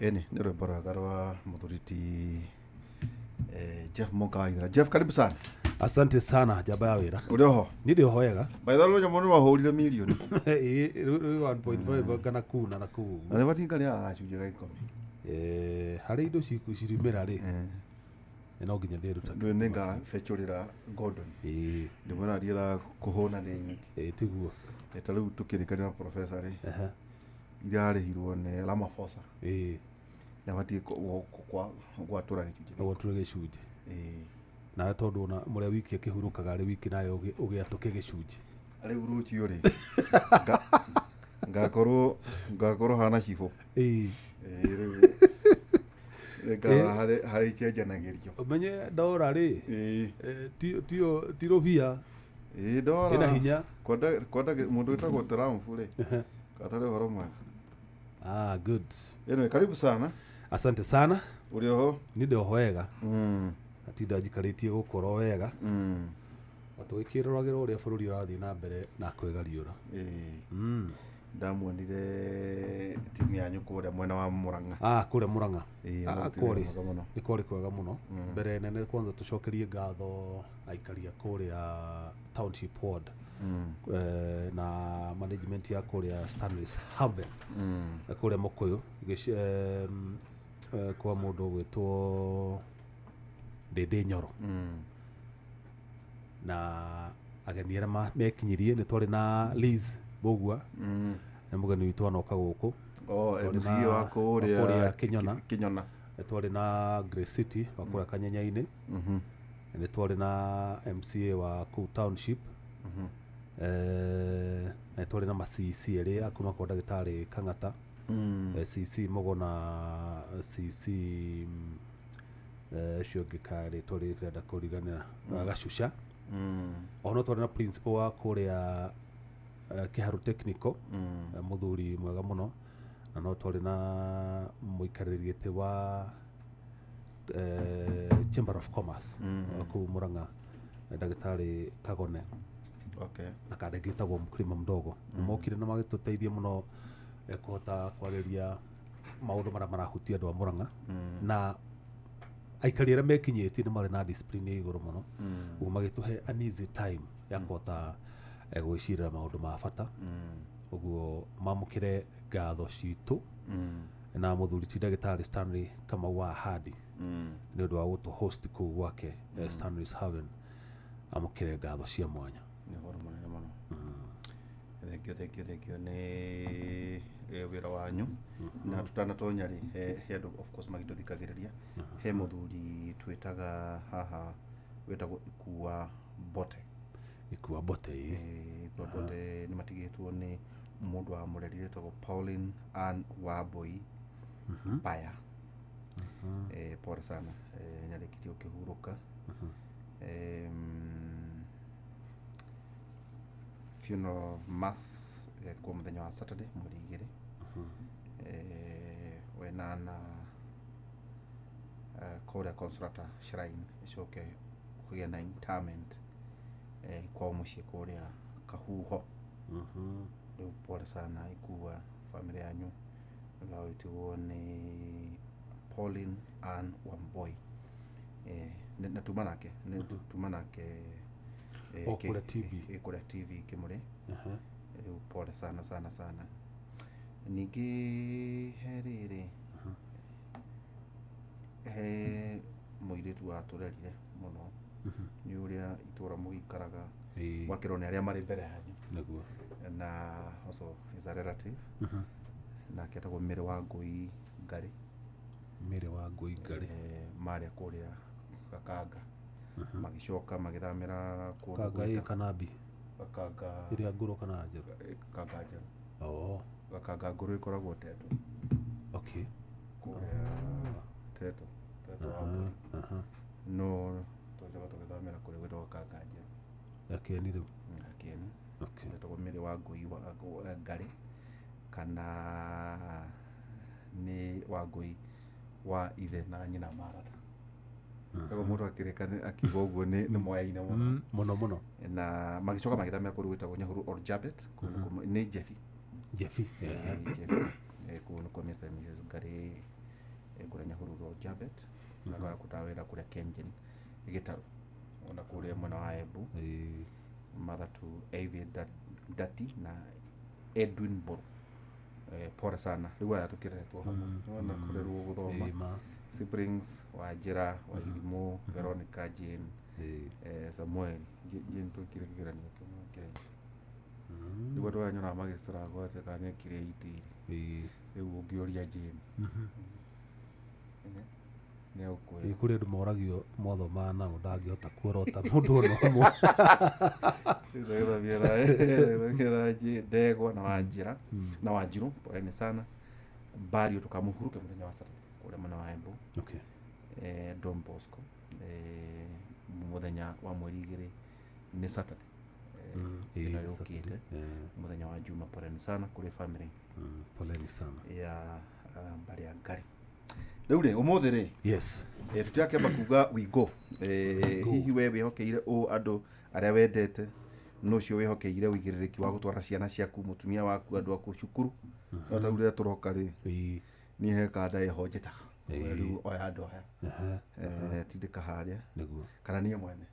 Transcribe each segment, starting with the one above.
Ĩni nĩ rwĩmbo rwega rwa mũthuri ti Jeff Monka Waithera. Jeff, karibu sana. Asante sana, njamba ya wĩra. Ũrĩ oho? Niĩ ndĩ oho wega. By the way, nyamũ nĩ wahũrire mirioni. Ĩĩ, rĩu 1.5 kana kuu na kuu. Na nĩ batinga rĩa gacunjĩ ga 10. Harĩ indo cirimĩra rĩ, no nginya ndĩruta. Ndũĩ nĩ ngabecũrĩra Gordon. Ĩĩ. Ndĩmwĩra ariĩra kũhũna nĩ nyingĩ. Ĩĩ, tiguo. Ta rĩu tũkĩrĩkanĩra na professor rĩ, Ehe. irarĩhirwo nĩ Ramaphosa. Ĩĩ. Nĩ abatiĩ gwatũra gĩcunjĩ. No gwatũra gĩcunjĩ. Ĩĩ. Nawe tondũ ona mũrĩa wiki akĩhurũkaga arĩ wiki, nawe ũgĩatũke gĩcunjĩ. Rĩu rũciũ rĩ, ngakorwo hana cibũ. Ĩĩ. Ĩĩ, rĩu nĩngarora harĩ icenjanagĩrio. Ũmenye ndora rĩ, Ĩĩ. ti rũbia. Ĩĩ, ndora. Ĩna hinya. Kwenda mũndũ wĩtagwo Trump rĩ, gatarĩ ũhoro mwega. Ah, good. Anyway, karibu sana. Asante sana. Ũrĩ oho? Niĩ ndĩ oho wega. Atinda njikarĩtie gũkorwo wega. Na tũgĩkĩroragĩra ũrĩa bũrũri ũrathiĩ na mbere na kwĩgariũra. Ĩĩ. Ndamuonire timu yanyu kũrĩa mwena wa Murang'a. Ah, kũrĩa Murang'a. Ĩĩ, Ah, mũrutĩre kũrĩ. mwega mũno. Nĩ kwarĩ kwega mũno. Mbere nene kwanza tũcokerie ngatho aikari a kũrĩa Township Ward. Na management ya kũrĩa Stanley's Haven. Kũrĩa Mũkũyũ. Kwa mũndũ ũgwĩtwo Ndĩndĩ Nyoro. Na ageni arĩa mekinyirie nĩ twarĩ na Liz Mbũgua. Nĩ mũgeni witũ anoka gũkũ. Oh, Twarĩ MC na wa kũrĩa kũrĩa Kĩnyona. Kĩnyona. Nĩ twarĩ na Grace City wa kũrĩa Kanyenyainĩ. Nĩ twarĩ na MCA wa kũu Township. Nĩ twarĩ na ma CC erĩ a kuma kwa ndagĩtarĩ Kang'ata. CC Mũgo na CC, ũcio ũngĩ karĩ twarĩ kĩrenda kũriganĩra, Gacuca. Oho no twarĩ na principal wa kũrĩa Kĩharũ Technical, mũthuri mwega mũno, na no twarĩ na mũikarĩri gĩtĩ wa Chamber of Commerce wa kũu Murang'a, ndagĩtarĩ Kagone. Okay. Na kanda ĩngĩ ĩtagwo Mkulima Mdogo. Nĩ mokire na magĩtũteithia mũno, kũhota kwarĩria maũndũ marĩa marahutia andũ a Murang'a. Na aikari arĩa mekinyĩtie nĩ marĩ na discipline ya igũrũ mũno. Ũguo magĩtũhe an easy time ya kũhota gwĩcirĩra maũndũ ma bata. Ũguo mamũkĩre ngatho citũ na mũthuri ti ndagĩtarĩ Stanley Kamau wa Ahadi nĩ ũndũ wa gũtũ host kũu gwake, Stanley's Haven, amũkĩre ngatho cia mwanya. Nĩ ũhoro mũnene mũno. Thank you, thank you, thank you. Nĩ wĩra wanyu. Na tũtanatonya rĩ, he andũ of course magĩtũthikagĩrĩria. He mũthuri twĩtaga haha wĩtagwo Ikua Mbote. Ikua Mbote, ĩĩ. Ikua Mbote nĩ matigĩtwo nĩ mũndũ wa mũreri wĩtagwo Pauline Ann Wambui Baya. Pole sana. Nĩarĩkĩtie gũkĩhurũka. Funeral mass kwa mũthenya wa Saturday mweri 2. Wenana kũrĩa Consolata Shrine, ĩcoke kũgĩa na interment kwao mũciĩ kũrĩa Kahuho. Rĩu pole sana Ikua, family yanyu nĩũragĩtigwo nĩ Pauline Ann Wambui. Na tuma nake, nĩ tuma nake, O kũrĩa TV. Kũrĩa TV Kĩmũrĩ. Rĩu pole sana sana sana. Ningĩ he rĩrĩ, he mũirĩtu watũrerire mũno, nĩ ũrĩa itũra mũgĩikaraga, gwakĩrwo nĩ arĩa marĩ mbere yanyu. Nĩguo. Na also is a relative. Nake etagwo Mary wa Ngũi Ngarĩ. Mary wa Ngũi Ngarĩ. Marĩa kũrĩa Gakanga. Magĩcoka magĩthamĩra kũndũ Gakanga ĩ gwĩtagwo kana mbi? Gakanga. Ĩrĩa ngũrũ kana njerũ? Gakanga njerũ. Oh. Gakanga ngũrũ ĩkoragwo Teto. Okay. Kũrĩa Teto. Teto wa mbũri. No twacoka tũgĩthamĩra kũrĩa gwĩtagwo Gakanga njerũ. Gakeni rĩu. Gakeni. Okay. Etagwo Mary wa Ngũi wa Ngarĩ kana nĩ Wangũi wa ithe na nyina marata. Koguo mũndũ akĩrĩka akiuga ũguo nĩ moyaine mũno. Mũno mũno. Na magĩcoka magĩthamĩra kũndũ gwĩtagwo Nyahururu or Jabet, kũu nĩkuo nĩ Jebi. Jebi. Jebi. Kũu nĩkuo Mr. and Mrs. Ngarĩ Kũrĩa Nyahururu Jabet na kũrĩa wĩra kũrĩa Kengen Gĩtarũ ona kũrĩa mwena wa Embu. Mother to Avi Dati na Edwin Boru. Pole sana rĩu aya tũkĩreretwo hamwe nĩwona kũrerwo gũthoma. Siblings wa Njĩra wa Irimũ, Veronica Jane, Samuel Jane twĩkire kĩgeranio kĩmwe kĩa rĩu andũ aya nyonaga magĩstruggle atĩ kana nĩekire 80 rĩu ũngĩũria Jane nĩ kũrĩ andũ moragio mwathomaga nao ndangĩhota kuorota mũndũ ona ũmwe. Ndegwa na Wanjĩra na Wanjirũ, poleni sana. Bario tukamuhuruke mũthenya wa Saturday kũrĩa mwena wa Embu. Okay. Don Bosco mũthenya wa mweri 2 nĩ Saturday ĩno yũkĩte mũthenya wa Juma. Poleni sana kũrĩ family. Poleni sana ya mbarĩ ya Ngari. Rĩu rĩ ũmũthĩ rĩ, yes, tũtiakĩamba kuga we go. Hihi we wĩhokeire ũ andũ arĩa wendete, no ũcio wĩhokeire ũigĩrĩrĩki wa gũtwara ciana ciaku, mũtumia waku, andũ aku cukuru. No ta rĩu rĩrĩa tũroka rĩ, niĩ he kanda ĩho njĩtaga rĩu oya andũ aya tindĩka harĩa kana niĩ mwene.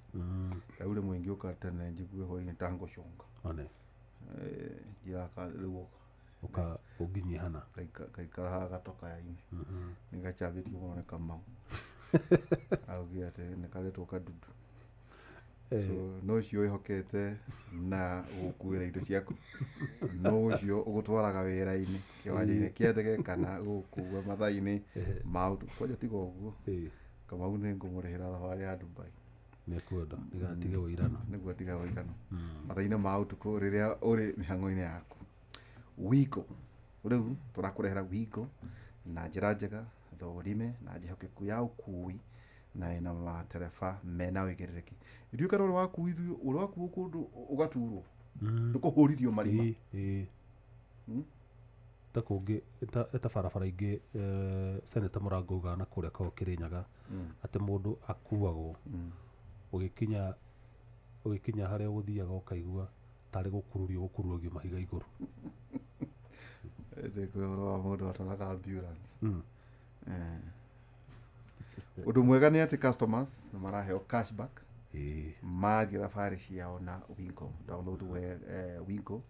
Rĩu rĩmwe ingĩũka tene njigue hwaĩ-inĩ ta ngũcũnga njĩra rĩu ũka ũnginyie hana kaikara haha gatoka-inĩ nĩgacambĩtio mũno nĩ Kamau augire atĩ nĩkaretwo kadudu. So no ũcio wĩhokete na gũkuĩra indo ciaku, no ũcio ũgũtwaraga wĩra-inĩ kĩwanja-inĩ kĩa ndege kana gũkua mathaa-inĩ ma ũtukũ. Kwanja tiga ũguo, Kamau nĩ ngũmũrĩhĩra thabarĩ ya Dubai. Nĩekwenda nĩgetha atige wũirano. Nĩguo atige wũirano mathaa-inĩ ma ũtukũ rĩrĩa ũrĩ mĩhang'o-inĩ yaku. Wigo rĩu tũrakũrehera Wigo na njĩra njega thũrime na njĩhokeku ya ũkui na ĩna matereba mena ũigĩrĩrĩki. Ithuĩ kana ũrĩ wakuithio, ũrĩ wakuo kũndũ ũgaturwo nĩ kũhũrithio marima. Ta kũngĩ ta barabara ingĩ Senator Mũrango augaga na kũrĩa kwao Kĩrĩnyaga atĩ mũndũ akuagwo ũgĩkinya harĩa ũgũthiaga ũkaigua tarĩ gũkururio gũkururagio mahiga igũrũ. Ndĩ ũhoro wa mũndũ atwaraga ambulance. Ũndũ mwega nĩ atĩ customers nĩ maraheo cashback mathiĩ thabarĩ ciao na Wingo. Download Wingo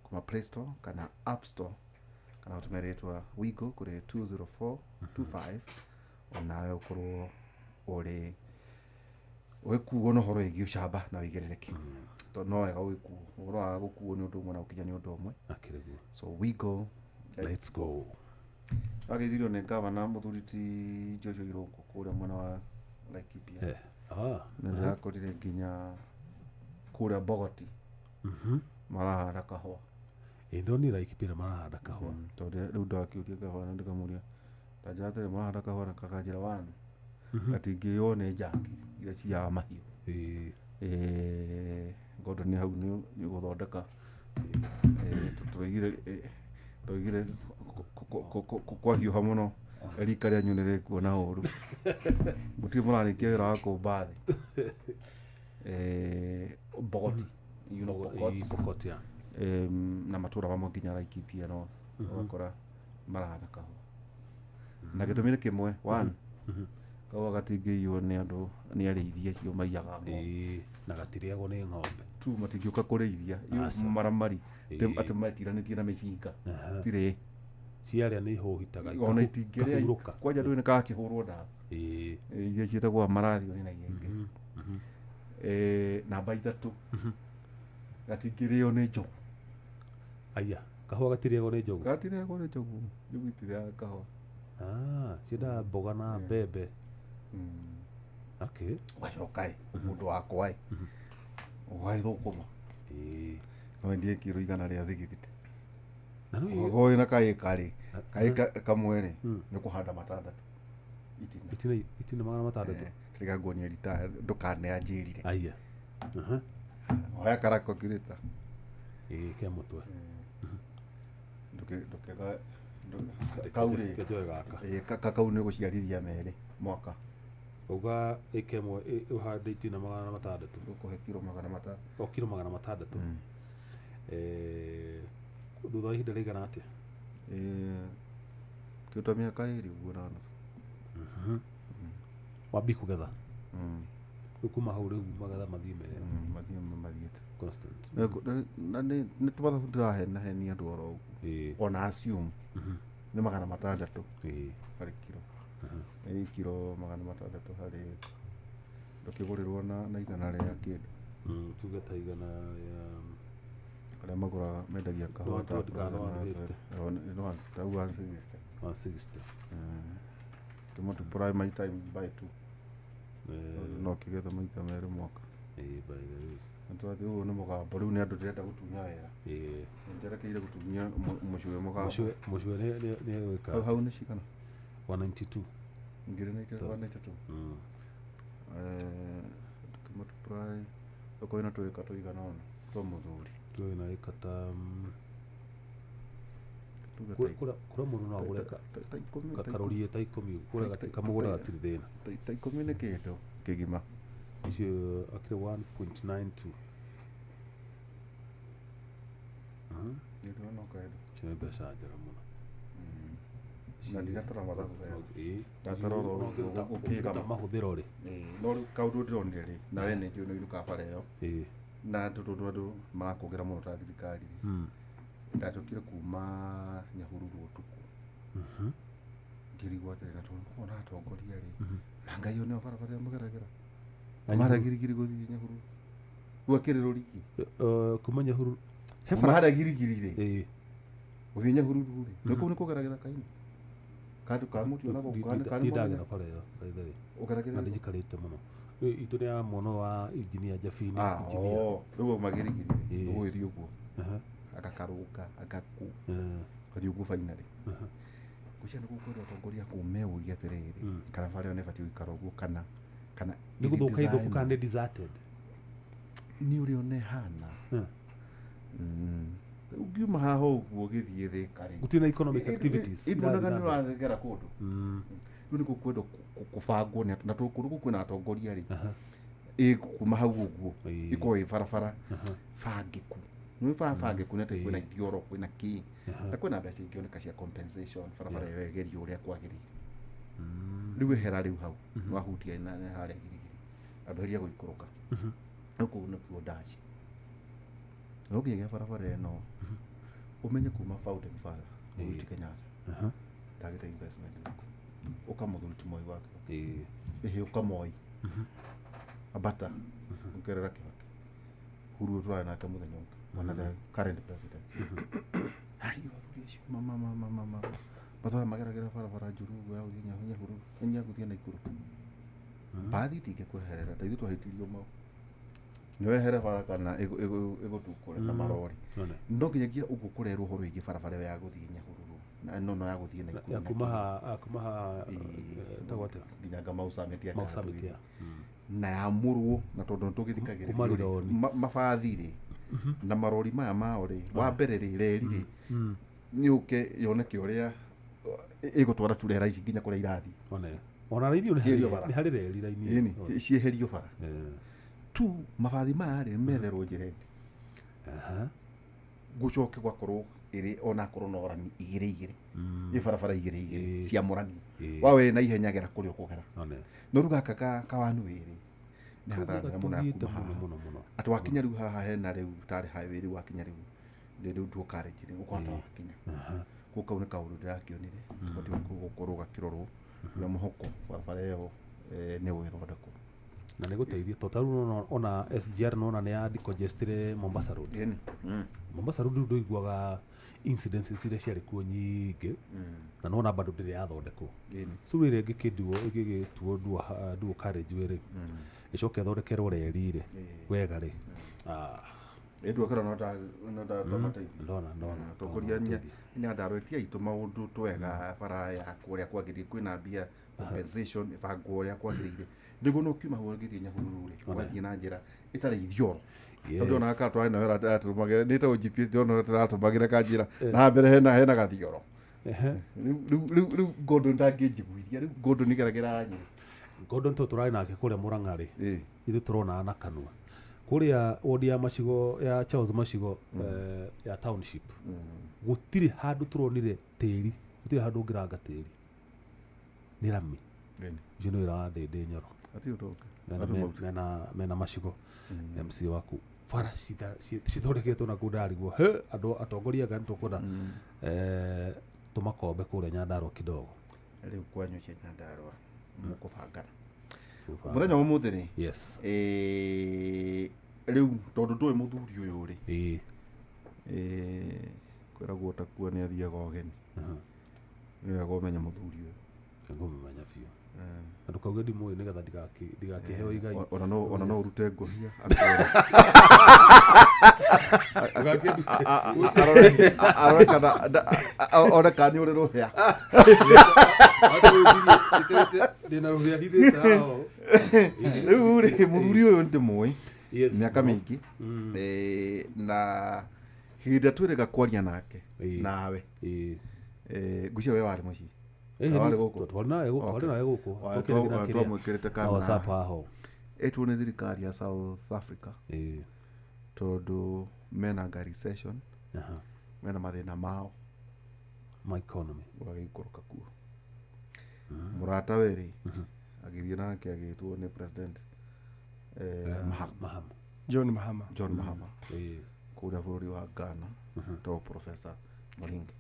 kuma Play Store kana App Store kana ũtũme rĩtwa Wingo kũrĩ 20425 onawe ũkorwo ũrĩ ũgĩkuo na ũhoro wĩgiĩ ũcamba na ũigĩrĩrĩki. Tondũ no wega ũgĩkuo, ũhoro wa gũkuo nĩ ũndũ ũmwe na gũkinya nĩ ũndũ ũmwe. So we go, let's go. Ageithirio nĩ gavana mũthuri ti Joshua Irũngũ kũrĩa mwena wa Laikipia. Nĩ ndĩrakorire nginya kũrĩa Bogoti marahanda kahũa. Ndonire Laikipia marahanda kahũa. Tondũ rĩu ndakĩũria gavana ndĩkamũria ndanjĩra atĩrĩ mũrahanda kahũa na kakanjĩra wani gatingĩywo nĩ njangiri iria ciyaga mahiũ. Ngondo nĩ hau nĩ gũthondeka tũigire kwahiũha mũno rika rĩanyu nĩ rĩkuona ũru mũtirĩ mũrarĩkia wĩra wa kũmba thĩ. Bogoti, you know Pokot, yeah. Na matũra mamwe nginya Laikipia no ũgakora marahanda kahũa na gĩtũmi nĩ kĩmwe, one kahũa gatingĩiywo nĩ andũ nĩ arĩithi acio maiyaga ng'ombe na gatirĩagwo nĩ ng'ombe. Tu matingĩũka kũrĩithia maramari atĩ metiranĩtie na mĩcinga tirĩ ciarĩa nĩ ihũhitaga ona itingĩrĩa kwanja ndũĩ nĩ kakĩhũrwo ndawa iria ciĩtagwo marathio na iria ingĩ. Namba 3 gatingĩrĩo nĩ njogu. Aya, kahũa gatirĩagwo nĩ njogu. Gatirĩagwo nĩ njogu, njogu itirĩaga kahũa. Ciendaga mboga na mbembe. Okay. Ũgacoka ĩ mũndũ wakwa ĩ ũgagĩthũkũma no wendie kiro 100 rĩa thigithiti. Ũkorwo wĩna kaĩka rĩ, kaĩka kamwe rĩ nĩ kũhanda matandatũ itina itina 600. Tiga nguonia rita ndũkaneanjĩrire. Aya. Oya karako kirita kĩa mũtwe ndũkega kau rĩ kau nĩ gũciarithia merĩ mwaka uga ĩka ĩmwe ũhande itina 600 ũkũhe kiro 600 o kiro 600. Thutha wa ihinda rĩigana atĩa? Kĩo ta mĩaka 2 ũguo na nuthu. Wambie kũgetha. Rĩu kuma hau rĩu magetha mathiĩ me Mathiĩ mathiĩte constant. Na nĩ tũmathabu ndĩrahenahenia andũ oro ũguo. Ona assume nĩ 600 harĩ kiro. Nĩ kiro 600 harĩ ndũkĩgũrĩrwo na igana rĩa kĩndũ. Tuge ta igana rĩa Arĩa magũraga mendagia kahũa ta 120 kana 150. Ta 160. 160. Kĩ multiply my time by two. No kĩgetha maita merĩ mwaka. By the way. Na tũrathiĩ ũguo nĩ mũgambo rĩu nĩ andũ ndĩrenda gũtunya wĩra. Njerekeire gũtunya mũcue mũgambo. Mũcue nĩ gwĩka. Hau nĩ cigana? 192. Ngiri na ikĩrĩ 192. Tũkĩ multiply okorwo ĩna twĩka tũigana ũna twa mũthuri. Tuge na ĩka ta Tuge kũrĩa mũndũ no agũre ta ikũmi ta karori ta ikũmi kũrĩa kamũgũnda gatirĩ thĩna. Ta ikũmi nĩ kĩndũ kĩgima. Icio akĩrĩ 1.92. Nĩ ndĩrona no kĩndũ. Icio nĩ mbeca njega mũno. Na ndinatara mathabu wega. Ndatara oro ũguo Ũkĩruta ũkĩgama. mahũthĩro rĩ. Ĩĩ, no rĩu kaũndũ ndĩronire rĩ, na we nĩ njũĩ nĩ ũinũkaga bara ĩyo na tondũ andũ marakũngĩra mũno ta thirikari rĩ, ndacokire kuma Nyahururu ũtukũ ngĩrigwo atĩrĩ, na tondũ kuona atongoria rĩ, mangai ĩyo nĩyo barabara ĩrĩa mageragĩra Na mara Girigiri gũthiĩ Nyahururu rĩu akĩrĩ rũrigi. Kuma Nyahururu he kuma bara harĩa Girigiri rĩ gũthiĩ Nyahururu rĩ, nĩ kũu nĩ kũgeragĩra kaini kandũ ka mũtĩ ona gũkũ kana Ndindagera bara ĩyo by the way. Ũgeragĩra Na ĩrĩkũ? ndĩnjikarĩte mũno. Rĩu itũ nĩ ya mwana wa engineer Jabini. Ah, Engineer. oh, rĩu auma Girigiri rĩ, ũgũgĩthiĩ ũguo agakarũnga agaku ũgathiĩ ũguo finally ngwĩciria nĩ gũkwendwo atongoria kũu meũrie atĩrĩrĩ, kana bara ĩyo nĩ ĩbatiĩ gũikara ũguo kana Nĩ gũthũka ĩrĩ ithũku kana nĩ deserted? Nĩ ũrĩa ona ĩhana. Ũngiuma haha ũguo ũgĩthiĩ Thĩka rĩ, Gũtirĩ na economic activities. ĩnduonaga irathiĩ nĩ na mbere. ũrathegera kũndũ. Rĩu nĩ gũkwendwo kũbangwo nĩ na kũndũ kũu kwĩna atongoria rĩ, ĩ kuma hau ũguo ĩkorwo ĩ barabara bangĩku, nĩ bara bangĩku nĩ atĩ kwĩna ithioro, kwĩna kĩ, na kwĩna mbeca ingĩoneka cia compensation barabara ĩyo ĩgerio ũrĩa kwagĩrĩire. Rĩu ehera rĩu hau nĩwahutia na harĩa Girigiri ambĩrĩria gũikũrũka rĩu kũu nĩkuo ndaci no nginyagia barabara ĩno ũmenye kuma founding father Uhuru Kenyatta ndagĩte investment ĩrĩkũ, ũka mũthuri ti Moi wa Kibaki, ĩhĩ ũka Moi, ambata ũkerera Kibaki, Uhuru tũrarĩ nake mũthenya ũngĩ, ona the current president harĩ athuri acio ma matwara mageragĩra barabara njũru ũguo ya gũthiĩ Nyahururu ya gũthiĩ Naikuru. Mbathi itingĩkweherera ta ithuĩ twahĩtirio mau nĩ wehere bara kana ĩgũtukũre na marori. None. No nginyagia ũguo kũrerwo ũhoro wĩgiĩ barabara ĩyo ya gũthiĩ Nyahururu na no ya gũthiĩ Naikuru Ya na kuma kĩ. ha kuma ha tagwo atĩa? Nginya Ngamau Summit ya Mau Kandui. Summit ya. Na yamũrwo na tondũ nĩ Kuma tũgĩthikagĩrĩrio rĩ, Rironi. mabathi rĩ na marori maya mao rĩ, wa mbere rĩ, reri rĩ nĩ ũke yoneke ũrĩa ĩgũtwara turera ici nginya kũrĩa irathiĩ. One. Ona raini ĩyo nĩ Cieherio bara. nĩ harĩ reri raini Ĩni, ĩyo. cieherio bara tu mabathi maya rĩ metherwo njĩra ĩngĩ gũcoke gwakorwo ĩrĩ onakorwo no rami igĩrĩ igĩrĩ, ĩ barabara igĩrĩ igĩrĩ ciamũranio, wa we na ihenya gera kũrĩa ũkũgera. One. No rĩu gaka ka wanu wĩrĩ nĩ hathara nene mũno ya Tũthiĩte kuma mũno haha mũno mũno. atĩ wakinya rĩu haha hena rĩu tarĩ highway rĩu wakinya rĩu nĩ rĩu dual carriage rĩ ũkũhota wakinya kũu. Kau nĩ kaũndũ ndĩrakĩonire gabatiĩ gũkorwo gakĩrorwo na mũhoko barabara ĩyo nĩ gũgĩthondekwo. Na nĩ gũteithia to tarĩu ona SGR nona nĩ ya decongestire Mombasa Road. Ĩni. Mombasa Road rĩu ndũiguaga incidences iria ciarĩ kuo nyingĩ na nona bado ndĩrĩ yathondekwo. Ĩni. So ĩrĩa ĩngĩkĩnduo ĩngĩgĩtuo dual carriage rĩ, ĩcoke ĩthondekerwo reri rĩ wega rĩ. Ah, Ĩnduokera no ndamateithia. Ndona ndona. Atongoria Nyandarua ti aitũ maũndũ twega bara ya kũrĩa kwagĩrĩire kwĩna mbia compensation ĩbangwo ũrĩa kwagĩrĩire nĩguo no kiuma hau ũgĩthiĩ Nyahururu rĩ, ũgathiĩ na njĩra ĩtarĩ ithioro. Tondũ ona gaka twarĩ nayo atũmagĩra nĩ ĩtagwo GPS, ndĩrona tũratũmagĩra kanjĩra na haha mbere hena gathioro. Rĩu Gordon ndangĩnjiguithia, rĩu Gordon igeragĩra Nyĩrĩ. Gordon to tũrarĩ nake kũrĩa Murang'a rĩ, ithuĩ tũronaga na kanua kũrĩa wodi ya Macigo ya Charles Macigo, ya township gũtirĩ handũ tũronire tĩri, gũtirĩ handũ ũngĩranga tĩri, nĩ rami. Ũcio nĩ wĩra wa Ndĩndĩ Nyoro. Ati ũndũ ũngĩ. Mena macigo MC waku bara cithondeketwo na kũu ndarigwo he andũ atongoria anga nĩtũkwenda tũmakombe kũrĩa Nyandarua kidogo. Rĩu kwanyu cia Nyandarua mũkũbangana mũthenya wa ũmũthĩ rĩ. Yes. Rĩu tondũ ndũĩ mũthuri ũyũ rĩ, kwĩragwo takua nĩ athiaga ũgeni, nĩ wega ũmenye mũthuri ũyũ. Ngũmũmenya biũ na ndũkauge ndimũĩ nĩgetha ndigakĩheo igai. Ona no ũrute ngũhia arore kana one kana nĩ ũrĩ rũhĩa. Ndĩna rũhĩa hithĩte haha. Rĩu rĩ mũthuri ũyũ ndĩmũĩ mĩaka mĩingĩ, na hĩndĩ ĩrĩa twĩrĩga kwaria nake nawe, ngwĩciria we warĩ mũciĩ. Twarĩ nawe gũkũ. Twamwĩkĩrĩte kamera WhatsApp haho. Ĩtwo nĩ thirikari ya South Africa tondũ mena nga recession, mena mathĩna mao ma economy, gũgagĩikũrũka kuo. Mũrata we rĩ agĩthiĩ nake agĩtwo nĩ president Mahama. John Mahama. John Mahama kũrĩa bũrũri wa Ghana, to Professor Muringi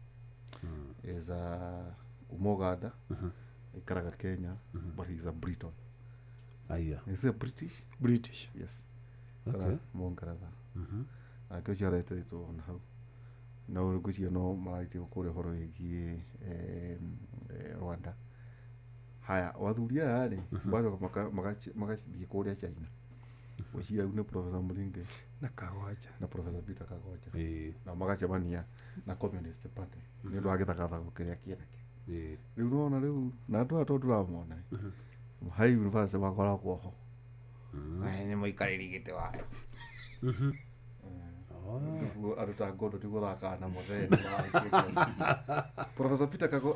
is a kuma Uganda, aikaraga Kenya, but he's a Briton. Aya. Is a British? British. Yes. Okay. Mũngeretha. Nake ũcio aretĩtwo na hau. No ngwĩciria no mararĩtie kũrĩa ũhoro wĩgiĩ Rwanda. Haya, athuri aya rĩ magacoka magathiĩ kũrĩa China. Ngwĩciria rĩu nĩ Professor Muringi na Kagocha na Professor Peter Kagocha. Na magacemania na Communist Party nĩ ũndũ wa gĩthagathago kĩrĩa kĩenakĩo. Rĩu nĩwona rĩu na andũ aya tondũ ndũramona Hai University makoragwo ho nĩ mũikarĩri gĩtĩ wayo. Andũ ta Ngondo ti gũthakaga na mũthee. Professor Peter Kago,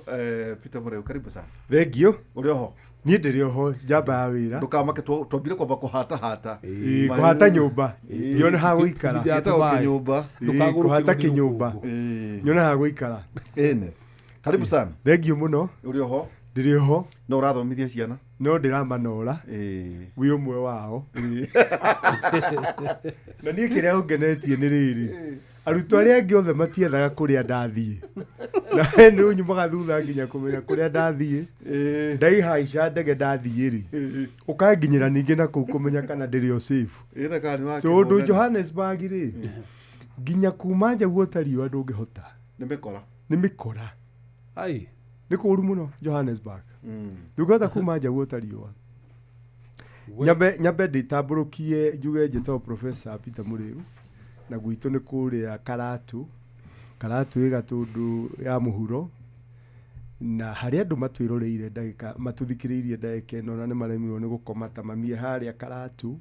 Peter Mureu, karibu sana. Thank you. Ũrĩ oho? Niĩ ndĩrĩ oho, njamba ya wĩra. Ndũkamake, twambire kwamba kũhatahata. Kũhata nyũmba nyone ha gũikara. Gĩtagwo kĩnyũmba. Kũhata kĩnyũmba nyone ha gũikara. Ĩne. Karibu sana. Thank you mũno. Ũrĩ oho? Ndĩrĩ oho. No ũrathomithia ciana? No ndĩramanora. Wĩ ũmwe wao. Na niĩ kĩrĩa ũngenetie nĩ rĩrĩ, arutwo arĩa angĩ othe matiethaga kũrĩa ndathiĩ. Na we nĩ ũnyumaga thutha nginya kũmenya kũrĩa ndathiĩ. Ndaihaica ndege ndathiĩ rĩ, ũkanginyĩra ningĩ na kũu kũmenya kana ndĩrĩ o safe. Tondũ Johannesburg rĩ, nginya kuma nja guota riũa ndũngĩhota. Nĩ mĩkora. Nĩ mĩkora. Ai. Nĩ kũũru mũno Johannesburg. Ndũngĩhota kuma nja guota riũa. Nyambe ndĩtambũrũkie njuge njĩtagwo Professor Peter Muriu na gwitũ nĩ kũrĩa Karatu. Karatu ĩ Gatũndũ ya mũhuro, na harĩa andũ matwĩroreire ndagĩka matũthikĩrĩirie ndagĩka ĩno na nĩ maremirwo nĩ gũkoma ta mamie harĩa Karatu.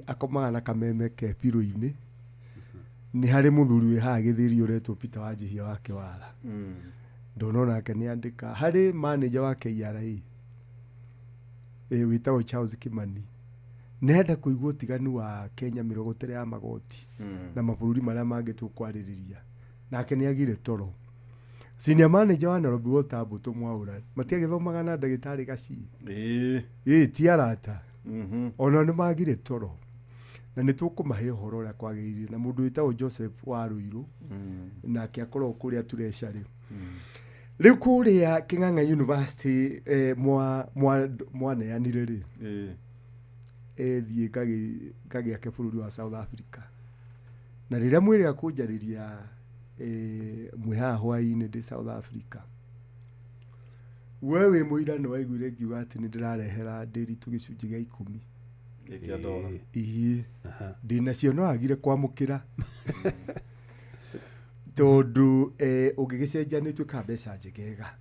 Akomaga na kameme ke pirũ-inĩ. Nĩ harĩ mũthuri wĩ haha gĩthĩri ũretwo Peter Wanjihia wa Kĩwara. Ndona onake nĩ andĩka harĩ manager wa KRA wĩtagwo Charles Kimani. Nenda kũigua ũtiganu wa Kenya mĩrogotere ya magoti na mabũrũri marĩa mangĩ tũkwarĩrĩria. Nake nĩ agire toro. Senior manager wa Nairobi Water Mbũtũ Mwaũra matiagĩthomaga na ndagĩtarĩ Gacii. Ti arata. Ona nĩ magire toro. Na nĩ tũkũmahe ũhoro ũrĩa kwagĩrĩire na mũndũ wĩtagwo Joseph wa Ruiru nake akoragwo kũrĩa Treasury. Rĩu kũrĩa Kĩng'ang'a University mwaneanire rĩ, ethiĩ ngagĩake bũrũri wa South Africa. Na rĩrĩa mwĩrĩga kũnjarĩria mwĩ haha hwaĩ-inĩ ndĩ South Africa, we wĩ mũira nĩ waiguire ngiuga atĩ nĩ ndĩrarehera Ndĩritũ gĩcunjĩ gĩa 10. Ĩĩ. Ndĩnacio no agire kwamũkĩra. Tondũ ũngĩgĩcenjia nĩ ĩtuĩkaga mbeca njegega.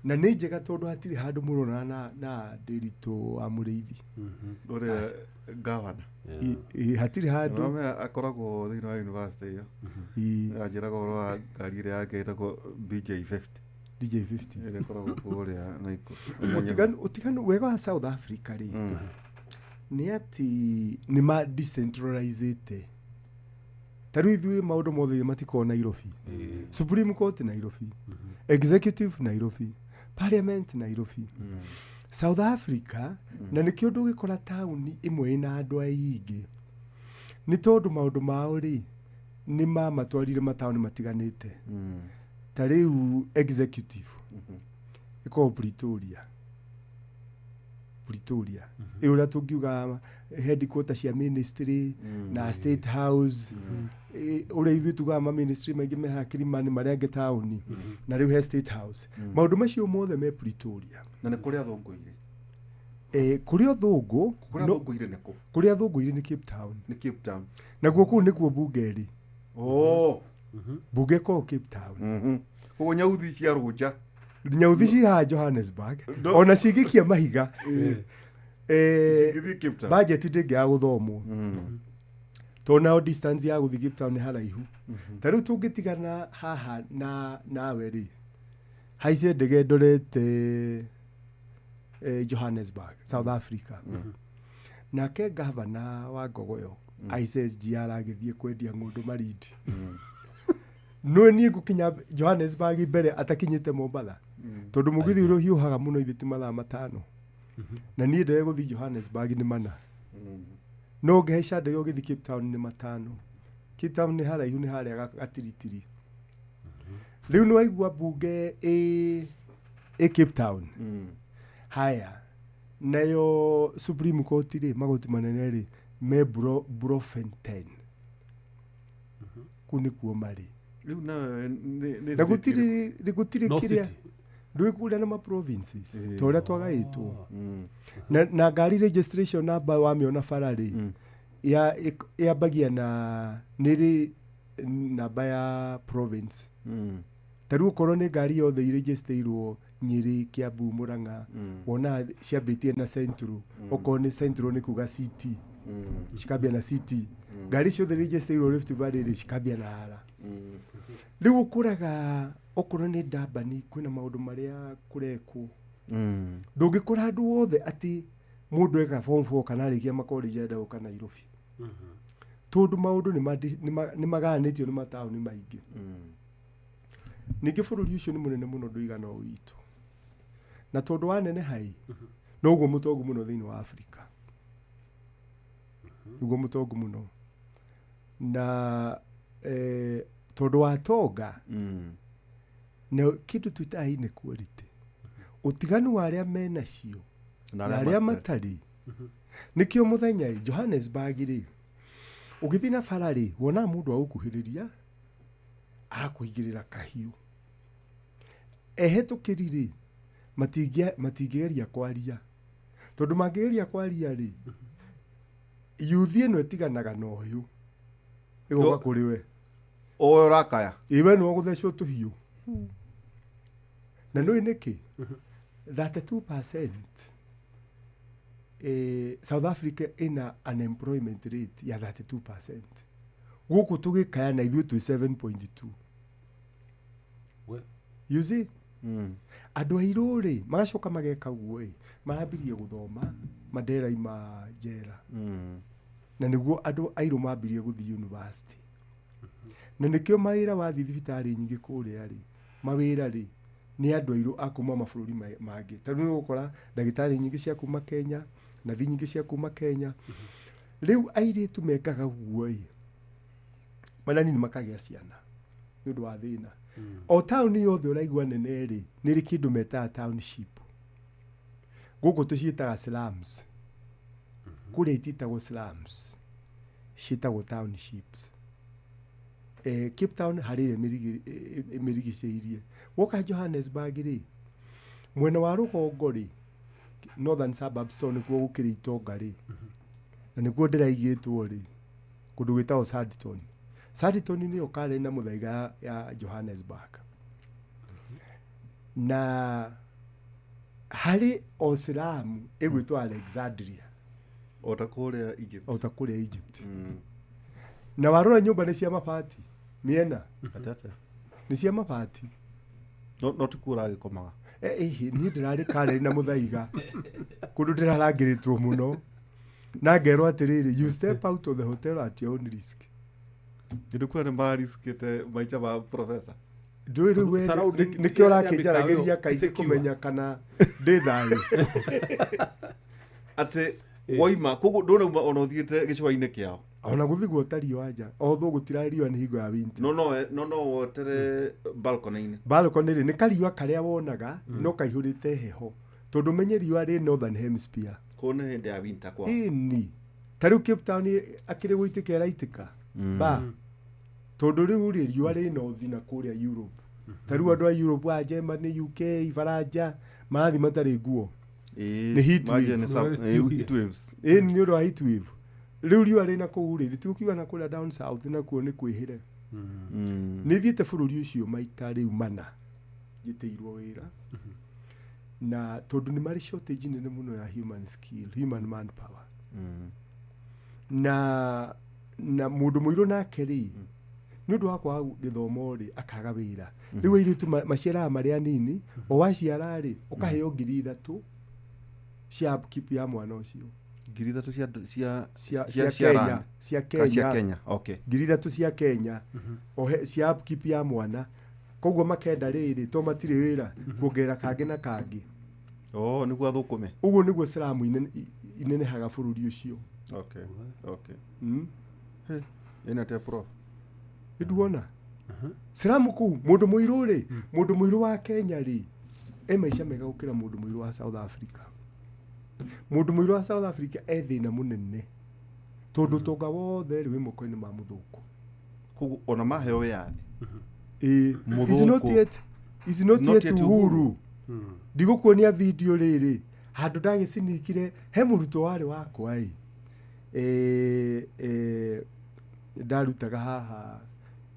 Na nĩ njega tondũ hatirĩ handũ mũronana na Ndĩritũ wa Mũrĩithi. Ũrĩa gavana. Hatirĩ handũ. Akoragwo thĩinĩ wa university ĩyo. Anjĩraga ũhoro wa ngari ĩrĩa yake ĩtagwo BJ50. DJ50. Ĩrĩa ĩkoragwo kũrĩa Naikuru. Ũtiganu wega wa South Africa rĩ, nĩ atĩ nĩ ma decentralizĩte. Ta rĩu ithuĩ maũndũ mothe matikoragwo Nairobi. Supreme Court Nairobi, Executive Nairobi, Parliament Nairobi. South Africa na nĩkĩo ndũgĩkora taũni ĩmwe ĩna andũ aingĩ nĩ tondũ maũndũ mao rĩ nĩ mamatwarire mataũni matiganĩte. Ta rĩu executive ĩkoragwo Pretoria. Ĩ ũrĩa tũngiuga headquarter cia ministry na state house, ũrĩa ithuĩ tugaga ma ministry maingĩ me haha Kilimani marĩa angĩ taũni, na rĩu he state house. Maũndũ macio mothe me Pretoria. Na nĩ kũrĩa thũngũire? Kũrĩa thũngũ, Kũrĩa thũngũire nĩ kũ? Kũrĩa thũngũire nĩ Cape Town. Nĩ Cape Town. Naguo kũu nĩkuo bunge ĩrĩ. Oh. Bunge ĩkoragwo Cape Town. Koguo nyauthi cia Rũnja. Nyauthi ci haha Johannesburg. Ona cingĩkia mahiga. Cingĩthiĩ Cape Town. Budget ndĩngĩaga gũthomwo. Tondũ nao distance ya gũthiĩ Cape Town nĩ haraihu. Ta rĩu tũngĩtigana haha na nawe rĩ, haice ndege ndorete Johannesburg, South Africa. Nake gavana wa Ngogoyo aice SGR agĩthiĩ kwendia ng'ũndũ Malindi. No niĩ ngũkinya Johannesburg mbere atakinyĩte Mombatha. Tondũ mũgithi ũrĩa ũhiũhaga mũno ithe ti mathaa 5. Na niĩ ndege gũthiĩ Johannesburg nĩ 4. No ngĩhaica ndege ũgĩthiĩ Cape Town nĩ 5. Cape Town nĩ haraihu, nĩ harĩa gatiritiri. Rĩu nĩ waigua bunge ĩ Cape Town. Haya, nayo Supreme Court rĩ, magoti manene rĩ, me Bloemfontein. Kũu nĩkuo marĩ. Rĩu nawe Na gũtirĩ kĩrĩa ndũĩ kũrĩa na ma provinces ta ũrĩa twagaĩtwo. Na ngari registration number wamĩona bara rĩ, yambagia na nĩrĩ namba ya province. Ta rĩu okorwo nĩ ngari yothe iregisteirwo Nyeri, Kiambu, Murang'a, wona ciambĩtie na Central. Okorwo nĩ Central nĩ kuga CT. Cikambia na CT. Ngari ciothe iregisteirwo Rift Valley rĩ, cikambia na R. Rĩu ũkoraga okorwo nĩ Durban kwĩna maũndũ marĩa kũrekwo. Ndũngĩkora andũ othe atĩ mũndũ eka form 4 kana arĩkia makollege enda gũka Nairobi. Tondũ maũndũ nĩ magayanĩtio nĩ mataũni maingĩ. Ningĩ bũrũri ũcio nĩ mũnene mũno ndũigana o witũ. Na tondũ waneneha ĩ, noguo mũtongu mũno thĩinĩ wa Afrika. Nĩguo mũtongu mũno. Na tondũ wa tonga, na kĩndũ twĩtaga inequality. Ũtiganu wa arĩa menacio na arĩa matarĩ. Nĩkĩo mũthenya ĩ, Johannesburg rĩ, ũgĩthiĩ na bara rĩ, wonaga mũndũ agũkuhĩrĩria, agakũigĩrĩra kahiũ. Ehetũkĩri rĩ, matingĩgeria kwaria. Tondũ mangĩgeria kwaria rĩ, yuthi ĩno ĩtiganaga na ũyũ. Ĩgoka kũrĩ we. Ũyũ ũrakaya. Ĩ we nĩwe ũgũthecwo tũhiũ. Na nĩũĩ nĩkĩ? 32% South Africa ĩna unemployment rate ya 32%. Gũkũ tũgĩkaya na ithuĩ twĩ 7.2. You see? Andũ airũ rĩ, magacoka mageka ũguo ĩ, marambirie gũthoma mandera-ima njera. Na nĩguo andũ airũ mambirie gũthiĩ university. Na nĩkĩo mawĩra wathiĩ thibitarĩ nyingĩ kũrĩa rĩ, mawĩra rĩ, nĩ andũ airũ a kuma mabũrũri mangĩ. Ta rĩu nĩ ũgũkora ndagĩtarĩ nyingĩ cia kuma Kenya, nathi nyingĩ cia kuma Kenya. Rĩu airĩtu mekaga ũguo ĩ, mananini makagĩa ciana nĩ ũndũ wa thĩna. O taũni yothe ũraigua nene rĩ, nĩ ĩrĩ kĩndũ metaga township. Gũkũ tũciĩtaga slums. Kũrĩa itiĩtagwo slums, ciĩtagwo townships. Cape Town harĩ ĩrĩa ĩmĩrigicĩirie. Woka Johannesburg rĩ, mwena wa rũgongo rĩ, northern suburbs tondũ nĩkuo gũkĩrĩ itonga rĩ, na nĩkuo ndĩraigĩtwo rĩ, kũndũ gwĩtagwo Sandton. Sandton nĩyo Karen na Muthaiga ya Johannesburg. Na harĩ o slum ĩgwĩtwo Alexandria. O ta kũrĩa Egypt. O ta kũrĩa Egypt. Na warora nyũmba nĩ cia mabati mĩena. Atata. Nĩ cia mabati. No ti kuo ũragĩkomaga. Niĩ ndĩrarĩ Karen na Muthaiga. Kũndũ ndĩrarangĩrĩtwo mũno. Na ngerwo atĩrĩrĩ, you step out of the hotel at your own risk. Nĩ kuo nĩ mariskĩte maica ma professor. Ndũĩ rĩu we Surrounding nĩkĩo ya ũrakĩnjaragĩria mĩkawa ĩyo kaingĩ secure. kũmenya kana ndĩ thayũ. Atĩ woima koguo ndũnauma ona ũthiĩte gĩcũa-inĩ kĩao. Ona gũthiĩ guota riũa nja, although gũtirarĩ riũa nĩ hingo ya winter. No wotere balcony-inĩ. Balcony rĩ, nĩ kariũa karĩa wonaga no kaihũrĩte heho, tondũ menye riũa rĩ northern hemisphere. Kũu nĩ hĩndĩ ya winter kwao. Ĩni ta rĩu Cape Town akĩrĩ gũitĩka ĩraitĩka ba, tondũ rĩu rĩ riũa rĩ north na kũrĩa Europe. Ta rĩu andũ a Europe, a Germany, UK, Baranja marathiĩ matarĩ nguo. Nĩ heat wave. Heat waves. Ĩni nĩ ũndũ wa heat wave. Rĩu riũa rĩ na kũu rĩ, tikukiuga na kũrĩa down south nakuo nĩ kwĩhĩre. Nĩ thiĩte bũrũri ũcio maita rĩu mana njĩtĩirwo wĩra, na tondũ nĩ marĩ shortage nene mũno ya human skill, human manpower. Na mũndũ mũirũ nake rĩ, nĩ ũndũ wa kwaga gĩthomo rĩ, akaga wĩra. Rĩu airĩtu maciaraga marĩ anini, o waciara rĩ, ũkaheo 3,000 cia upkeep ya mwana ũcio. 3,000 cia Cia Kenya. rand. Cia Ka cia Kenya. Kenya, okay. 3,000 cia Kenya ohe cia upkeep ya mwana. Koguo makenda rĩrĩ, to matirĩ wĩra, kuongerera kangĩ na kangĩ. Oh, nĩguo athũkũme. Ũguo nĩguo slum inenehaga bũrũri ũcio. Okay, okay. Ĩna atĩa, prof? Nĩnduona slum kũu. Mũndũ mũirũ rĩ, mũndũ mũirũ wa Kenya rĩ, e maica mega gũkĩra mũndũ mũirũ wa South Africa. Mũndũ mũirũ wa South Africa e thĩna mũnene, tondũ ũtonga wothe rĩ wĩ moko-inĩ ma mũthũngũ. Koguo ona maheo wĩyathi, Ĩĩ, Mũthũngũ. is not yet, is not Not yet yet uhuru. Ndigũkuonia video rĩrĩ handũ ndagĩcinikire he mũrutwo warĩ wakwa ĩ, ndarutaga haha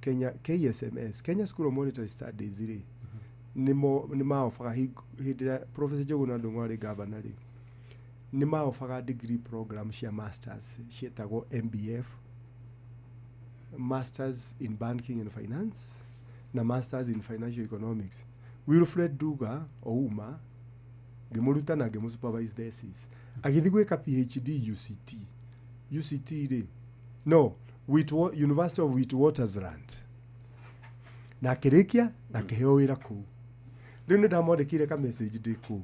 Kenya, KSMS, Kenya School of Monetary Studies rĩ, nĩ maobaga hĩndĩ ĩrĩa Professor Njuguna Ndung'u arĩ governor rĩ, nĩ maobaga degree program cia masters cietagwo MBF, Masters in Banking and Finance na Masters in Financial Economics. Wilfred Duga Ouma ngĩmũruta na ngĩmũ supervise thesis, agĩthiĩ gwĩka PhD UCT. UCT rĩ, no University of Witwatersrand, na akĩrĩkia na akĩheo wĩra kũu. Rĩu nĩ ndamwandĩkĩire ka message ndĩ kũu,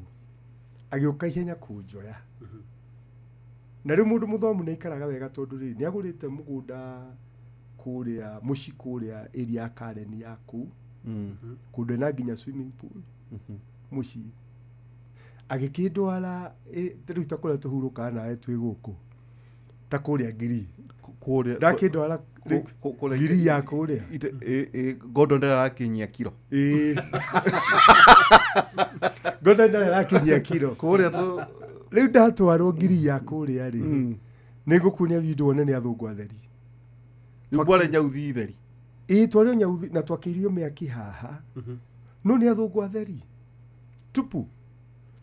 agĩũka ihenya kũnjoya. Na rĩu mũndũ mũthomu nĩ aikaraga wega, tondũ rĩrĩ nĩ agũrĩte mũgũnda kũrĩa mũciĩ, kũrĩa area ya Karen ya kũu, kũndũ ena nginya swimming pool mũciĩ. Agĩkĩndwara rĩu ta kũrĩa tũhurũkaga nawe twĩ gũkũ, ta kũrĩa ngiri. Kũrĩa Ndakĩndwara kũrĩa ngiri ya kũrĩa. Gordon ndarakinyia kiro. Ĩĩ, Gordon ndarĩ arakinyia kiro. Kũrĩa tu. Rĩu ndatwarwo ngiri ya kũrĩa rĩ, nĩ ngũkuonia video wone nĩ athũngũ atheri. Rĩu mwarĩ nyauthi theri. Ĩĩ, twarĩ o nyauthi na twakĩirio mĩaki haha, no nĩ athũngũ atheri tupu.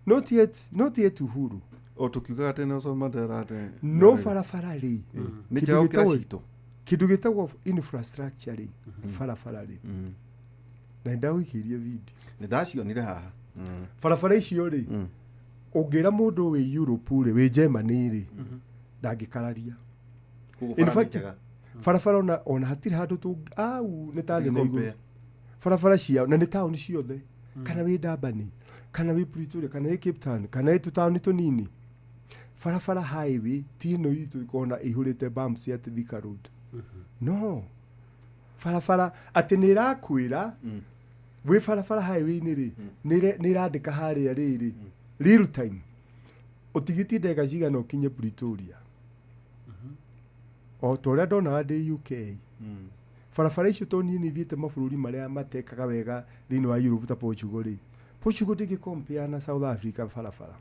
Not yet, not yet uhuru. O tũkiugaga atĩ Nelson Mandela atĩ No barabara rĩ, nĩ kĩndũ njega gũkĩra citũ. Kĩndũ gĩtagwo infrastructure rĩ, barabara rĩ, na nĩndagũikĩirie video. Nĩ ndacionire haha. Barabara icio rĩ, ũngĩra mũndũ wĩ Europe rĩ, wĩ Germany rĩ, ndangĩkararia. Koguo In bara nĩ fact, njega. barabara ona hatirĩ handũ au nĩ ta thĩ na igũrũ. Compare. Barabara ciao na nĩ taũni ciothe, kana wĩ Durban, kana wĩ Pretoria, kana wĩ Cape Town, kana wĩ tũtaũni tũnini, barabara highway ti ĩno itũ ĩkona ĩihũrĩte bumps ya Thika Road. No barabara atĩ nĩ ĩrakwĩra wĩ barabara highway-inĩ rĩ, nĩ ĩrandĩka harĩa rĩrĩ real time ũtigĩtie ndagĩka cigana ũkinye Pretoria, o ta ũrĩa ndonaga ndĩ UK. Barabara icio to niĩ nĩ thiĩte mabũrũri marĩa matekaga wega thĩinĩ wa Europe ta Portugal rĩ, Portugal ndĩngĩ compare na South Africa barabara.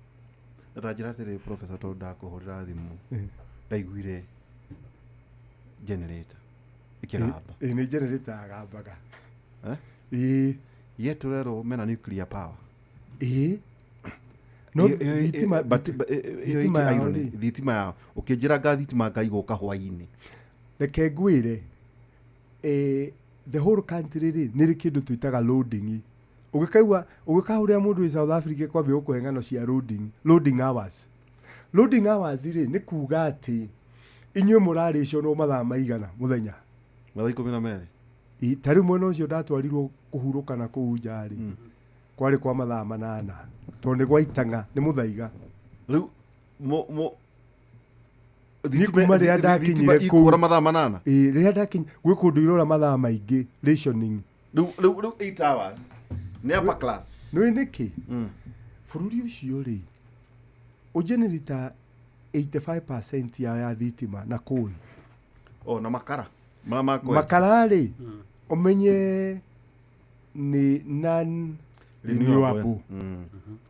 Na ta njĩra atĩrĩ, professor, tondũ ndakũhũrĩra thimũ ndaiguire generator ĩkĩgamba. Ĩ, nĩ generator yagambaga. Eh? Ĩĩ. Ye tũrerwo mena nuclear power. Ĩĩ, no thitima But ĩyo thitima ĩkĩ yao irony, rĩ. Thitima yao ũkĩnjĩra nga thitima ngai gũka hwainĩ. Reke ngwĩre, the whole country rĩ, nĩ rĩ kĩndũ twĩtaga loading. Ũgĩkaigua ũgĩkahũrĩra mũndũ wĩ South Africa kwambia gũkũhe ng'ano cia loading, loading hours. Loading hours rĩ, nĩ kuga atĩ inyuĩ mũrarĩconwo mathaa maigana mũthenya. Mathaa 12. Ta rĩu mwena ũcio ndatwarirwo kũhurũka na kũu nja rĩ, kwarĩ kwa mathaa 8 tondũ nĩ gwaitang'a nĩ mũthaiga. Rĩu Niĩ kuma rĩrĩa ndakinyire kũu. Ikũra mathaa 8. Ĩĩ, rĩrĩa ndakinya gwĩ kũndũ irora mathaa maingĩ rationing. Rĩu 8 hours nĩ upper class. Nĩũĩ nĩkĩ? Bũrũri ũcio rĩ, ũgenerate 85% ya thitima na coal. O na makara. Ma Makara rĩ, ũmenye nĩ non renewable.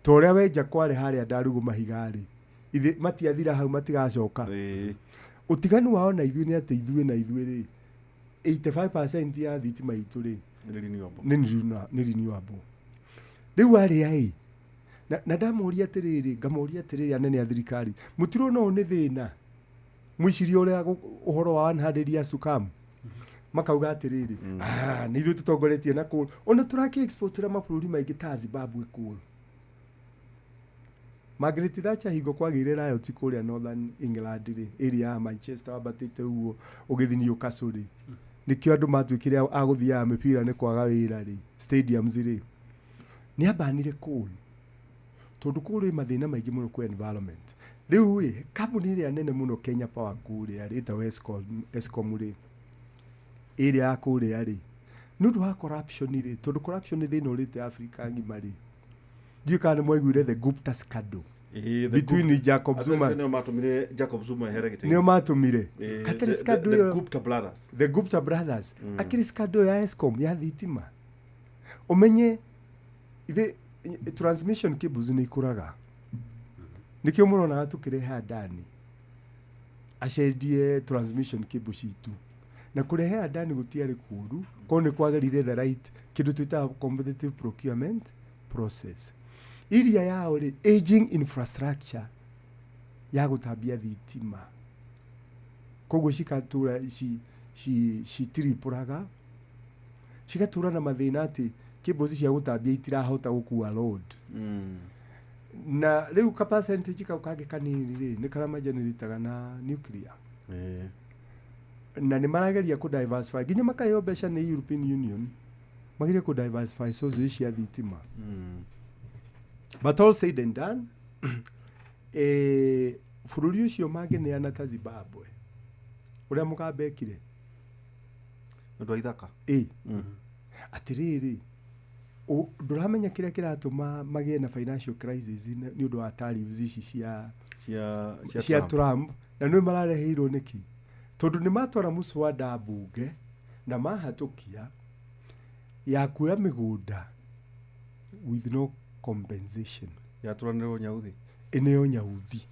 Ta ũrĩa wenja kwarĩ harĩa Ndarugu mahiga rĩ, ithe matiathira hau matigacoka. Ũtiganu wao na ithuĩ nĩ atĩ ithuĩ na ithuĩ rĩ, 85% ya thitima itũ rĩ, Nĩ renewable. Nĩ renewable. Rĩu arĩa ĩ, na ndamũria atĩrĩrĩ, ngamũria atĩrĩrĩ anene a thirikari, mũtirona ũyũ nĩ thĩna? Mwĩcirie ũrĩa ũhoro wa 100 years to come. Makauga atĩrĩrĩ, nĩ ithuĩ tũtongoretie na coal. Ona tũrakĩ exportĩra mabũrũri maingĩ ta Zimbabwe coal. Margaret Thatcher hingo kwagĩire riot kũrĩa Northern England rĩ, area ya Manchester wambatĩte ũguo ũgĩthiĩ Newcastle rĩ, nĩkĩo andũ matuĩkire a gũthiaga mĩbira nĩ kwaga wĩra rĩ, stadiums rĩ, nĩ ambanire coal tondũ coal ĩ mathĩna maingĩ mũno kwa environment. Rĩu ĩ, kambuni ĩrĩa nene mũno Kenya Power kũrĩa rĩ, ĩtagwo Eskom rĩ, ĩrĩa ya kũrĩa rĩ, nĩ ũndũ wa corruption rĩ, tondũ corruption nĩ thĩna ũrĩte Africa ng'ima rĩ, ndiũĩ kana nĩ mwaiguire the Gupta scandal between Jacob Zuma. Nĩo matũmire Jacob Zuma ehere gĩtĩ. Nĩo matũmire. Katirĩ scandal The ĩyo. Gupta brothers. The Gupta brothers. Akĩrĩ scandal ya Eskom ya thitima. Ũmenye the transmission cables nĩ ikũraga. Nĩkĩo mũronaga tũkĩrehe Adani acendie transmission cable citũ. Na kũrehe Adani gũtiarĩ kũũru, korwo nĩ kwagĩrĩire the right kĩndũ twĩtaga competitive procurement process. Iria yao rĩ, aging infrastructure ya gũtambia thitima. Koguo cigatũra citiripũraga, cigatũra na mathĩna atĩ cables cia gũtambia itirahota gũkua load. Na rĩu ka percentage kau kangĩ kanini rĩ, nĩ karĩa magenerataga na nuclear. Na nĩ marageria kũ diversify nginya makaheo mbeca nĩ European Union, magerie kũ diversify sources cia thitima. But all said and done, bũrũri ũcio mangĩneana ta Zimbabwe ũrĩa Mugabe ekire, Nĩ ũndũ wa ithaka. Atĩrĩrĩ, ndũramenya kĩrĩa kĩratũma magĩe na financial crisis nĩ ũndũ wa tariffs ici cia Trump. Na nĩ marareheirwo nĩkĩ? Tondũ nĩ matwara mũswada mbunge na mahatũkia ya kuoya mĩgũnda with no compensation. Yatũranĩrwo nyauthi. Ĩneo nyauthi.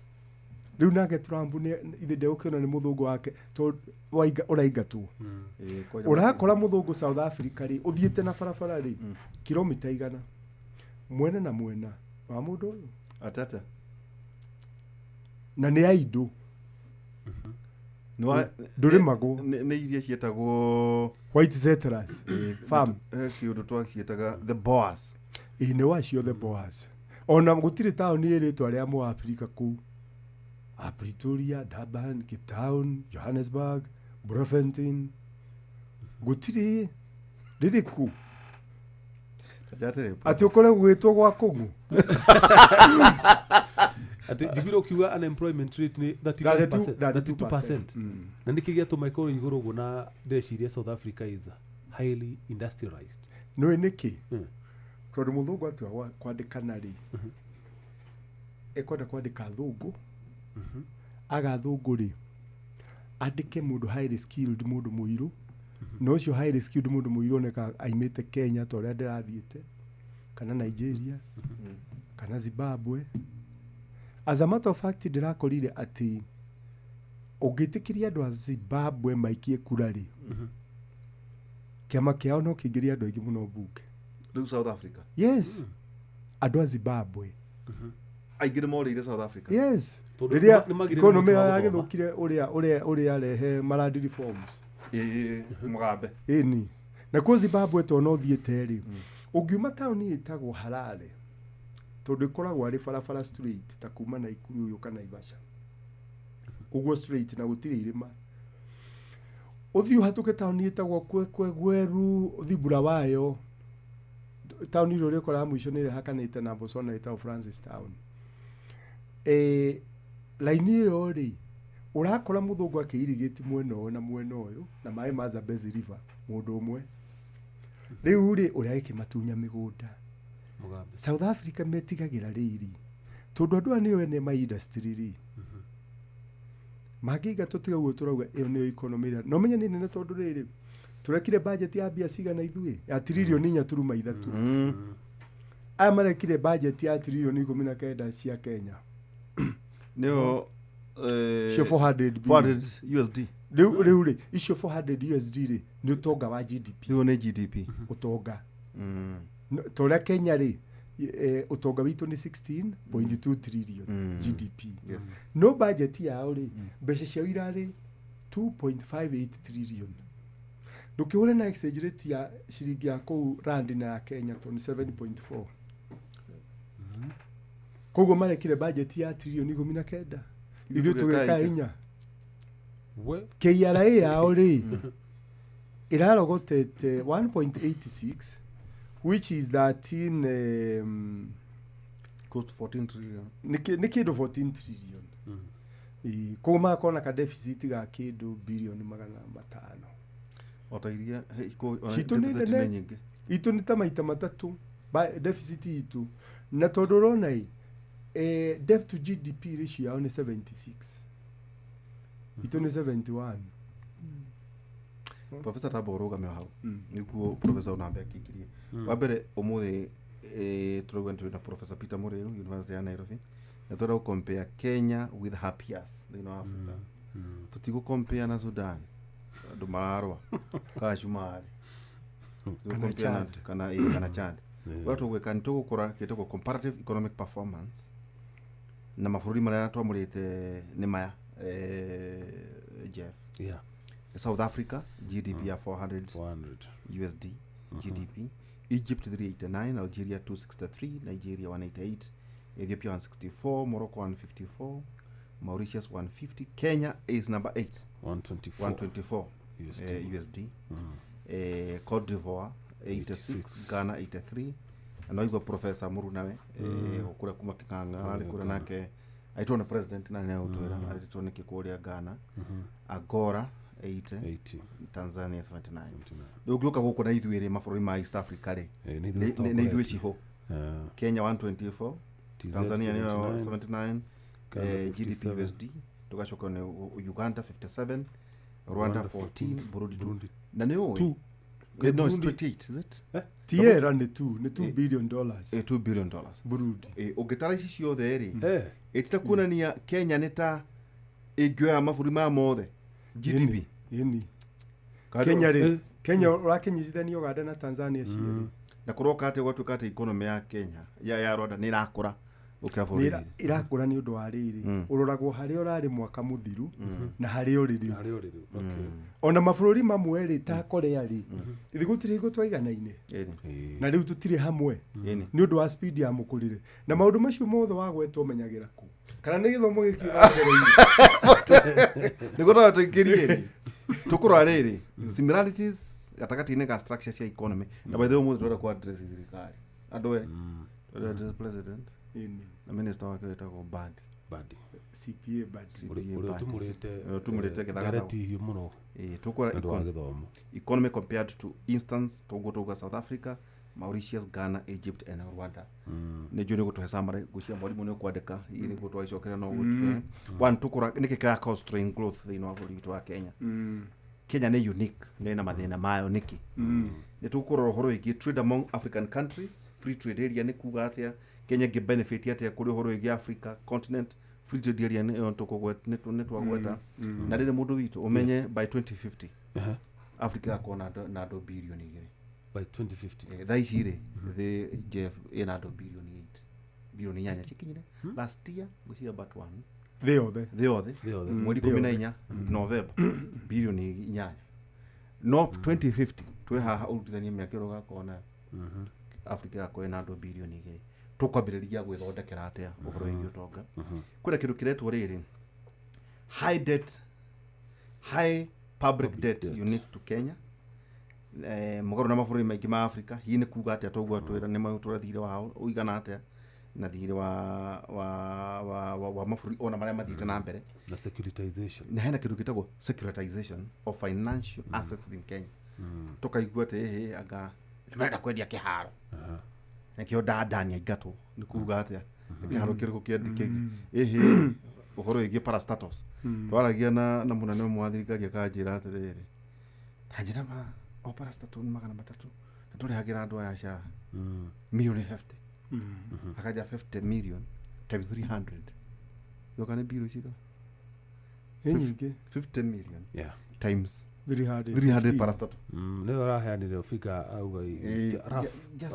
Rĩu nake Trump nĩ ithe ndegũkĩona nĩ mũthũngũ wake tondũ ũraingatwo. Ũrakora mũthũngũ South Africa rĩ, ũthiĩte na barabara rĩ, kilomita 100 mwena na mwena wa mũndũ ũyũ. Atata. Na nĩ aindo. Ndũrĩmagwo. Nĩ iria ciĩtagwo White settlers. Farm. Kĩũndũ twaciĩtaga the Boers. Ĩĩ nĩ wacio the Boers. Ona gũtirĩ taũni ĩrĩtwa rĩa Mũafrika kũu. Pretoria, Durban, Cape Town, Johannesburg, Bloemfontein. Gũtirĩ rĩrĩkũ. Atĩ ũkore gũgĩtwo gwa kũng'ũ. Atĩ njiguire ũkiuga unemployment rate nĩ 35%. 32%. Na nĩkĩ gĩatũma ĩkorwo igũrũ ũguo na ndeciria South Africa is highly industrialized. Nĩũĩ nĩkĩ? Tondũ mũthũngũ atua kwandĩkana rĩ, ekwenda kwandĩka athũngũ, aga athũngũ rĩ, andĩke mũndũ highly skilled mũndũ mũirũ, na ũcio highly skilled mũndũ mũirũ oneka aimĩte Kenya ta ũrĩa ndĩrathiĩte, kana Nigeria, kana Zimbabwe. As a matter of fact, ndĩrakorire atĩ ũngĩtĩkĩria andũ a Zimbabwe maikie kura rĩ, kĩama kĩao no kĩingĩrie andũ aingĩ mũno mbunge. Rĩu South Africa. Yes. Andũ a Zimbabwe. Aingĩ nĩ morĩire South Africa. Yes. Rĩrĩa economy yagĩthũkire ũrĩa arehe marandi reforms. Mugabe. Ĩni. Na kuo Zimbabwe to no thiĩte rĩ, ũngiuma taũni ĩtagwo Harare, tondũ ĩkoragwo arĩ barabara straight ta kuma Naikuru ũyũ kana Naivasha. Ũguo straight na gũtirĩ irĩma. Ũthiĩ ũhatũke taũni ĩtagwo Kwekwe Gweru, ũthiĩ Bulawayo, taũni ĩrĩa ũrĩkoraga mũico nĩ ĩrĩa ĩhakanĩte na Botswana ĩtagwo Francis Town. Laini ĩyo rĩ, ũrakora mũthũngũ akĩirigĩti mwena ũyũ na mwena ũyũ na maĩ ma Zambezi River mũndũ ũmwe. Rĩu rĩ, ũrĩa agĩkĩmatunya mĩgũnda. Mugabe. South Africa metigagĩra rĩrĩ tondũ andũ aya nĩo ene ma industry rĩ, mangĩingatwo tiga ũguo tũrauga ĩyo nĩyo economy ĩrĩa no menye nĩ nene tondũ rĩrĩ tũrekire budget ya mbia cigana ithuĩ ya tiririoni 4.3. Aya marekire budget ya tiririoni 19 cia Kenya. Nĩyo Icio 400 billion. 400 USD. Rĩu rĩ, icio 400 USD rĩ nĩ ũtonga wa GDP. Ĩyo nĩ GDP. Ũtonga. Ta ũrĩa Kenya rĩ, ũtonga witũ nĩ 16.2 trillion GDP. Yes. No budget yao rĩ, mbeca ciao irarĩ 2.58 trillion. Ndũkĩhũre na exchange rate ya ciringi ya kũu rand na ya Kenya tondũ nĩ 7.4. Koguo marekire budget ya trilioni 19, ithuĩ tũgĩka 4. We KRA yao rĩ ĩrarogotete 1.86, which is 13 Cost 14 trillion. nĩ kĩndũ 14 trillion. Koguo magakorwo na ka deficit ga kĩndũ bilioni 500. Ota iria Citũ nĩ deficit nene. nĩ nyingĩ. Itũ nĩ ta maita matatũ deficit itũ, na tondũ ũrona ĩ, debt to GDP ratio yao nĩ 76, itũ nĩ 71. Professor tamba ũrũgame o hau nĩguo professor onambe akĩingĩrie. Wa mbere ũmũthĩ tũrauga nĩ tũrĩ na Professor Peter Mũrĩu, University ya Nairobi, na tũrenda gũ compare Kenya with her peers thĩinĩ wa Africa. Tũtigũ compare na Sudan andũ mararũa kana Cumarĩ Kana Chad. Kana Chad. Ũrĩa tũgwĩka nĩ tũgũkora kĩtagwo comparative economic performance na mabũrũri marĩa twamũrĩte nĩ maya, Jeff. Yeah. South Africa GDP ya 400 400 USD GDP, Egypt 389, Algeria 263, Nigeria 188, Ethiopia 164, Morocco 154, Mauritius 150, Kenya is number 8, 124 124 USD. USD. Cote d'Ivoire 86, 86. Ghana 83. Na igua Professor Murunawe gukura kuma King'ang'a ararĩ kũrĩa nake aitwo nĩ president na nĩ agũtwĩra aitwo nĩkĩ kũrĩa Ghana. Angola 80, 80 Tanzania 79. Rĩu ũngĩũka gũkũ na ithuĩ rĩ mabũrũri ma East Africa rĩ, nĩ ithuĩ nĩ ithuĩ tũtongoretie. ciho. Kenya 124, TZ Tanzania nĩyo 79, 79, Ghana GDP 57. USD, tũgacoka nĩ Uganda 57, Rwanda 14, Burundi 2. Burundi Na nĩ ũĩ 2. No, it's Burundi. 28, is it? Tiera nĩ 2, nĩ 2 billion dollars. 2 billion dollars. Burundi. Ũngĩtara ici ciothe rĩ, Eh, ĩtita kuonania Kenya nĩ ta ĩngĩoya mabũrũri maya mothe GDP. Ĩni. Kando- Kenya rĩ, Kenya ũrakĩnyitithania Uganda na Tanzania cierĩ. Na kũroka atĩ gwatuĩka atĩ economy ya Kenya ya Rwanda nĩ ĩrakũra gũkĩra Nĩ bũrũri witũ. ĩrakũra nĩ ũndũ wa rĩrĩ, ũroragwo harĩa ũrarĩ mwaka mũthiru na harĩa ũrĩ rĩu. harĩa ũrĩ rĩu. Okay. Ona mabũrũri mamwe rĩ ta Korea rĩ, ithuĩ gũtirĩ hingo twaiganaine Ĩni. na rĩu tũtirĩ hamwe Ĩni. nĩ ũndũ wa speed ya mũkũrĩre na maũndũ macio mothe wagwetwo menyagĩra kũ kana nĩ gĩthomo gĩkĩ ũragereire. Nĩguo tondũ tũingĩrie rĩ, tũkũrora rĩrĩ similarities gatagatĩ-inĩ ka structure cia economy. Na by the way ũmũthĩ tũrenda kũ address thirikari andũ erĩ, tũrenda address president Ĩni. na minister wake wĩtagwo Mbadi. Mbadi. CPA Mbadi. CPA Ũrĩa Mbadi. ũtumũrĩte Ũrĩa ũtumũrĩte gĩthagathago. ndereti hiũ mũno Tũkũrora nĩ ũndũ wa gĩthomo. economy compared to instance toguo tauga South Africa, Mauritius, Ghana, Egypt and Rwanda. Nĩ njũĩ nĩ gũtũhe summary ngwĩciria mwarimũ nĩ ũkwandĩka nĩguo twagĩcokera no gũtũhe one. Tũkũrora nĩkĩ kĩra constrain growth thĩinĩ wa bũrũri witũ wa Kenya. Kenya nĩ unique nĩ na mathĩna mayo nĩkĩ. Nĩ tũkũrora ũhoro wĩgiĩ trade among African countries, free trade area nĩ kuga atĩa, Kenya ĩngĩ benefit atĩa kũrĩ ũhoro wĩgiĩ Africa continent free trade area nĩ nĩ twagweta. Na rĩrĩ mũndũ witũ ũmenye by 2050 Africa ĩgakorwo na andũ bilioni 2. By 2050. Thaa ici rĩ thĩ Jeff ĩna andũ bilioni 8, bilioni 8 cikinyire last year ngwĩciria but one Thĩ yothe. Thĩ yothe. Thĩ yothe. Mweri 14 November bilioni 8, no 2050 twĩ haha ũrutithanie mĩaka ĩrĩa ũgakorwo nayo Africa ĩgakorwo ĩna andũ bilioni 2. Tũkwambĩrĩria gwĩthondekera atĩa ũhoro wĩgiĩ ũtonga? Kwĩna kĩndũ kĩretwo rĩrĩ high debt, high Public debt unique to Kenya. Mũgarũ na mabũrũri maingĩ ma Africa, hihi nĩ kuga atĩa toguo atwĩra nĩ matũra thirĩ wao ũigana atĩa na thirĩ wa mabũrũri ona marĩa mathiĩte na mbere. Na securitization. Na hena kĩndũ gĩtagwo securitization of financial assets in Kenya. Tũkaigua atĩ ĩhĩ anga nĩ marenda kwendia kĩharo. Nakĩo ndandani aingatwo nĩ kuga atĩa nĩ kĩharo kĩrĩkũ kĩendekĩki ĩhĩ ũhoro wĩgiĩ parastatals. Twaragia na mũnene ũmwe wa thirikari akanjĩra atĩrĩrĩ, ta njĩra ma o parastatal nĩ 300 na tũrĩhagĩra andũ aya SHA milioni 50. Akaja 50 million times 300 yoka nĩ mbirũ cigana? Nĩ nyingĩ. 50 million Yeah. times 300 300 parastatal. Nĩwe ũraheanire figure auga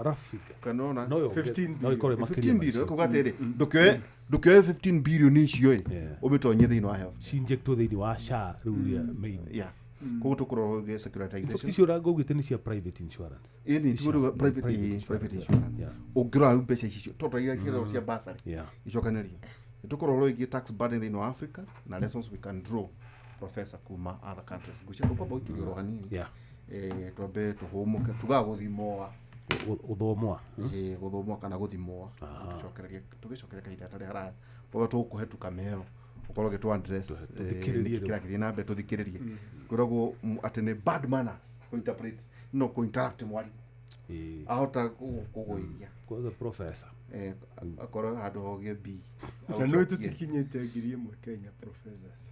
rough figure. Kanona No yo 15 no ikorwo makĩria 15 billion kuga atĩrĩ ndũkĩoe 15 billion icio ĩ ũmĩtonyie thĩinĩ wa health cinjectwo thĩinĩ wa SHA rĩu ria main. Yeah. Koguo tũkũrora ũgĩ securitization. Icio ũraugĩte nĩ cia private insurance. Ĩni tũkũrora private insurance. Ũngĩrora rĩu mbeca icio tondũ iria ciĩragwo cia bursary icokanĩrĩrio. Tũkũrora ũgĩ tax burden thĩinĩ wa Africa na lessons we can draw professor kuma other countries. Ngwĩciria tũkwamba gũikĩria oro hanini. Twambe tũhũmũke tugaga gũthimoa. Gũthomwa. Gũthomwa kana gũthimoa. Tũgĩcokeria kahinda gatarĩ haraya. Baba tũkũhetũka mero. Ũkorwo ũgĩtũ address kĩrĩa kĩrathiĩ na mbere tũthikĩrĩrie. Kwĩragwo atĩ nĩ bad manners kũ-interpret no kũ-interrupt mwarimũ. Ahota kũgũithia. Kwanza professor. Akorwo handũ hogĩ B. Na nĩ tũtikinyĩte 1,000 Kenya professors.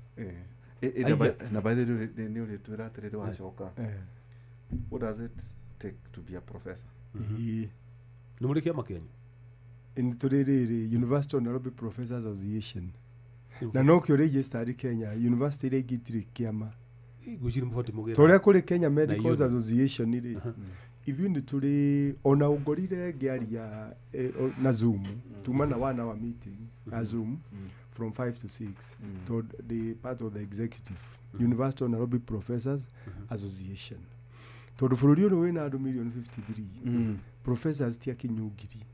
Na by the way nĩ ũrĩtwĩra atĩrĩrĩ wacoka. What does it take to be a professor? Nĩ mũrĩ kĩama kĩanyu? Nĩ tũrĩ rĩrĩ University of Nairobi Professors Association. Na no kĩo registered Kenya university iria ingĩ itirĩ kĩama. Ngwĩciria mũbatiĩ mũgĩe Ta ũrĩa kũrĩ Kenya Medical Association rĩ, ithuĩ nĩ tũrĩ ona ũngorire ngĩaria na Zoom, tuma na 1 hour meeting na Zoom from 5 to 6 to the part of the executive University of Nairobi Professors Association. Tondũ bũrũri ũyũ wĩna andũ milioni 53, professors ti akinyu 1,000.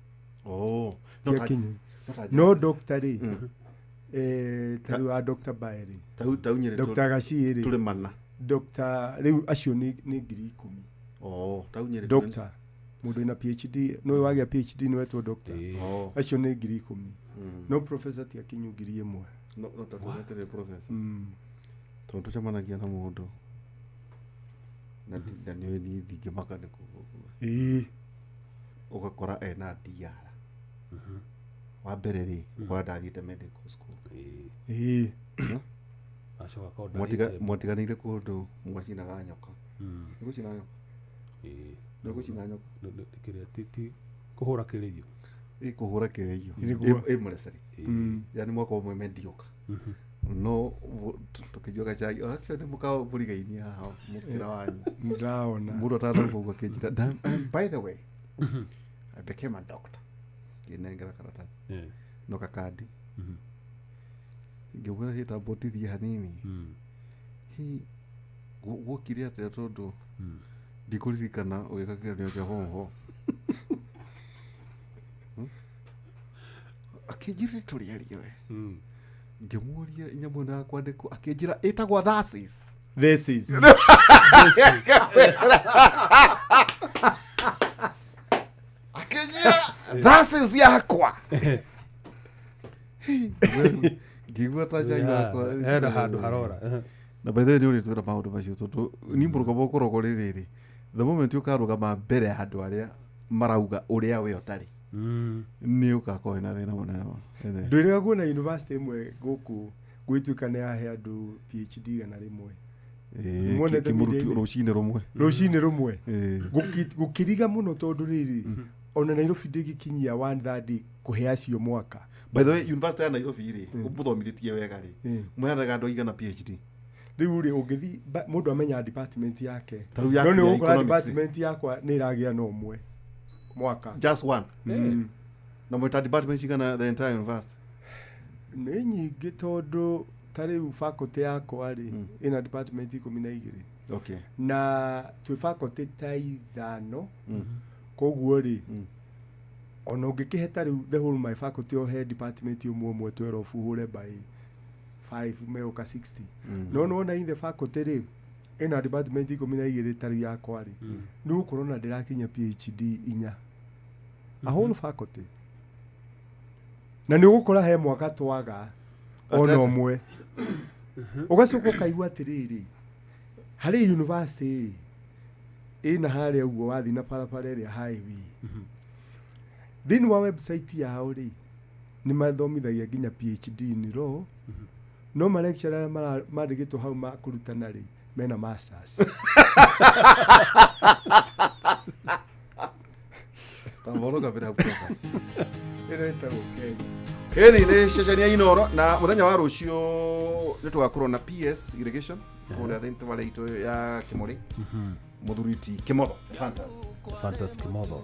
Oh, Ti akinyu. No doctor rĩ, ta rĩu a Dr. Bae rĩ, Dr. Gachie rĩ, tũrĩ mana. Dr. rĩu acio nĩ 10,000. Oh, tau Nyĩrĩ. Doctor mũndũ wĩna PhD, no wagĩa PhD nĩ wetwo doctor. Acio nĩ 10,000. No professor ti akinyu 1,000. No ta tũretĩrĩ professor. Tondũ tũcemanagia na mũndũ na nĩ niĩ ndingĩmaka nĩ kũgũkua. Ũgakora ena DR. Wa mbere rĩ, ũkora ndathiĩte medical school. Mwatiganĩire kũndũ mwacinaga nyoka. Nĩ gũcina nyoka? Nĩ gũcina nyoka? Ti kũhũra kĩrĩio. Kũhũra kĩrĩio. Ĩ mũrecerĩ. Yani mwaka ũmwe mediocre. No tũkĩnyua gacai, actually nĩ mũkawa mũrigainie haha mũkĩra wanyu. Ndaona. Mũndũ atanauma ũguo akĩnjĩra, by the way, I became a doctor. Ngĩnengera karatathi. No kakandi. Ngĩmwĩra hĩ tamba ũtithie hanini. Hi gwokire atĩa tondũ ndikũririkana ũgĩka kĩgeranio kĩa form 4. Akĩnjĩra tũrĩarie we. Ngĩmũria nyamũ ĩno ya kwandĩkwo akĩnjĩra ĩtagwo thesis. Thesis. Akĩnjĩra thesis yakwa. Ngĩigua ta cai wakwa. Hena handũ harora. Na by the way nĩ ũrĩtwĩra maũndũ macio tondũ niĩ mũrũgamo ũkoragwo rĩrĩ the moment ũkarũgama mbere ya andũ arĩa marauga ũrĩa we ũtarĩ nĩ ũgakorwo wĩna thĩna mũnene. Ndwĩrĩga kuona university ĩmwe gũkũ gwĩtuĩka nĩ yahe andũ PhD 100. Rũcinĩ rũmwe. Rũcinĩ rũmwe. Gũkĩriga mũno tondũ rĩrĩ ona Nairobi ndĩgĩkinyia 1/3 kũhe acio mwaka. By the way, university ya Nairobi rĩ, ũmũthomithĩtie wega rĩ, mũheanaga andũ aigana PhD? Rĩu rĩ ũngĩthiĩ mũndũ amenya department yake. No nĩ ũgũkora department yakwa nĩ ĩragĩa na ũmwe mwaka. Just one. Na mwĩta department cigana the entire university? Nĩ nyingĩ tondũ ta rĩu faculty yakwa rĩ ĩna department 12. Okay. Na twĩ faculty ta 5. Koguo rĩ ona ũngĩkĩhe ta rĩu the whole my faculty ohe department ũmwe ũmwe 12 ũhũre by 5 meũka 60. No nĩwona in the faculty rĩ Ĩna department 12 ta rĩu yakwa rĩ, nĩ ũgũkorwo na ndĩrakinya PhD inya, a whole faculty, na nĩ ũgũkora he mwaka twaga ona Atete. ũmwe. Ũgacoka ũkaigua atĩrĩrĩ, harĩ university ĩna harĩa ũguo wathiĩ na barabara ĩrĩa highway, thĩinĩ wa website yao rĩ, nĩ mathomithagia nginya PhD in law, no ma lecturer arĩa mandĩkĩtwo hau ma kũrutana rĩ, mena masters. Tamboro kabira professor. Ĩno ĩtagwo Kenya. Ĩni nĩ ceceni ya Inoro, na mũthenya wa rũciũ nĩ tũgakorwo na PS irrigation kũrĩa thĩinĩ tbarĩ itũ ya Kĩmũrĩ, mũthuri ti Kĩmotho Fantas. Fantas Kimotho.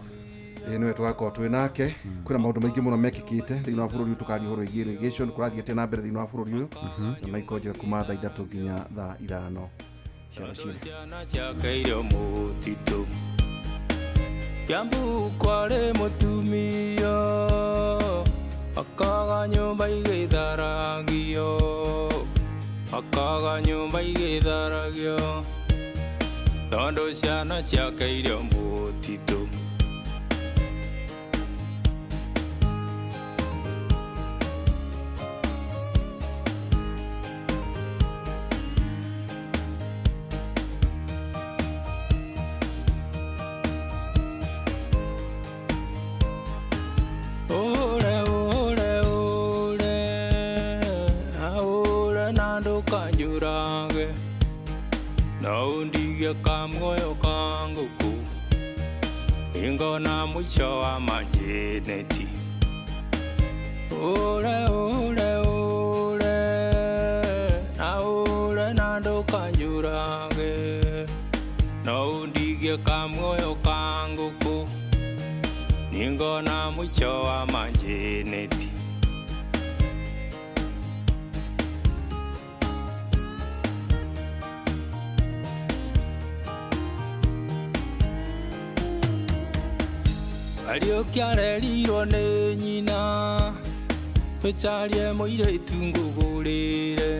Ĩ nĩwe tũgakorwo twĩ nake. Kwĩna maũndũ maingĩ mũno mekĩkĩte thĩinĩ wa bũrũri ũyũ, tũkaria ũhoro wĩgiĩ irrigation, kũrathiĩ atĩa na mbere thĩinĩ wa bũrũri ũyũ, na Michael Njega kuma thaa 3 nginya thaa 5 cia rũcinĩ. Ciana ciakeire mũtitũ Kiambu kwarĩ mũtumia akaga nyũmba igĩtharagio, akaga nyũmba igĩtharagio, tondũ ciana ciakeire mũtitũ. Ure, ure, ure, ure na ndũkanjũrage, no ũndige kamuoyo ka ngũkũ, nĩngona mũico wa manjĩnĩti. Ure, ure, ure, na ure na ndũkanjũrage, no ũndige kamuoyo ka ngũkũ, ningona mwicho wa manjeneti. Kariũki arerirwo nĩ nyina, tũcarie mũirĩtu ngũgũrĩre,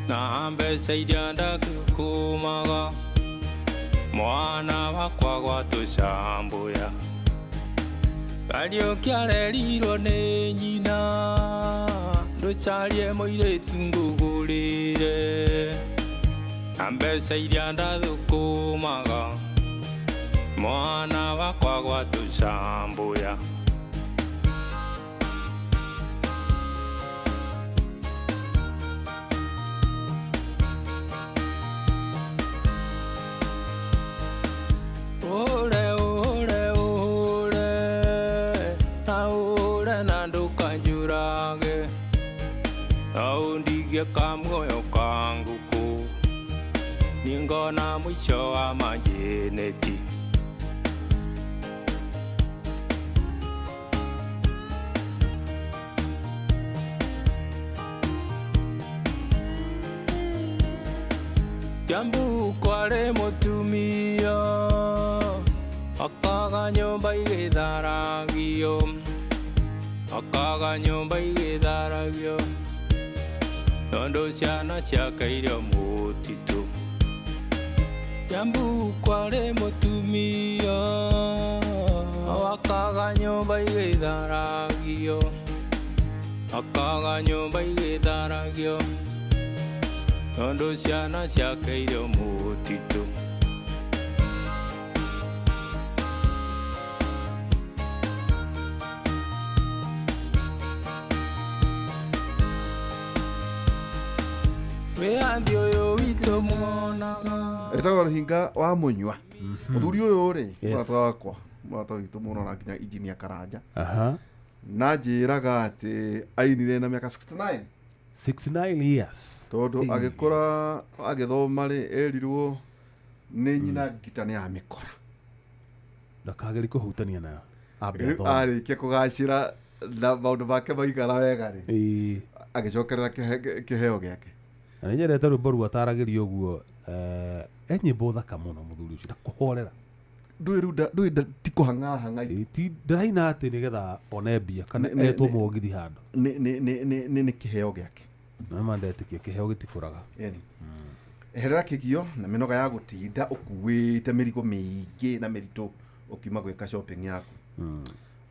na mbeca iria ndakũmaga, mwana wakwa gwatũcambũya. Kariũki arerirwo nĩ nyina, ndũcarie mũirĩtu ngũgũrĩre, na mbeca iria ndathũkũmaga, mwana wakwa gwatũcambũya. Ure, ure, ure, na ure na ndũkanjũrage, na ũndige kamuoyo ka ngũkũ, nĩngona mũico wa manjĩnĩti. Kiambu kwarĩ mũtumia akaga nyũmba igĩtharagio, akaga nyũmba igĩtharagio, tondũ ciana ciakeire mũtitũ. Kiambu kwarĩ mũtumia akaga nyũmba igĩtharagio, akaga nyũmba igĩtharagio, tondũ ciana ciakeire mũtitũ. Wĩyathi ũyũ witũ muonaga. Ĩtagwo Rũhinga wa Mũnyua. Mũthuri ũyũ rĩ, Yes. mũrata wakwa, mũrata witũ mũno, na nginya injinia Karanja, Aha. na njĩraga atĩ ainire na mĩaka 69. 69 years. Tondũ agĩkũra agĩthoma rĩ, erirwo nĩ nyina ngita nĩ amĩkora. Ndakageri kũhutania nayo. Ambe Rĩu athome. arĩkia kũgacĩra na maũndũ make maikara wega rĩ, Ĩĩ. agĩcokerera kĩheo gĩake. Na nĩ nyendete rwĩmbo rũu ataragĩria ũguo, e nyĩmbo thaka mũno mũthuri ũcio, na kũhorera. Ndũĩ rĩu ndũĩ ti kũhang'ahang'a. Ĩĩ, ti ndĩraina atĩ nĩgetha one mbia kana Nĩ- nĩ- etwo nĩ- mũgithi handũ. Nĩ kĩheo gĩake. Na nĩma ndetĩkia kĩheo gĩtikũraga. Ĩni. Eherera kĩgio na mĩnoga ya gũtinda ũkuĩte mĩrigo mĩingĩ na mĩritũ ũkiuma gwĩka shopping yaku.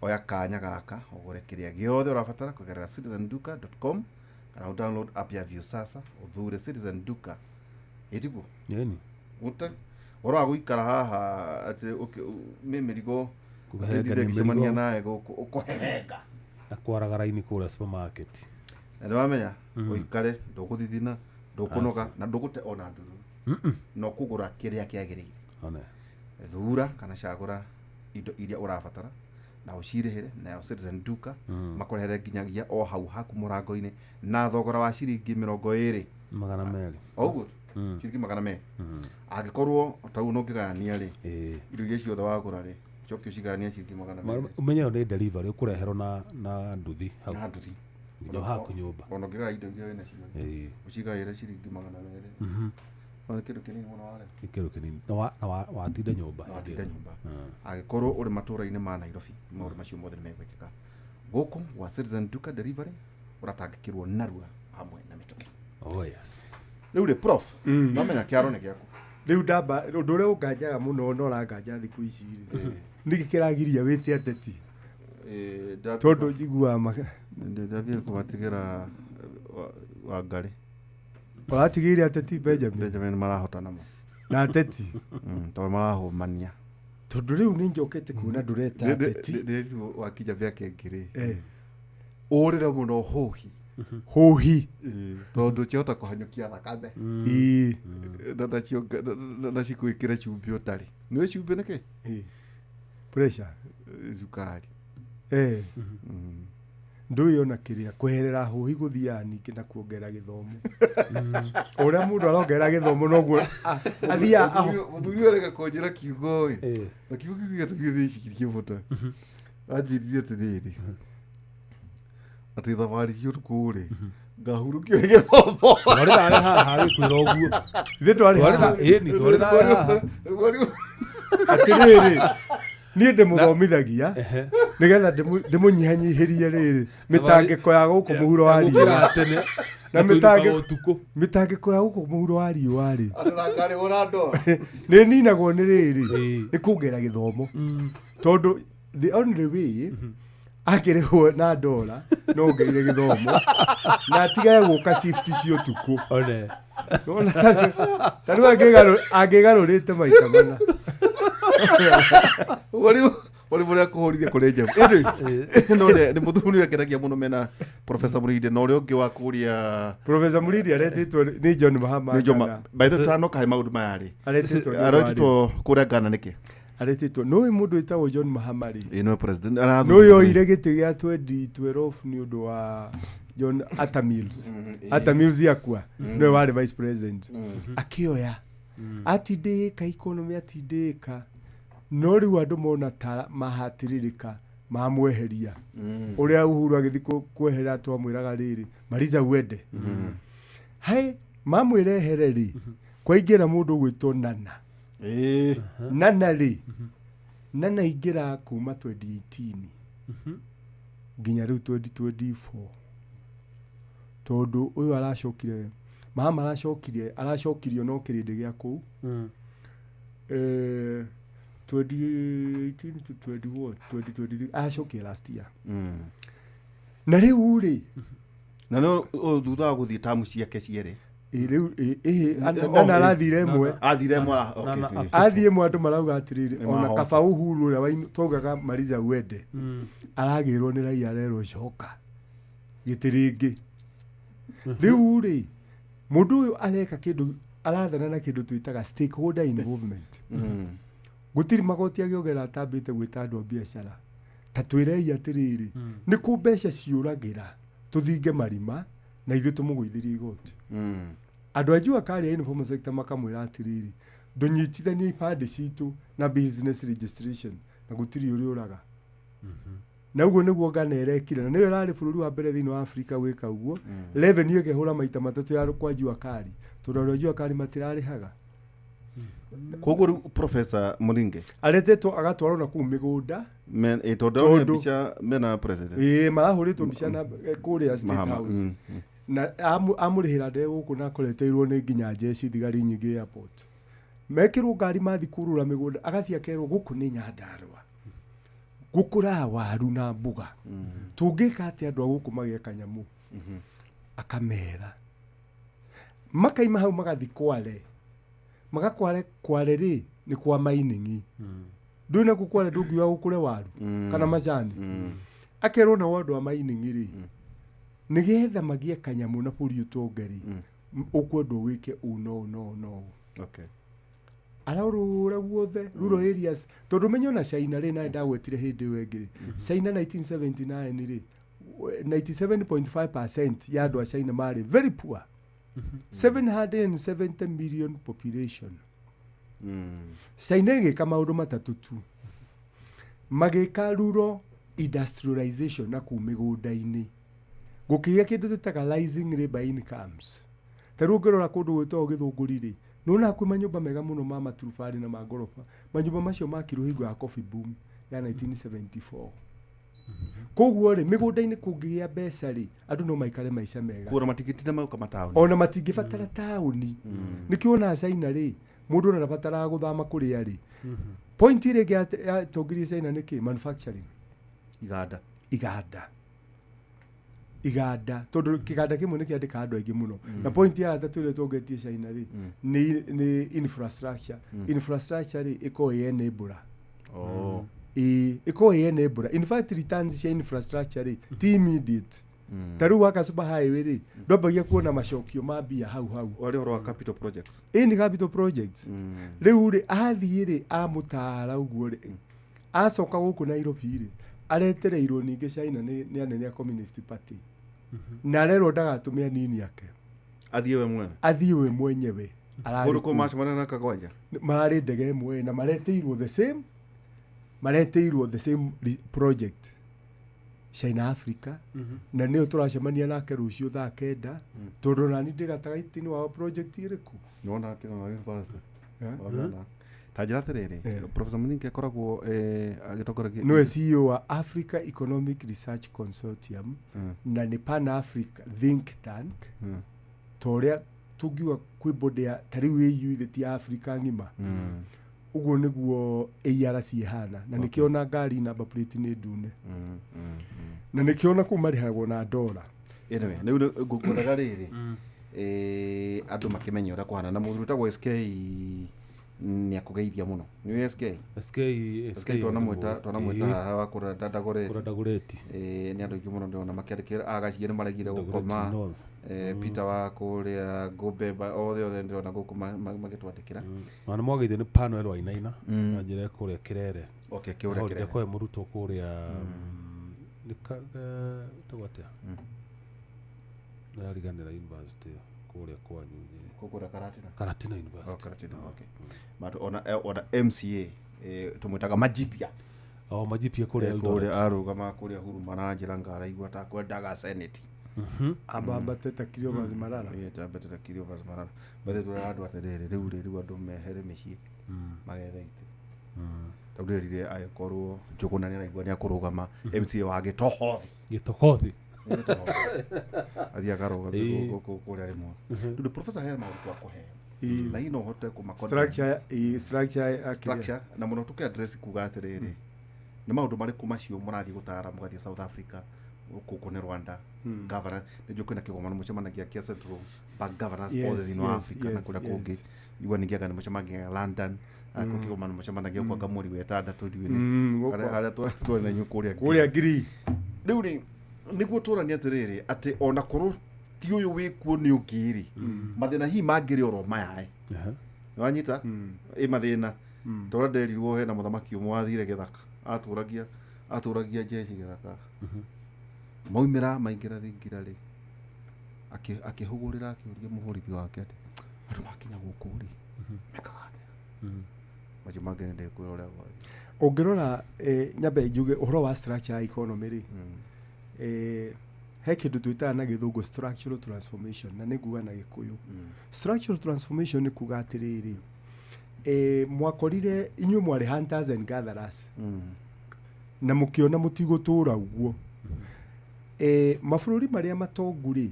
Oya kanya gaka ũgũre kĩrĩa gĩothe ũrabatara kũgerera citizenduka.com kana ũ download app ya Viusasa ũthure Citizen Duka. Ĩtiguo? Yeni. Ute ũhoro wa gũikara haha atĩ nĩ mĩrigo Kũhehenga atĩ nĩ ngĩcemania mĩrigo. nawe gũkũ ũkũhehenga. Na kwaraga raini kũrĩa supermarket. Na nĩ wamenya ũikare ndũgũthithina ndũkũnoga na ndũgũte ona nduru no kũgũra kĩrĩa kĩagĩrĩire. One. Thura kana cagũra indo iria ũrabatara na ũcirĩhĩre nayo Citizen Duka makũrehere nginyagia o hau haku mũrango-inĩ na thogora wa ciringi 20. 200. O ũguo ciringi 200. Angĩkorwo ta rĩu no ũngĩgayania rĩ indo iria ciothe wagũra rĩ coke ũcigayanie ciringi 200. Umenye ĩyo nĩ delivery ũkũreherwo na nduthi hau. Na nduthi. Nginya haku nyũmba. Ona ũngĩgaya indo iria wĩna cio rĩ ũcigaĩre ciringi 200. No nĩ kĩndũ kĩnini mũno warĩa. Nĩ kĩndũ kĩnini. Na watinda nyũmba. Na watinda nyũmba. Angĩkorwo ũrĩ matũra-inĩ ma Nairobi maũndũ macio mothe nĩ megwĩkĩka gũkũ gwa Citizen Duka Delivery ũratangĩkĩrwo narua hamwe na mĩtũkĩ. Oh yes. Rĩu rĩ prof nomenya kĩaro nĩ gĩaku. Rĩu ndamba ũndũ ũrĩa ũnganjaga mũno na ũranganja thikũ ici rĩ nĩkĩ kĩragiria wĩte ateti tondũ njiguaga ndambia kũmatigĩra Wangarĩ. Ũratigĩire ateti Benjamin. Benjamin marahota namo. Na ateti. Tondũ marahũmania. Tondũ rĩu nĩ njokete kuona ndũreta ateti. Rĩu wakinya mĩaka ĩngĩ rĩ ũrĩre mũno hũhi. Hũhi. Tondũ ciahota kũhanyũkia thakame. Na cikwĩkĩre cumbĩ ũtarĩ. Nĩũĩ cumbĩ nĩkĩ? Pressure. Cukari. Ndũĩ ona kĩrĩa kweherera hũhi gũthiaga ningĩ na kuongerera gĩthomo. Ũrĩa mũndũ arongerera gĩthomo noguo athiaga Mũthuri ũyũ arega kũnjĩra kiugo ĩ. Na kiugo kĩu gĩatũmire ndĩcirie mũno. Anjĩrire atĩrĩrĩ atĩ thabarĩ cia ũtukũ rĩ ngahurũkio nĩ gĩthomo. Twarĩ nawe haha agĩkwĩra ũguo. Ithuĩ twarĩ haha. Ĩni twarĩ nawe haha. Atĩrĩrĩ niĩ ndĩmũthomithagia nĩgetha ndĩmũnyihanyihĩrie rĩrĩ mĩtangĩko ya gũkũ mũhuro wa riũa. Na mĩtangĩko ya gũkũ mũhuro wa riũa rĩ nĩ ninagwo nĩ rĩrĩ nĩ kuongerera gĩthomo. Tondũ the only way akĩrĩhwo na ndora no ongereire gĩthomo na atigage gũka shift cia ũtukũ. Ta rĩu angĩgarũrĩte maita mana. Wari mũrĩa kũhũrithia kũrĩ Jeff. Ĩndĩ no nĩ mũthuri ũrĩa mũno mena Professor Mũrinde na ũrĩa ũngĩ wa kũrĩa Professor Mũrinde aretĩtwo nĩ John Mahama. Nĩ John. By the way tanoka he maũndũ maya rĩ. Aretĩtwo kũrĩa Ghana nĩkĩ? Aretĩtwo nĩũĩ mũndũ wĩtagwo John Mahama rĩ. Ĩ nĩwe president. Nĩũĩ oire gĩtĩ gĩa 2012 nĩ ũndũ wa John Atta Mills. Atta Mills akua nĩwe warĩ vice president. Akĩoya atindĩka economy atindĩka no rĩu andũ mona ta mahatĩrĩrĩka mamweheria. Ũrĩa Uhuru agĩthiĩ kwehera twamwĩraga rĩrĩ Mariza Wende. Hai mamwĩra ehere rĩ kwaingĩra mũndũ ũgwĩtwo Nana. Nana rĩ Nana aingĩra kuma 2018 nginya rĩu 2024 tondũ ũyũ aracokire Mahama aracokirio no kĩrĩndĩ gĩa kũu 2018 to 20 2023 acokire last year. Na rĩu rĩ na no thutha wa gũthiĩ tamu ciake cierĩ rĩu Nana arathire ĩmwe athire ĩmwe athiĩ ĩmwe andũ marauga atĩrĩrĩ ona kaba Uhuru ũrĩa twaugaga Mariza Wende aragĩrwo nĩ raia arerwo coka gĩtĩ rĩngĩ. Rĩu rĩ mũndũ ũyũ areka kĩndũ arathana na kĩndũ twĩtaga stakeholder involvement. Gũtirĩ magoti agĩongerera atambĩte gwĩta andũ a biacara ta twĩrei atĩrĩrĩ nĩ kũ mbeca ciũragĩra tũthinge marima na ithuĩ tũmũgũithĩrie igoti. Andũ a Jua Kali a informal sector makamwĩra atĩrĩrĩ ndũnyitithanie ibandĩ citũ na business registration na gũtirĩ ũrĩa ũraga. Na ũguo nĩguo Ghana ĩrekire na nĩyo ĩrarĩ bũrũri wa mbere thĩinĩ wa Afrika gwĩka ũguo. Revenue ĩkehũra maita matatũ ya kwa Jua Kali tondũ andũ a Jua Kali matirarĩhaga. Koguo rĩu Professor Mũringe aretetwo agatwarwo na kũu mĩgũnda tondũ mbica mena president. Ĩĩ marahũrĩtwo mbica na kũrĩa State House. Na amũrĩhĩra ndege gũkũ na akoreteirwo nĩ nginya jeshi thigari nyingĩ airport. Mekĩrwo ngari mathiĩ kũrũra mĩgũnda, agathiĩ akerwo gũkũ nĩ Nyandarũa, gũkũraga waru na mbuga, tũngĩka atĩa andũ a gũkũ magĩe kanyamũ? Akamera makaima hau magathiĩ Kwale, magakware Kwale rĩ nĩ kwa mining, ndũĩ nakuo Kwale ndũngiuga gũkũre waru kana macani. Akerwo nao andũ a mining rĩ, nĩgetha magĩe kanyamũ na bũrũri ũtonge rĩ, ũkwendwo wĩke ũũ na ũũ na ũũ na ũũ. Arorũra guothe rural areas, tondũ menye ona China rĩ, na ndagwetire hĩndĩ ĩyo ĩngĩ rĩ, China 1979 rĩ, 97.5% ya andũ a China marĩ very poor, 770 million population. China ĩgĩka maũndũ matatũ tu, magĩka rural industrialization na kũu mĩgũnda-inĩ, gũkĩgĩa kĩndũ tũtaga rising labor incomes. Ta rĩu ũngĩrora kũndũ gwĩtagwo Gĩthũngũri rĩ, nĩwonaga kwĩ manyũmba mega mũno ma maturubarĩ na ma ngoroba. Manyũmba macio makirwo hingo ya coffee boom ya 1974. Koguo rĩ, mĩgũnda-inĩ kũngĩgĩa mbeca rĩ, andũ no maikare maica mega. Kuona matingĩtinda magũka mataũni. Ona matingĩbatara taũni. Nĩkĩo wonaga China rĩ, mũndũ ona ndabataraga gũthama kũrĩa rĩ. Point ĩrĩa ĩngĩ yatongirie China nĩ kĩ? Manufacturing. Iganda. Iganda, tondũ kĩganda kĩmwe nĩ kĩandĩkaga andũ aingĩ mũno. Na point ya gatatũ ĩrĩa ĩtongetie China rĩ, nĩ infrastructure. Infrastructure rĩ, ĩkoragwo ĩ enabler. Ĩĩ, ĩkoragwo ĩ enabler. In fact, returns cia infrastructure rĩ, ti immediate. Ta rĩu waka super highway rĩ, ndwambagia kuona macokio ma mbia hau hau. Warĩ ũhoro wa capital projects. Ĩĩ, nĩ capital projects. Rĩu rĩ, athiĩ rĩ, amũtara ũguo rĩ, acoka gũkũ Nairobi rĩ, aretereirwo ningĩ China nĩ anene a Communist Party, na arerwo ndagatũme anini ake. Athiĩ we mwene. Athiĩ we mwenyewe. Ararĩ Kũndũ kũu kũu. macemania na Kagwanja. Mararĩ ndege ĩmwe na maretĩirwo the same, maretĩirwo the same project, China Africa. Na nĩyo tũracemania nake rũciũ thaa 9, tondũ nani ndĩ gatagatĩ-inĩ wa project ĩrĩkũ. Nĩwona kĩno university. Eh? Wona. Ta njĩra atĩrĩrĩ, Professor Muningi akoragwo agĩtongoragia Nĩwe CEO wa Africa Economic Research Consortium, na nĩ Pan Africa think tank. Ta ũrĩa tũngiuga kwĩ body ya ta rĩu AU ithĩ ti ya Africa ng'ima, ũguo nĩguo ARC ĩhana. Na nĩkĩo ona ngari number plate nĩ ndune, na nĩkĩo ona kũu marĩhagwo na ndora. Anyway, rĩu ngwendaga rĩrĩ, andũ makĩmenye ũrĩa kũhana, na mũthuri ũtagwo SK nĩ akũgeithia mũno. Nĩ SK? SK. SK twanamwĩta haha wa kũrĩa Dagoretti. Kũrĩa Dagoretti. Nĩ andũ aingĩ mũno ndĩrona makĩandĩkĩra agacie nĩ maregire Dagoretti gũkoma. North. Peter wa kũrĩa Ngũmbemba, othe othe ndĩrona gũkũ magĩtwandĩkĩra. Na nĩ mwageithio nĩ Panuel Wainaina na njĩra kũrĩa Kĩrere. Okay, kĩũrĩa Kĩrere. Kũrĩa mũrutwo kũrĩa nĩ tagwo atĩa, nĩrariganĩra university kũrĩa kwanyu Nyĩrĩ. Kũrĩa Karatina. Karatina Oh, University. Karatina, okay. But ona MCA tũmwĩtaga Majibia. O Majibia kũrĩa Kũrĩa Eldoret. arũgama kũrĩa Huruma na njĩra ngaraigua ta kwendaga senate. Ambambate ta Cleophas Malala. Tambete Cleophas Malala. Bathe tũrera andũ atĩrĩrĩ, rĩu rĩ, rĩu andũ mehere mĩciĩ magethe itĩ. Tondũ rĩrire agĩkorwo Njũgũna nĩ araigua nĩ akũrũgama MCA wa Gĩtohothi. Gĩtohothi. Athiĩ akarũgame kũrĩa rĩmwe. Tondũ professor he maũndũ twakũhe. Na hihi no ũhote kũma Structure, structure ya kĩrĩa. Structure, na mũno tũkĩ address kuga atĩrĩrĩ, nĩ maũndũ marĩkũ macio mũrathiĩ gũtara mũgathiĩ South Africa, gũkũ nĩ Rwanda, governor nĩ njũĩ kwĩna kĩgomano mũcemanagia kĩa Central Bank governors othe thĩinĩ wa Africa na kũrĩa kũngĩ. Igua ningĩ anga nĩ mũcemanagia London, kwĩ kĩgomano mũcemanagia kwanga mweri wa ĩtandatũ, ndiũĩ nĩ harĩa twarĩ na inyuĩ kũrĩa Kũrĩa ngiri. Rĩu rĩ, nĩguo tũranie atĩrĩrĩ, atĩ ona korwo ti ũyũ wĩkuo nĩ ũngĩ rĩ, mathĩna hihi mangĩrĩ oro maya nĩwanyita ĩ mathĩna tondũ nderirwo hena mũthamaki ũmwe wathire gĩthaka, atũragia jeshi gĩthaka, maumĩra maingĩra thingira rĩ, akĩhũgũrĩra akĩũria mũhũrithi wake atĩ andũ makinya gũkũ rĩ mekaga atĩa. Macio mangĩ nĩ ndĩkwĩra ũrĩa gwathiĩ. Ũngĩrora, nyambe njuge ũhoro wa structure ya economy rĩ, he kĩndũ twĩtaga na gĩthũngũ structural transformation, na nĩ nguga na gĩkũyũ. Structural transformation nĩ kuga atĩrĩrĩ, mwakorire inyuĩ mwarĩ hunters and gatherers, na mũkĩona mũtigũtũra ũguo. Mabũrũri marĩa matongu rĩ,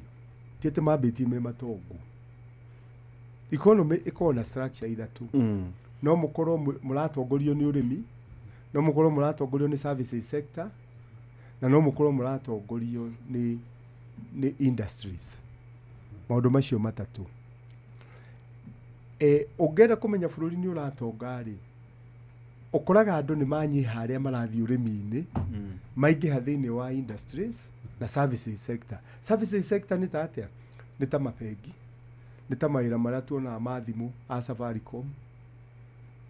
Ti atĩ mambĩtie me matongu. Economy ĩkoragwo na structure ithatũ. No mũkorwo mũratongorio nĩ ũrĩmi, no mũkorwo mũratongorio nĩ services sector, na no mũkorwo mũratongorio nĩ industries. Maũndũ macio matatũ. Ũngĩenda kũmenya bũrũri nĩ ũratonga rĩ, ũkoraga andũ nĩ manyiha arĩa marathiĩ ũrĩmi-inĩ, maingĩha thĩinĩ wa industries na services sector. Services sector nĩ ta atĩa? Nĩ ta mabengi, nĩ ta mawĩra marĩa tuonaga ma thimũ a Safaricom,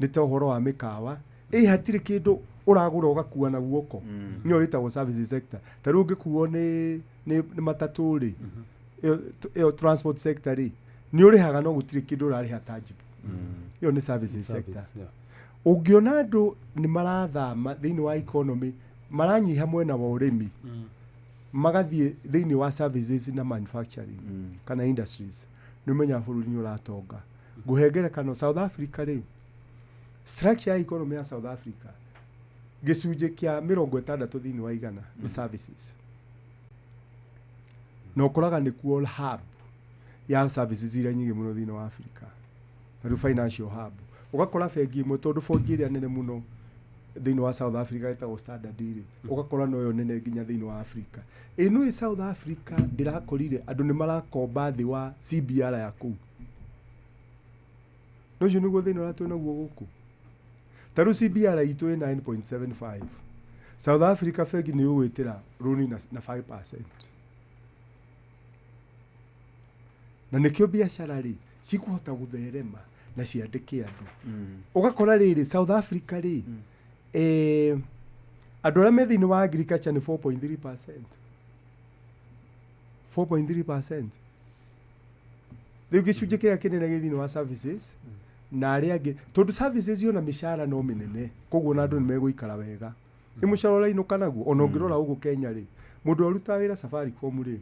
nĩ ta ũhoro wa mĩkawa. Ĩ hatirĩ kĩndũ ũragũra ũgakua na guoko, nĩyo ĩtagwo services sector. Ta rĩu ũngĩkuo nĩ matatũ rĩ, ĩyo transport sector rĩ, nĩ ũrĩhaga no gũtirĩ kĩndũ ũrarĩha tangible. Ĩyo nĩ services sector. Ũngĩona andũ nĩ marathama thĩinĩ wa economy, maranyiha mwena wa ũrĩmi, magathiĩ thĩinĩ wa services na manufacturing kana industries, nĩ ũmenyaga bũrũri nĩ ũratonga. Ngũhe ngerekano, South Africa rĩ, structure ya economy ya South Africa, gĩcunjĩ kĩa 60% nĩ services. Na ũkoraga nĩkuo hub ya services iria nyingĩ mũno thĩinĩ wa Africa, ta rĩu financial hub. Ũgakora bengi ĩmwe, tondũ bengi ĩrĩa nene mũno thĩinĩ wa South Africa ĩtagwo Standard rĩ, ũgakora noyo nene nginya thĩinĩ wa Africa. Ĩ nũĩ South Africa ndĩrakorire andũ nĩ marakomba thĩ wa CBR ya kũu. No ũcio nĩguo thĩna ũrĩa twĩnaguo gũkũ. Ta rĩu CBR itũ ĩ 9.75. South Africa bengi nĩ ĩgũgwĩtĩra rũni na 5%. Na nĩkĩo biacara rĩ cikũhota gũtherema na ciandĩke andũ. Ũgakora rĩrĩ South Africa rĩ, andũ arĩa me thĩinĩ wa agriculture nĩ 4.3%. 4.3%. Rĩu gĩcunjĩ kĩrĩa kĩnene gĩ thĩinĩ wa services na arĩa angĩ, tondũ services yona mĩcara no mĩnene, koguo na andũ nĩ megũikara wega. Nĩ mũcara ũrainũka naguo. Ona ũngĩrora gũkũ Kenya rĩ, mũndũ ũrutaga wĩra Safaricom rĩ,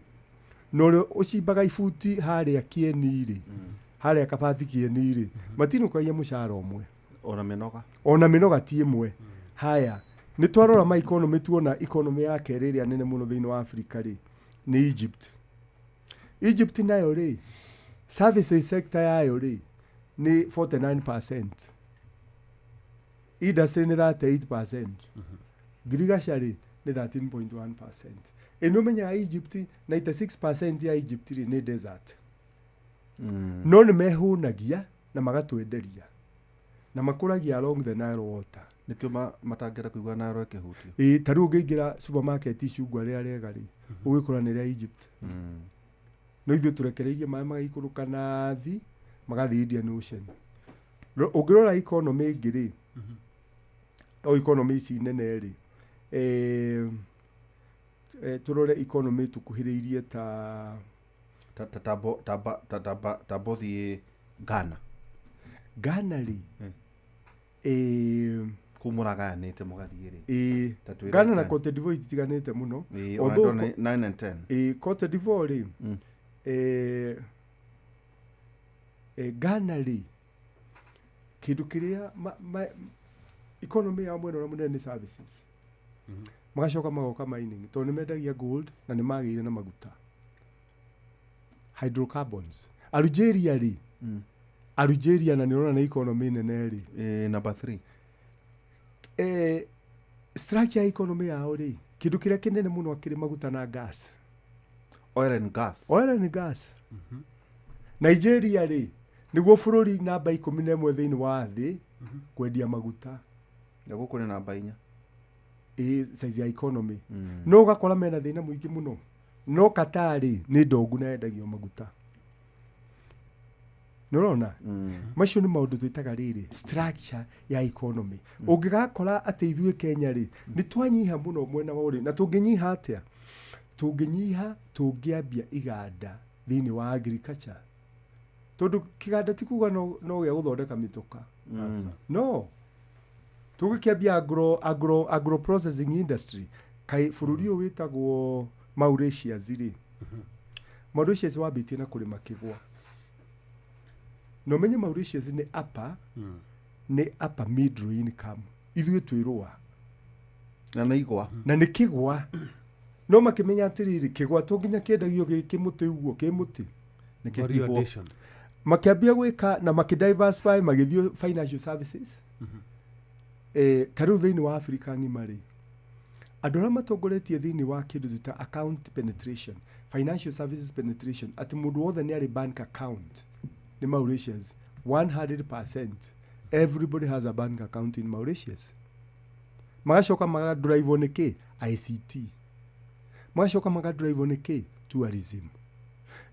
na ũrĩa ũcimbaga ibuti harĩa Kieni rĩ, harĩa Kabati Kieni rĩ, matinũkagia mũcara ũmwe. Ona mĩnoga. Ona mĩnoga ti ĩmwe. Haya, nĩ twarora ma economy, tuona economy ya kerĩ ĩrĩa nene mũno thĩinĩ wa Africa rĩ, nĩ Egypt. Egypt nayo rĩ, services sector yayo rĩ, nĩ 49%. Industry nĩ 38%. Ngirigaca rĩ, nĩ 13.1%. Ĩno ũmenyaga Egypt, 96% ya Egypt rĩ, nĩ desert. No nĩ mehũnagia na magatwenderia na makũragia along the Nile water. Nĩkĩo matangĩenda kũigua Nile ĩkĩhutio. Ĩ, ta rĩu ũngĩingĩra supermarket icungwa rĩrĩa rĩega rĩ, ũgĩkora nĩ rĩa Egypt. No ithuĩ tũrekereirie maĩ magaikũrũka na thĩ, magathiĩ Indian Ocean. Ũngĩrora economy ĩngĩ rĩ, o economy ici nene rĩ, tũrore economy tũkuhĩrĩirie ta ta bothiĩ Ghana. Ghana rĩ, Kũu mũragayanĩte mũgathiĩ rĩ. Ghana na Cote d'Ivoire itiganĩte mũno. Although 9 and 10. Cote d'Ivoire rĩ, Ghana rĩ, kĩndũ kĩrĩa economy ya mwena ũrĩa mũnene nĩ services. Magacoka magoka mining, tondũ nĩ mendagia gold na nĩ magĩire na maguta, hydrocarbons. Algeria rĩ, Algeria na nĩ ũrona nĩ economy nene rĩ. Number 3. Structure ya economy yao rĩ, kĩndũ kĩrĩa kĩnene mũno akĩrĩ maguta na gas. Oil and gas. Oil and gas. Nigeria rĩ, nĩguo bũrũri namba 11 thĩinĩ wa thĩ kwendia maguta. Na gũkũ nĩ namba 4. Ĩ, size ya economy. No ũgakora mena thĩna mũingĩ mũno. No Qatar rĩ, nĩ ndongu na yendagio maguta. Nĩ ũrona? Macio nĩ maũndũ twĩtaga rĩrĩ structure ya economy. Ũngĩgakora atĩ ithuĩ Kenya rĩ, nĩ twanyiha mũno mwena wa ũrĩmi. Na tũngĩnyiha atĩa? Tũngĩnyiha tũngĩambia iganda thĩinĩ wa agriculture. Tondũ kĩganda ti kuga no gĩa gũthondeka mĩtoka. No. Tũgĩkĩambia agro processing industry. Kaĩ bũrũri ũyũ wĩtagwo Mauritius rĩ. Mauritius wambĩtie na kũrĩma kĩgwa. Na ũmenye Mauritius nĩ upper middle income. Ithuĩ twĩ rũa. Na nĩ igwa. Na nĩ kĩgwa. No makĩmenya atĩrĩrĩ, kĩgwatwo nginya kĩendagio gĩ kĩmũtĩ ũguo kĩmũtĩ. Value addition. Makĩambia gwĩka na makĩdiversify, magĩthiĩ financial services. Ta rĩu thĩinĩ wa Africa ng'ima rĩ, andũ arĩa matongoretie thĩinĩ wa kĩndũ twĩta account penetration, financial services penetration, atĩ mũndũ wothe nĩ arĩ bank account nĩ Mauritius. 100% everybody has a bank account in Mauritius. Magacoka magadrive nĩ kĩ? ICT. Magacoka magadrive nĩ kĩ? Tourism.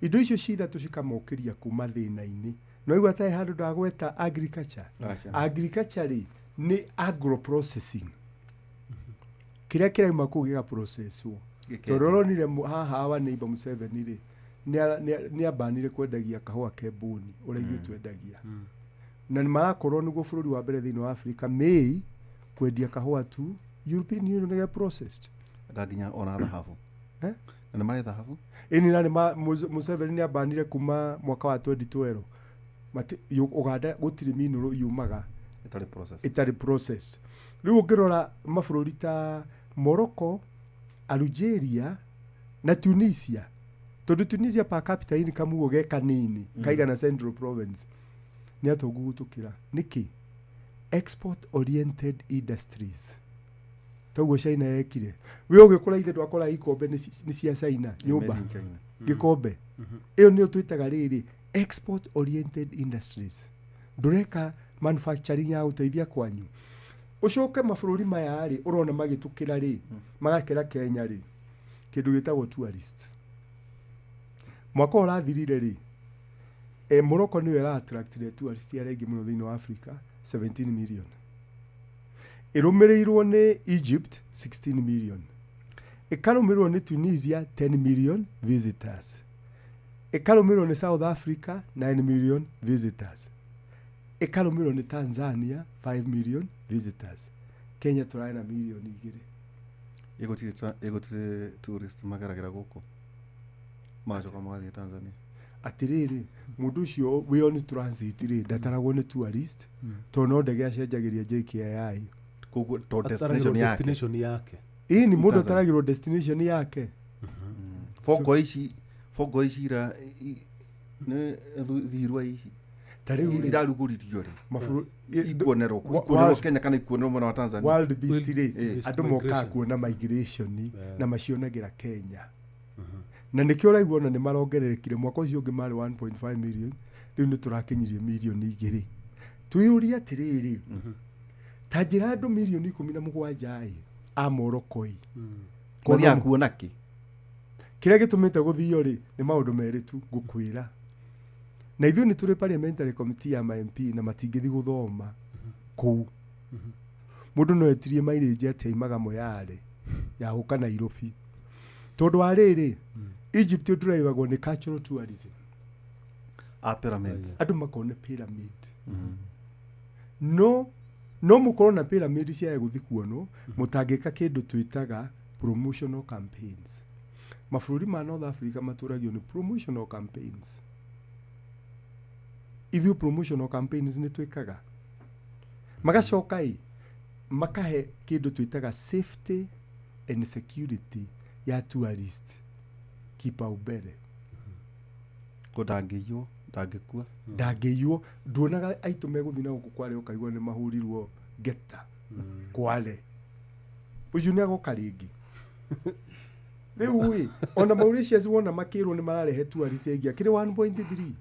Indo icio ci ithatũ cikamokĩria kuma thĩna-inĩ. No igua atarĩ handũ ndagweta agriculture. Aca. Agriculture rĩ, nĩ agro processing, kĩrĩa kĩrauma kũu gĩgaprocesswo. Gĩkendio. Tondũ ũronire haha wa neighbor Museveni rĩ, nĩ ambanire kwendagia kahũa ke mbũni ũrĩa ithuĩ twendagia, na nĩ marakorwo nĩguo bũrũri wa mbere thĩinĩ wa Africa May kwendia kahũa tu European Union nĩ ge processed. Anga nginya ona thahabu. Eh? Na nĩ marĩ thahabu. Ĩni na nĩ Museveni nĩ ambanire kuma mwaka wa 2012. Uganda gũtirĩ mineral yumaga ĩtarĩ process. Ĩtarĩ processed. Rĩu ũngĩrora mabũrũri ta Morocco, Algeria na Tunisia, tondũ Tunisia per capita income ũguo ge kanini kaigana Central Province, nĩ atongu gũtũkĩra. Nĩkĩ? Export oriented industries. Toguo China yekire. We ũgĩkora ithe ndwakora ikombe nĩ cia China nyũmba. Made in China. Gĩkombe ĩyo nĩyo twĩtaga rĩrĩ export oriented industries. Ndũreka manufacturing ya gũteithia kwanyu. Ũcoke mabũrũri maya rĩ, ũrona magĩtũkĩra rĩ, magakĩra Kenya rĩ, kĩndũ gĩtagwo tourist. Mwaka ũyũ ũrathirire rĩ, Morocco nĩyo ĩra attractire tourist arĩa aingĩ mũno thĩinĩ wa Africa, 17 million, ĩrũmĩrĩirwo nĩ Egypt, 16 million, ĩkarũmĩrĩrwo nĩ Tunisia, 10 million visitors, ĩkarũmĩrĩrwo nĩ South Africa, 9 million visitors, ĩkarũmĩrĩrwo nĩ Tanzania, 5 million visitors. Kenya tũrarĩ na mirioni 2. Ĩgũtirĩ tourist mageragĩra gũkũ, magacoka magathiĩ Tanzania. Atĩrĩrĩ, mũndũ ũcio wĩ on transit rĩ, ndataragwo nĩ tourist, tondũ no ndege acenjagĩria JKIA. Koguo to Ataragĩrwo destination yake. Destination yake. Ĩni mũndũ Tanzania. ataragĩrwo destination yake. Bongo ici ira nĩ thirwa ici Ta rĩu rĩ, irarugũririo rĩ, ikuonerwo kũ? Ikuonerwo Kenya kana ikuonerwo mwena wa Tanzania? Wild beast rĩ, Beast andũ mokaga migration. kuona migration na macionagĩra Kenya, na nĩkĩo ũraigua ona nĩ marongererekire. Mwaka ũcio ũngĩ marĩ 1.5 million, rĩu nĩ tũrakinyirie mirioni 2. Twĩyũrie atĩrĩrĩ, ta njĩra andũ mirioni 17 ĩ a Morocco ĩ Mathiaga kuona kĩ? Kĩrĩa gĩtũmĩte gũthio rĩ, nĩ maũndũ merĩ tu ngũkwĩra. Na ithuĩ nĩ tũrĩ parliamentary committee ya ma MP na matingĩthiĩ gũthoma kũu. Mũndũ no etirie mileage atĩ aimaga Moyale ya gũka Nairobi, tondũ wa rĩrĩ, Egypt ũndũraigagwo nĩ cultural tourism. A pyramids. Andũ makone pyramid. No mũkorwo na pyramid cia gũthi kuonwo, mũtangĩka kĩndũ twĩtaga promotional campaigns. Mabũrũri ma North Africa matũragio nĩ promotional campaigns. Ithuĩ promotional campaigns nĩ twĩkaga? Magacoka ĩ makahe kĩndũ twĩtaga safety and security ya tourist kipaumbele. Kũ ndangĩiywo, ndangĩkua. Ndangĩiywo. Nduonaga aitũ megũthiĩ na gũkũ Kwale, ũkaigua nĩ mahũrirwo ngeta Kwale. Ũcio nĩ agoka rĩngĩ rĩu ĩ. Ona Mauritius wona makĩrwo nĩ mararehe tourist aingĩ, akĩrĩ 1.3,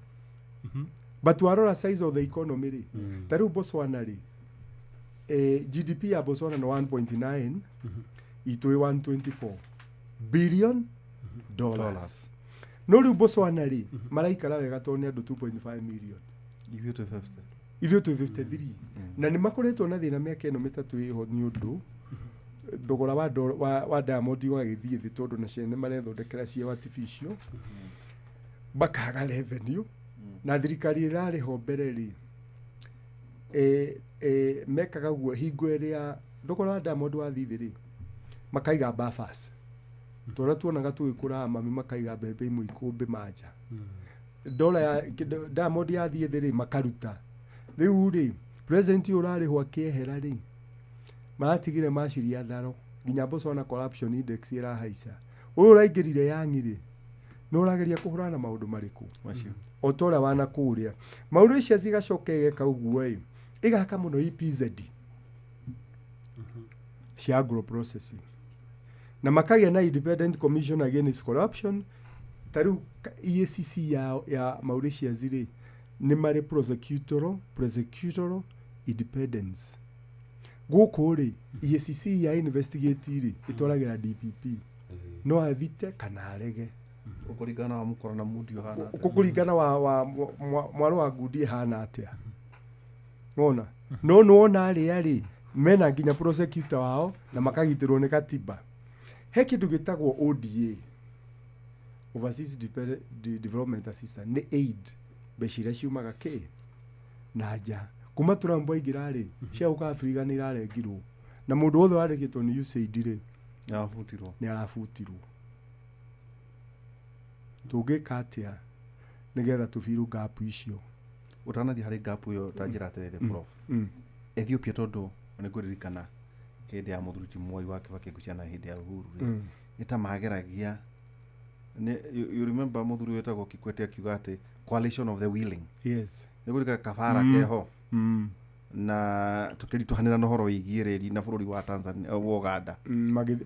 but warora size of the economy rĩ, ta rĩu Botswana rĩ, GDP ya Botswana nĩ 1.9, itũ ĩ 124 billion dollars. Dollars. No rĩu Botswana rĩ, maraikara wega tondũ nĩ andũ 2.5 million. Ithuĩ twĩ 50. Ithuĩ twĩ 53, na nĩ makoretwo na thĩna mĩaka ĩno 3 ĩho nĩ ũndũ thogora wa diamond ũgagĩthiĩ thĩ, tondũ na ciana marethondekera cia artificial, makaga revenue. Na thirikari ĩrarĩ ho mbere rĩ, mekaga guo hingo ĩrĩa thogora wa diamond wathiĩ thĩ rĩ, makaiga buffers tũrĩa tuonaga tũgĩkũra, mami makaiga mbembe imwe ikũmbĩ manja. Dola ya diamond yathiĩ thĩ rĩ, makaruta. Rĩu rĩ, president ũyũ ũrarĩhwo akĩehera rĩ, maratigire maciria tharo nginya Botswana corruption index ĩrahaica. Ũyũ ũraingĩrire yangi rĩ, nĩ ũrageria kũhũrana na maũndũ marĩkũ? Macio. O ta ũrĩa wanakũrĩa. Mauritius ĩgacoka ĩgeka ũguo ĩ, ĩgaka mũno EPZ cia agro processing na makagĩa na Independent Commission Against Corruption. Ta rĩu EACC ya Mauritius rĩ, nĩ marĩ prosecutorial independence. Gũkũ rĩ, EACC ya investigate rĩ, ĩtwaragĩra DPP, no athite kana arege. Ũkũringana wa mũkora na mundi ũhana atĩa. Kũringana wa mwaro wa ngundi ĩhana atĩa, wona no nĩwona arĩa rĩ mena nginya prosecutor wao na makagitĩrwo nĩ katiba. He kĩndũ gĩtagwo ODA, Overseas Development Assistance, nĩ aid, mbeca iria ciumaga kĩ na nja. Kuma Trump aingĩra rĩ, cia gũka Afrika nĩ irarengirwo, na mũndũ wothe warĩkĩtwo nĩ USAID rĩ, Nĩarabutirwo. nĩ arabutirwo. Tũngĩka atĩa nĩgetha tũbiru gap icio? Ũtanathiĩ harĩ gap ĩyo, ta njĩra atĩrĩrĩ, prof. Ethiopia, tondũ nĩ ngũririkana hĩndĩ ya mũthuri ti Mwai wa Kibaki ngũciana hĩndĩ ya Uhuru rĩ, nĩ ta mageragia you remember mũthuri wĩtagwo Kikwete akiuga atĩ coalition of the willing. Yes. Nĩ kũririkana kabara keho na tũkĩritũhanĩra na ũhoro wĩgiĩ rĩri na bũrũri wa Tanzania, wa Uganda.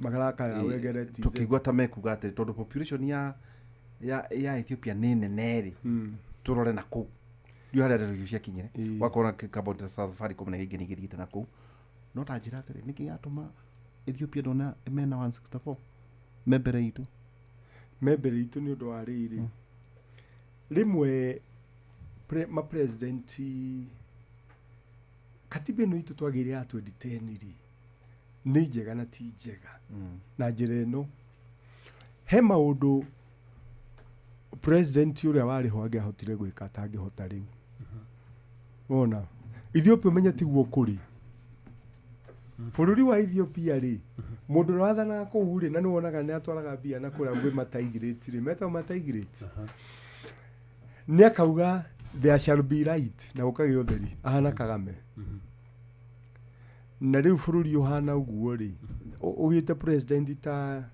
Makarakaya wegere TZ. Tũkĩigua ta mekuga atĩ tondũ population ya Ethiopia nĩ nene rĩ, tũrore na kũu ndiũ harĩa ndeto icio ciakinyire. Wakora kambuni ta Safaricom na iria ingĩ nĩ igĩthiĩte na kũu. No ta njĩra atĩrĩ, nĩkĩ gĩatũma Ethiopia ndona mena 164 me mbere itũ? Me mbere itũ nĩ ũndũ wa rĩrĩ, rĩmwe mapresident, katiba ĩno itũ twagĩire ya 2010 rĩ, nĩ njega na ti njega na njĩra ĩno. He maũndũ president ũrĩa warĩ ho angĩahotire gwĩka atangĩhota rĩu. Wona Ethiopia, ũmenye tiguo kũrĩ. Bũrũri wa Ethiopia rĩ, mũndũ ũrĩa wathanaga kũu rĩ, na nĩ wonaga nĩ atwaraga mbia na kũrĩa gwĩ mataigirĩti rĩ, metagwo mataigirĩti, nĩ akauga there shall be light na gũkagĩa ũtheri, ahana Kagame. Na rĩu bũrũri ũhana ũguo rĩ, ũgĩte president ta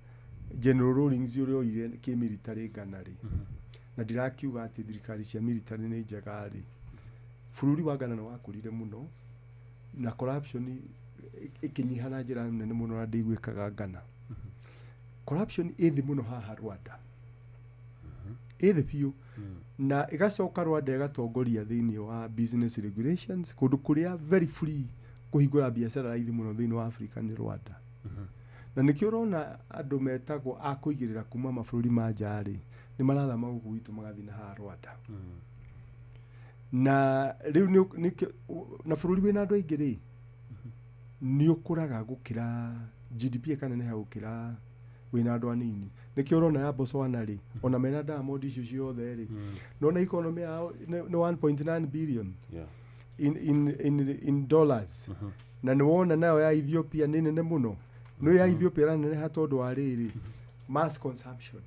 General Rawlings ũrĩa oire kĩmilitary Ghana rĩ, na ndirakiuga atĩ thirikari cia military nĩ njega rĩ, bũrũri wa Ghana nĩ wakũrire mũno na corruption ĩkĩnyiha na njĩra nene mũno, na ndĩiguĩkaga Ghana. Corruption ĩ thĩ mũno haha Rwanda, ĩ thĩ biũ, na ĩgacoka Rwanda ĩgatongoria thĩinĩ wa business regulations, kũndũ kũrĩa very free kũhingũra biacara raithi mũno thĩinĩ wa Africa nĩ Rwanda. Na nĩkĩo ũrona andũ metagwo a kũigĩrĩra kuma mabũrũri ma nja rĩ, nĩ marathama gũkũ gwitũ magathiĩ na haha Rwanda. Na rĩu nĩkĩo na bũrũri wĩna andũ aingĩ rĩ, nĩ ũkũraga gũkĩra GDP ĩkaneneha gũkĩra wĩna andũ anini. Nĩkĩo ũrona ya Botswana rĩ, ona mena diamond icio ciothe rĩ, nona economy yao nĩ 1.9 billion in dollars. Na nĩ wona nayo ya Ethiopia nĩ nene mũno. No ya Ethiopia ĩraneneha tondũ wa rĩrĩ, mass consumption.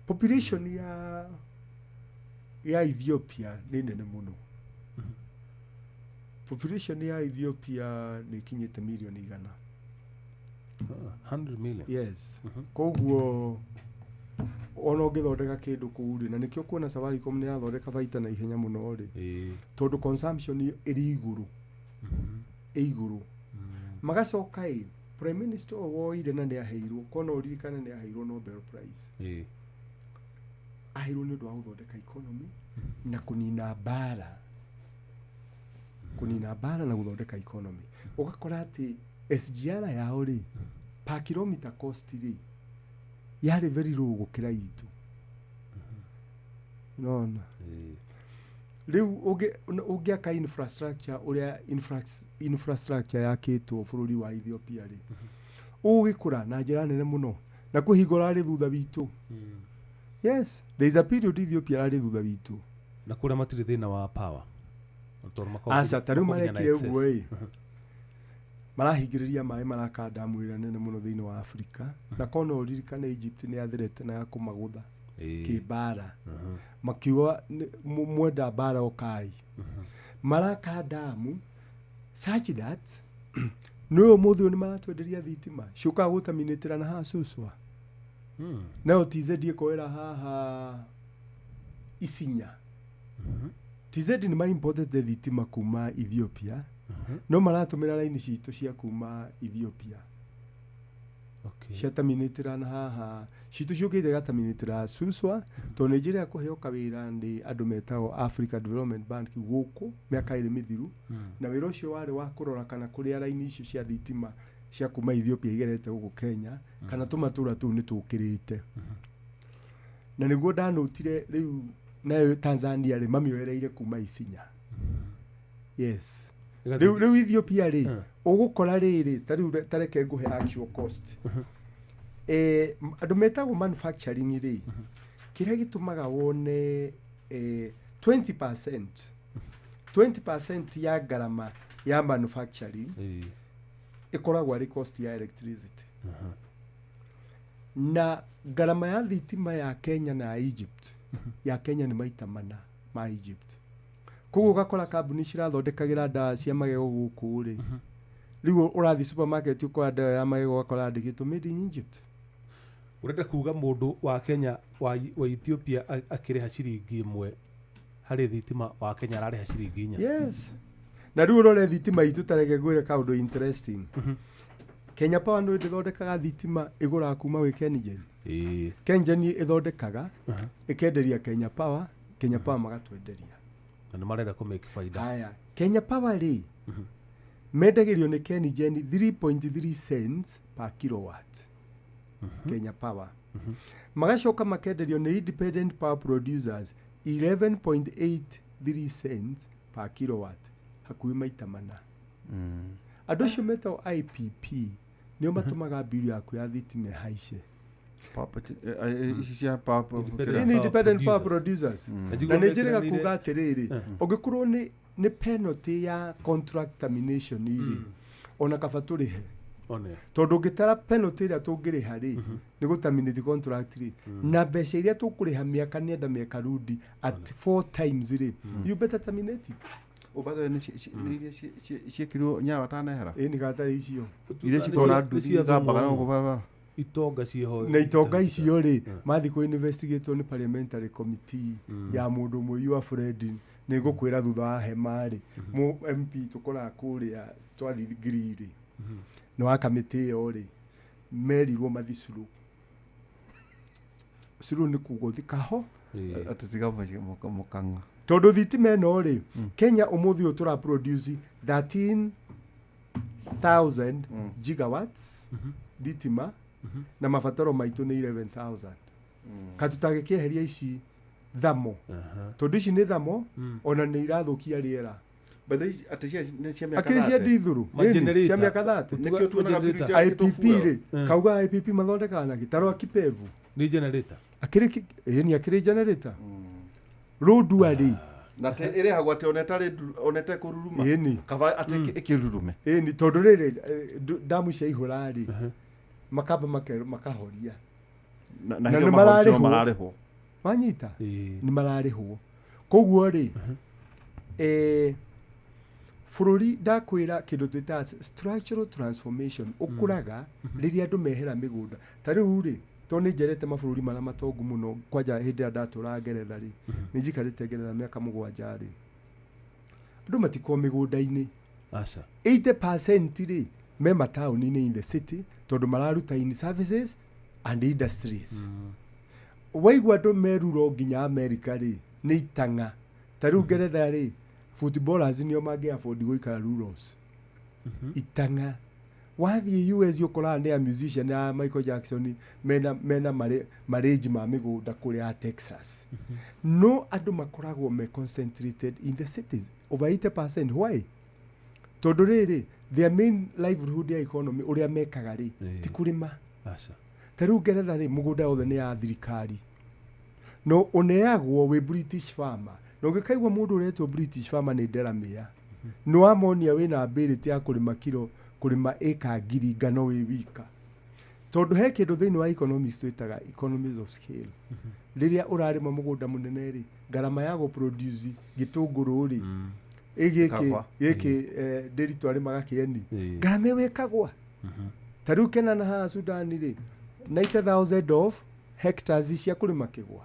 Population ya Ethiopia nĩ nene mũno. Population ya Ethiopia nĩ ĩkinyĩte mirioni 100. 100 million. Yes. Koguo ona ũngĩthondeka kĩndũ kũu rĩ, na nĩkĩo kuona Safaricom nĩ ĩrathondeka baita na ihenya mũno rĩ, tondũ consumption ĩrĩ igũrũ, ĩ igũrũ. Magacoka ĩ prime minister ũyũ woire na nĩ aheirwo, kona ũririkane nĩ aheirwo Nobel Prize. Aheirwo nĩ ũndũ wa gũthondeka economy na kũnina mbara, kũnina mbara na gũthondeka economy. Ũgakora atĩ SGR yao rĩ, per kilometer cost rĩ, yarĩ very low gũkĩra itũ. Nona rĩu ũngĩaka infrastructure ũrĩa infrastructure yakĩtwo bũrũri wa Ethiopia rĩ, ũgũgĩkũra na njĩra nene mũno, na kwĩ hingo rarĩ thutha witũ. Yes, there is a period Ethiopia rarĩ thutha witũ. Na kũrĩa matirĩ thĩna wa power. Tondũ Aca, ta rĩu makoragwo nginya na marekire excess. ũguo ĩ, marahingĩrĩria maĩ, maraka ndamu ĩrĩa nene mũno thĩinĩ wa Afrika. Na kona ũririkane Egypt nĩ yatherete na ya kũmagũtha kĩmbara, makiuga mwenda mbara ũkai. Maraka ndamu such that nĩ ũmũthĩ ũyũ nĩ maratwenderia thitima ciũkaga gũtaminĩtĩra na haha Suswa. Nayo TZ ĩkoera haha Isinya. TZ nĩ maimportete thitima kuma Ethiopia, no maratũmĩra raini citũ cia kuma Ethiopia. Okay. Ciataminĩtĩra na haha citũ ciũkĩte igataminĩtĩra Suswa, tondũ nĩ njĩra ya kũheo kawĩra nĩ andũ metagwo Africa Development Bank gũkũ mĩaka ĩrĩ mĩthiru, na wĩra ũcio warĩ wa kũrora kana kũrĩa raini icio cia thitima cia kuma Ethiopia igerete gũkũ Kenya, kana tũmatũra tũu nĩ tũkĩrĩte. Na nĩguo ndanũtire rĩu nayo Tanzania rĩ mamĩoereire kuma Isinya. Yes. Rĩu Ethiopia rĩ ũgũkora rĩrĩ ta rĩu ta reke ngũhe actual cost. Andũ metagwo manufacturing rĩ, kĩrĩa gĩtũmaga wone 20% ya ngarama ya manufacturing ĩkoragwo arĩ cost ya electricity. Na ngarama ya thitima ya Kenya na ya Egypt, ya Kenya nĩ maita mana ma Egypt. Koguo ũgakora kambuni cirathondekagĩra ndawa cia magego gũkũ rĩ, rĩu ũrathiĩ supermarket ũkoya ndawa ya magego ũgakora yandĩkĩtwo made in Egypt. Ũrenda kuga mũndũ wa Kenya wa Ethiopia akĩrĩha ciringi 1 harĩ thitima, wa Kenya ararĩha ciringi 4. Yes. Na rĩu ũrore thitima itũ, ta reke ngwĩre kaũndũ interesting. Kenya Power nĩ ĩthondekaga thitima ĩgũraga kuma gwĩ KenGen. KenGen ĩthondekaga ĩkenderia Kenya Power, Kenya Power magatwenderia. Na nĩ marenda kũ make faida. Haya, Kenya Power rĩ mendagĩrio nĩ KenGen 3.3 cents per kilowatt. Kenya Power. Magacoka makenderio nĩ independent power producers 11.83 cents per kilowatt, hakuhĩ maita mana. Andũ acio metagwo IPP nĩo matũmaga mbiru yaku ya thitima ĩhaice. Ici cia power Independent Nĩ independent power producers. producers. Na nĩ njĩrĩga kuga atĩrĩrĩ, ũngĩkorwo nĩ penalty ya contract termination rĩ, ona kaba tũrĩhe. Tondũ ũngĩtara penalty ĩrĩa tũngĩrĩha rĩ, nĩ gũ terminate contract rĩ, na mbeca iria tũkũrĩha mĩaka nĩenda mĩaka rudi at 4 times rĩ, you better terminate it. Oh, by the way, nĩ iria ciĩkĩrirwo nyawa tanehera Ĩ nĩ gatarĩ icio. Iria citwara nduthi igambaga na gũkũ barabara. Itonga ciĩho. Na itonga icio rĩ, mathiĩ kũ investigatwo nĩ parliamentary committee ya mũndũ ũmwe your friend, nĩ ngũkwĩra thutha wa hema rĩ, mũ MP tũkoraga kũrĩa twathiĩ ngiri rĩ, nĩ wa kamĩtĩ ĩyo rĩ, merirwo mathiĩ curu. Curu nĩ kuga ũthi kaho. Atĩ tiga mũkang'a. Tondũ thitima ĩno rĩ, Kenya ũmũthĩ ũyũ tũra produce 13,000 gigawatts thitima, na mabataro maitũ nĩ 11,000. Katũtangĩkĩeheria ici thamo, tondũ ici nĩ thamo, ona nĩ irathũkia rĩera. By the way, atĩ cia nĩ cia mĩaka Akĩrĩ cia 30. ndithũrũ, ĩni, cia mĩaka 30. Nĩkĩo tuonaga bill IPP rĩ, kauga IPP mathondekaga na gĩtarũ kipevu. Nĩ generator. Akĩrĩ ĩni akĩrĩ generator. Rũndua rĩ. Na te ĩrehagwo atĩ ona ĩtarĩ ona ĩtekũruruma. Ĩni. Kaba atĩ ĩkĩrurume. Ĩni tondũ rĩrĩ damu ciaihũra rĩ, makamba makahoria. Na Na hĩndĩ nĩ ĩyo mahoro mararĩhwo. mararĩhwo. Wanyita? Nĩ mararĩhwo. Koguo rĩ, bũrũri ndakwĩra kĩndũ twĩtaga structural transformation ũkũraga rĩrĩa andũ mehera mĩgũnda. Ta rĩu rĩ, tondũ nĩ njerete mabũrũri marĩa matongu mũno, kwanja hĩndĩ ĩrĩa ndatũraga Ngeretha rĩ, nĩ njikarĩte Ngeretha mĩaka 7 rĩ, andũ matikoragwo mĩgũnda-inĩ. Aca. 80% rĩ me mataũni-inĩ in the city, tondũ mararuta in services and industries. Waigua andũ meruro nginya America rĩ, nĩ itang'a. Ta rĩu Ngeretha rĩ, footballers nĩo mangĩ afford gũikara rurals. Itang'a. Wathiĩ US ũkoraga nĩ a musician a Michael Jackson mena marĩnji ma mĩgũnda kũrĩa Texas. No andũ makoragwo me concentrated in the cities over 80%. Why? Tondũ rĩrĩ, their main livelihood ya economy ũrĩa mekaga rĩ, ti kũrĩma. Aca. Ta rĩu Ngeretha rĩ, mũgũnda wothe nĩ ya thirikari. No ũneagwo wĩ British farmer. Na ũngĩkaigua mũndũ ũretwo British farmer nĩ Delamere. Nĩ wamonia wĩna ability ya kũrĩma kiro, kũrĩma ĩka 1,000 ngano wĩ wika. Tondũ he kĩndũ thĩinĩ wa economics twĩtaga economies of scale. Rĩrĩa ũrarĩma mũgũnda mũnene rĩ, ngarama ya gũproduce gĩtũngũrũ rĩ, gĩkĩ ndĩritũ arĩmaga kĩeni, ngarama ĩyo ĩkagwa. Ta rĩu Kenya na haha Sudan rĩ, 90,000 of Hectares cia kũrĩma kĩgwa.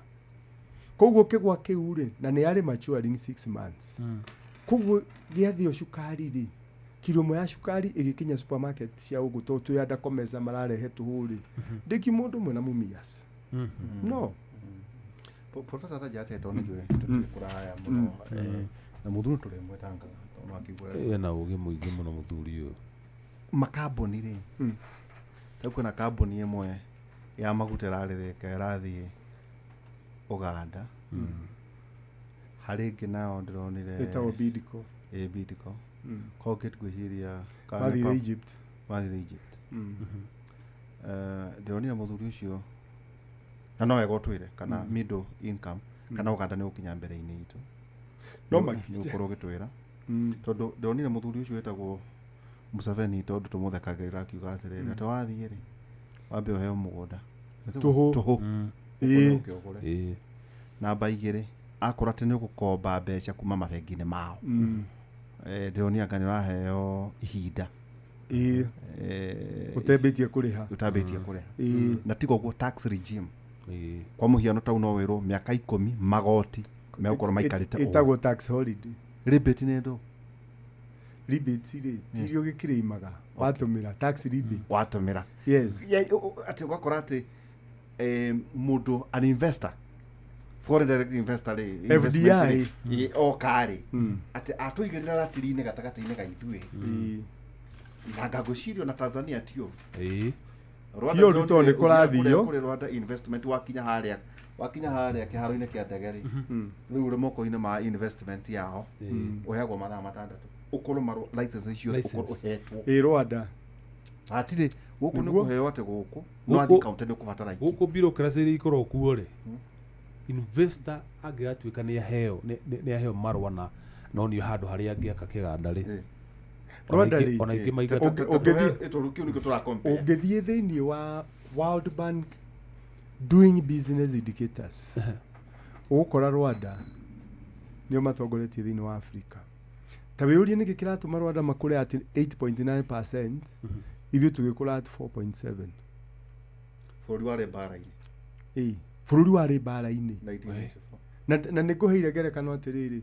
Koguo kĩgwa kĩu rĩ, na nĩ yarĩ maturing 6 months. Koguo gĩathĩo cukari rĩ, kilo ĩmwe ya cukari ĩgĩkinya supermarket cia ũguo tondũ twĩ anda komeza mararehe tũhũ rĩ, ndĩkiuma ũndũ ũmwe na Mumias. No. Professor atajate tondũ nĩnjũĩ tũtirĩ kũraya mũno, na mũthuri tũrĩmwetanga tondũ akigua Ena ũgĩ mũingĩ mũno mũthuri ũyũ. Makambuni rĩ, rĩu kwĩna kambuni ĩmwe ya maguta ĩrarĩrĩka ĩrathiĩ Uganda. Harĩ ĩngĩ nayo ndĩronire Ĩtagwo Bidco. Ĩ Bidco. Colgate ngwĩciria kana Mathire nĩ Egypt. Mathire Egypt. Ndĩronire mũthuri ũcio na no wega ũtwĩre kana middle income kana Uganda nĩ gũkinya mbere-inĩ itũ. No Nĩ makinya. ũkorwo ũgĩtwĩra tondũ ndĩronire mũthuri ũcio wĩtagwo Museveni tondũ tũmũthekagĩrĩra akiuga atĩrĩrĩ atĩ wathiĩ rĩ wambe ũheo mũgũnda Tũhũ. Tũhũ. Ĩĩ. Ũkore ũgũre. Ĩĩ. Namba igĩrĩ akorwo atĩ nĩ ũgũkomba mbeca kuma mabengi-inĩ mao, ndĩronire anga nĩ ũraheo ihinda Ĩĩ. Ũtembĩtie kũrĩha. Ũtambĩtie kũrĩha. Ĩĩ. Na tiga ũguo tax regime, Ĩĩ. kwa mũhiano tau no wĩrwo mĩaka 10 magoti megũkorwo maikarĩte ũũ. Ĩtagwo tax holiday. Rebate nĩ ndũ? Rebate rĩ, tirio gĩkĩrĩimaga watũmĩra tax rebate. Watũmĩra. Yes. Atĩ ũgakora atĩ mũndũ an investor, foreign direct investor rĩ, investment FDI. rĩ, oka rĩ, atĩ atũigĩrĩra ratiri-inĩ gatagatĩ-inĩ ga ithuĩ na ngagwĩcirio na Tanzania tio. Ĩĩ. Rwanda Ti ũru tondũ nĩ ndĩronire kũrathio. ũthiaga kũrĩ Rwanda investment wakinya harĩa kĩharo-inĩ kĩa ndege rĩ, rĩu ũrĩ moko-inĩ ma investment yao, ũheagwo mathaa 6 ũkorwo marũ license ciothe License. ũkorwo ũhetwo. Ĩĩ, Rwanda. Hatirĩ gũkũ nĩ Nĩguo. kũheo atĩ gũkũ no Gũkũ- athiĩ kaunti nĩ ũkũbatara ingĩ. Gũkũ bureaucracy iria ikoragwo kuo rĩ, investor angĩgatuĩka nĩ aheo nĩ aheo marũa na nonio handũ harĩa angĩaka kĩganda rĩ, Ĩĩ. Rwanda rĩ, ona ingĩ Ĩĩ. maigata. Ũngĩthiĩ- Kĩu nĩkĩo tũra-compare. Ũngĩthiĩ thĩinĩ wa World Bank Doing Business Indicators, ũgũkora Rwanda nĩo matongoretie thĩinĩ wa Africa. Ta wĩyũrie nĩkĩ kĩratũma Rwanda makũre at 8.9%, ithuĩ tũgĩkũra at 4.7. Bũrũri warĩ mbara-inĩ. Ĩĩ, bũrũri warĩ mbara-inĩ. 1984. Na nĩ ngũheire ngerekano atĩrĩrĩ,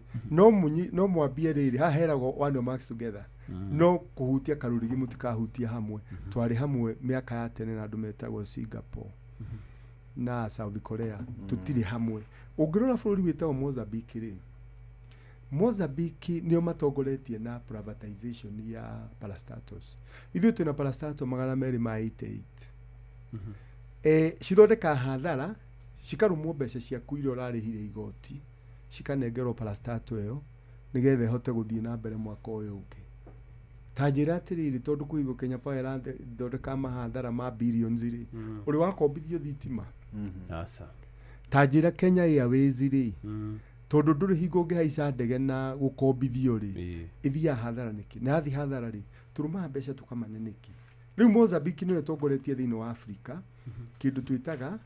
no mwambie rĩrĩ haha heragwo one marks together, no kũhutia karũrigi mũtikahutia hamwe. Twarĩ hamwe mĩaka ya tene na andũ metagwo Singapore na South Korea, tũtirĩ hamwe. Ũngĩrora bũrũri wĩtagwo Mozambique rĩ, Mozambique nĩo matongoretie na privatization ya parastatos. Ithuĩ twĩna parastato 288. Cithondekaga hathara, cikarũmwo mbeca ciaku iria ũrarĩhire igoti, cikanengerwo parastato ĩyo nĩgetha ĩhote gũthiĩ na mbere mwaka ũyũ ũngĩ. Ta njĩra atĩrĩrĩ, tondũ kũigwo Kenya Power ĩrathondeka mahathara ma billions rĩ, ũrĩ wakombithio thitima? Aca. Ta njĩra Kenya Airways rĩ, tondũ ndũrĩ hingo ũngĩhaica ndege na gũkombithio rĩ, Ĩĩ. ĩthiaga hathara nĩkĩ? Na yathiĩ hathara rĩ, tũrũmaga mbeca tũkamane nĩkĩ? Rĩu Mozambique nĩyo ĩtongoretie thĩinĩ wa Africa kĩndũ twĩtaga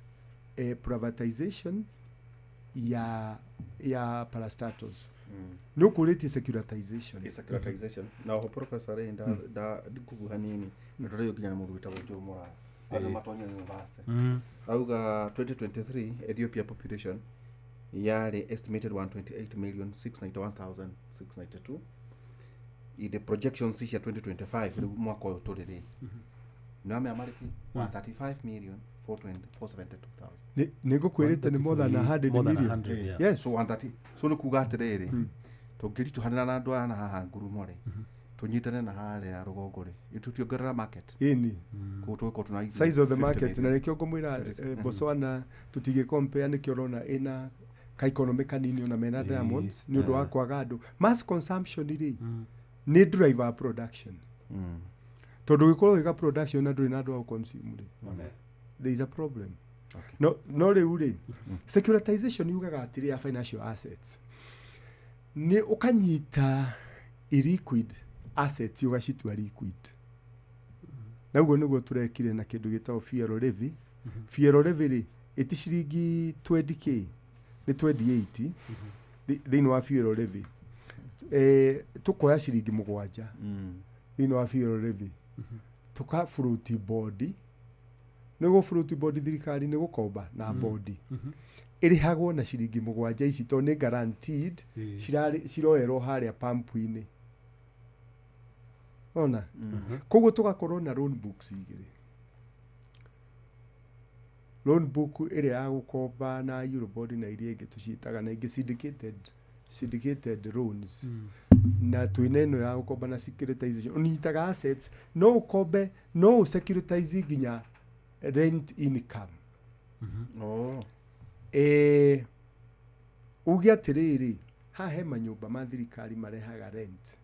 privatization ya parastatos. Nĩ ũkũrĩtie securitization. Ĩ securitization na oho professor rĩ, ndikugu hanini na tũrĩo nginya nĩ mũthuri wĩtagwo Joe Muraya arĩa matonyire university auga 2023 Ethiopia population yarĩ estimated 128,691,692. In the projections cia 2025 rĩu mwaka ũyũ tũrĩ rĩ, nĩ wamenya marĩki 135,472,000. Nĩ ngũkwĩrĩte nĩ more than 100 More than million. 100, yeah. Yes. So 130, so nĩ kuga atĩrĩrĩ, tũngĩritũhanĩra na andũ aya na haha ngurumo rĩ, tũnyitane na harĩa rũgongo rĩ, tũtiongerera market. Ĩni. Koguo tũgũkorwo tũna Size of the 50 market, na million. nĩkĩo ngũmwĩra, Botswana tũtingĩ compare, nĩkĩo ũrona ĩna ka economy kanini ona mena diamonds nĩ ũndũ wa kwaga andũ. Mass consumption rĩ, nĩ driver production, tondũ ũngĩkorwo ũgĩka production na ndũrĩ na andũ a gũ-consume rĩ, there is a problem. No rĩu rĩ, securitization yugaga atĩrĩ ya financial assets nĩ ũkanyita illiquid assets ũgacitua liquid, na ũguo nĩguo tũrekire na kĩndũ gĩtagwo fuel levy. Fuel levy rĩ, ĩti ciringi 20k, nĩ 28 thĩinĩ wa fuel levy, tũkoya ciringi 7 thĩinĩ wa fuel levy, tũka fruit board Nĩ gũ float bond thirikari nĩ gũkomba na bondi ĩrĩhagwo na ciringi 7 ici tondũ nĩ guaranteed, ciroerwo harĩa pump-inĩ. Ona koguo tũgakorwo na loan books igĩrĩ, loan book ĩrĩa ya gũkomba na Eurobond na iria ingĩ tũciĩtaga na ingĩ syndicated loans, na twĩna ĩno ya gũkomba na securitization. Ũnyitaga assets, no ũkombe, no ũsecuritize nginya rent income. Oh. Uge atĩrĩrĩ, haha he manyũmba ma thirikari marehaga rent,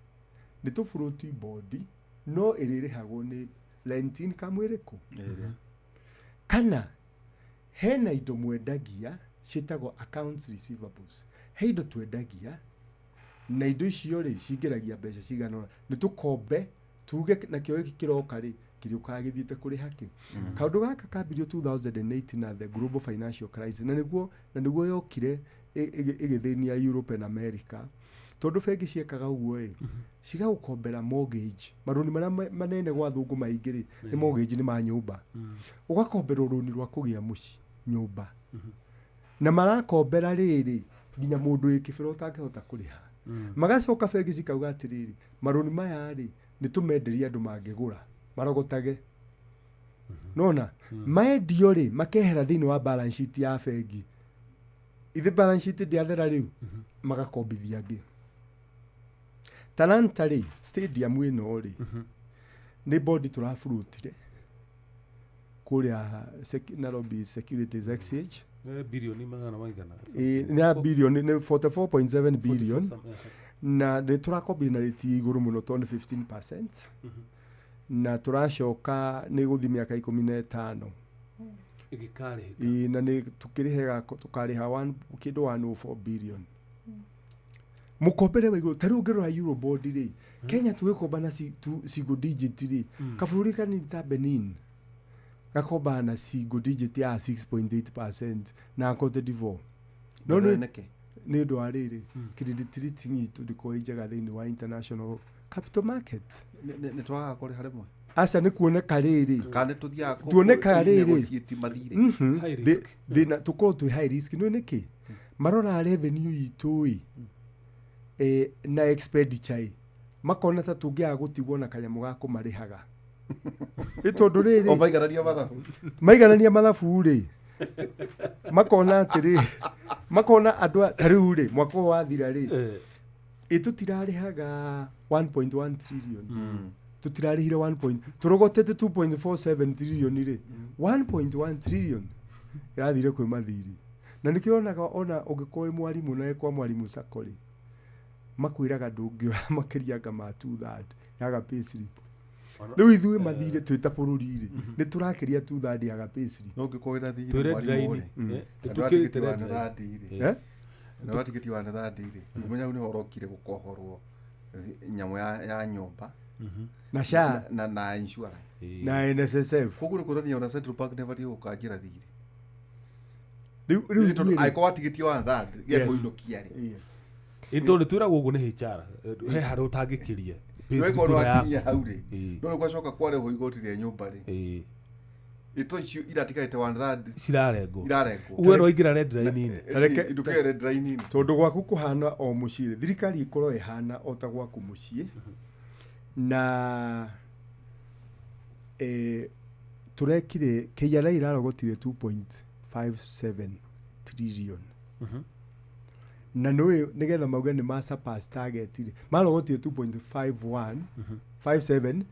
nĩ tũ float bond no ĩrĩrĩhagwo nĩ rent income ĩrĩkũ. Kana hena indo mwendagia ciĩtagwo accounts receivables, he indo twendagia na indo icio rĩ cingĩragia mbeca cigana ũna, nĩ tũkombe tuge nakĩo gĩkĩ kĩroka rĩ kĩrĩũkaga gĩthiĩte kũrĩha kĩ. Kaũndũ gaka kambirio 2008 na the global financial crisis, na nĩguo yokire ĩgĩthĩnia Europe and America, tondũ bengi ciekaga ũguo ĩ, cigagũkombera mortgage, marũni marĩa manene gwa thũngũ maingĩ rĩ nĩ mortgage, nĩ ma nyũmba. Ũgakomberwo rũni rwa kũgĩa mũciĩ nyũmba, na marakombera rĩrĩ nginya mũndũ wĩ kĩbĩra ũtangĩhota kũrĩha. Magacoka bengi cikauga atĩrĩrĩ, marũni maya rĩ nĩ tũmenderie andũ mangĩgũra marogotage. Nona maendio rĩ makehera thĩinĩ wa balance sheet ya bengi, ithe balance sheet ndĩathera rĩu magakombithia angĩ. Talanta rĩ, stadium ĩno rĩ nĩ bondi tũrafurutire kũrĩa Nairobi Securities Exchange. Bilioni magana maigana? Nĩ bilioni, nĩ 44.7 billion, na nĩ tũrakombire na rate igũrũ mũno tondũ nĩ 15%, na tũracoka nĩ gũthiĩ mĩaka 15 ĩgĩkarĩhĩka, na nĩ tũkĩrĩhaga tũkarĩha kĩndũ 104 billion. Mũkombere wa igũrũ. Ta rĩu ũngĩrora Eurobond rĩ, Kenya tũgĩkomba na single digit rĩ, kabũrũri kanini ta Benin gakombaga na single digit ya 6.8% na Cote d'Ivoire. No nĩ ũndũ wa rĩrĩ, credit rating itũ ndĩkoragwo ĩ njega thĩinĩ wa international capital market. Nĩ twagaga kũrĩha rĩmwe? Aca, nĩ kuoneka rĩrĩ, kana nĩ tũthiaga tuonekaga rĩrĩ thĩna tũkorwo twĩ high risk. Nĩ nĩkĩ marora revenue itũ ĩ na expenditure, makona ta tũngĩaga gũtigwo na kanyamũ ga kũmarĩhaga. Ĩ tondũ rĩrĩ maiganania mathabu rĩ, makona atĩrĩ, makona andũ ta rĩu rĩ mwaka ũyũ wathira rĩ, ĩ tũtirarĩhaga 1.1 trillion, tũtirarĩhire 1 tũrogotete 2.47 trillion rĩ, 1.1 trillion ĩrathire kwĩ mathirĩ. Na nĩkĩo onaga ona ũngĩkorwo wĩ mwarimũ na kwa mwarimũ sacco rĩ, makwĩraga ndũngĩoya makĩria anga ma 2/3 yaga payslip. Rĩu ithuĩ mathirĩ twĩ ta bũrũri rĩ, nĩ tũrakĩria 2/3 yaga payslip. No ũngĩkorwo wĩna thirĩ mwarimũ rĩ, andũ a tigiti wa 1/3 rĩ, ũmenya hau nĩho ũrokire gũkohorwo nyamũ ya nyũmba na SHA na insurance na NSSF. Koguo nĩ kuonania ona Central Bank nĩbatiĩ gũkanjĩra thirĩ. Rĩu tondũ angĩkorwo watigĩtie 1/3 gĩakũinũkia rĩ, ĩndũ nĩ twĩragwo ũguo nĩ HR, he harĩa ũtangĩkĩria. Nĩwakorwo nĩwakinyia hau rĩ, no nĩ gwacoka kwarĩhwo igoti rĩa nyũmba rĩ, ito icio iratigarĩte 1/3 cirarengwo. Irarengwo. Uwe no ingĩra red line-inĩ. Ndũkĩre red line-inĩ. Tondũ gwaku kũhana o mũciĩ, thirikari ĩkorwo ĩhana o ta gwaku mũciĩ. Na tũrekire KRA ĩrarogotire 2.57 trillion. Na nĩũĩ nĩgetha mauge nĩ ma surpass target rĩ, marogotire 2.51 57,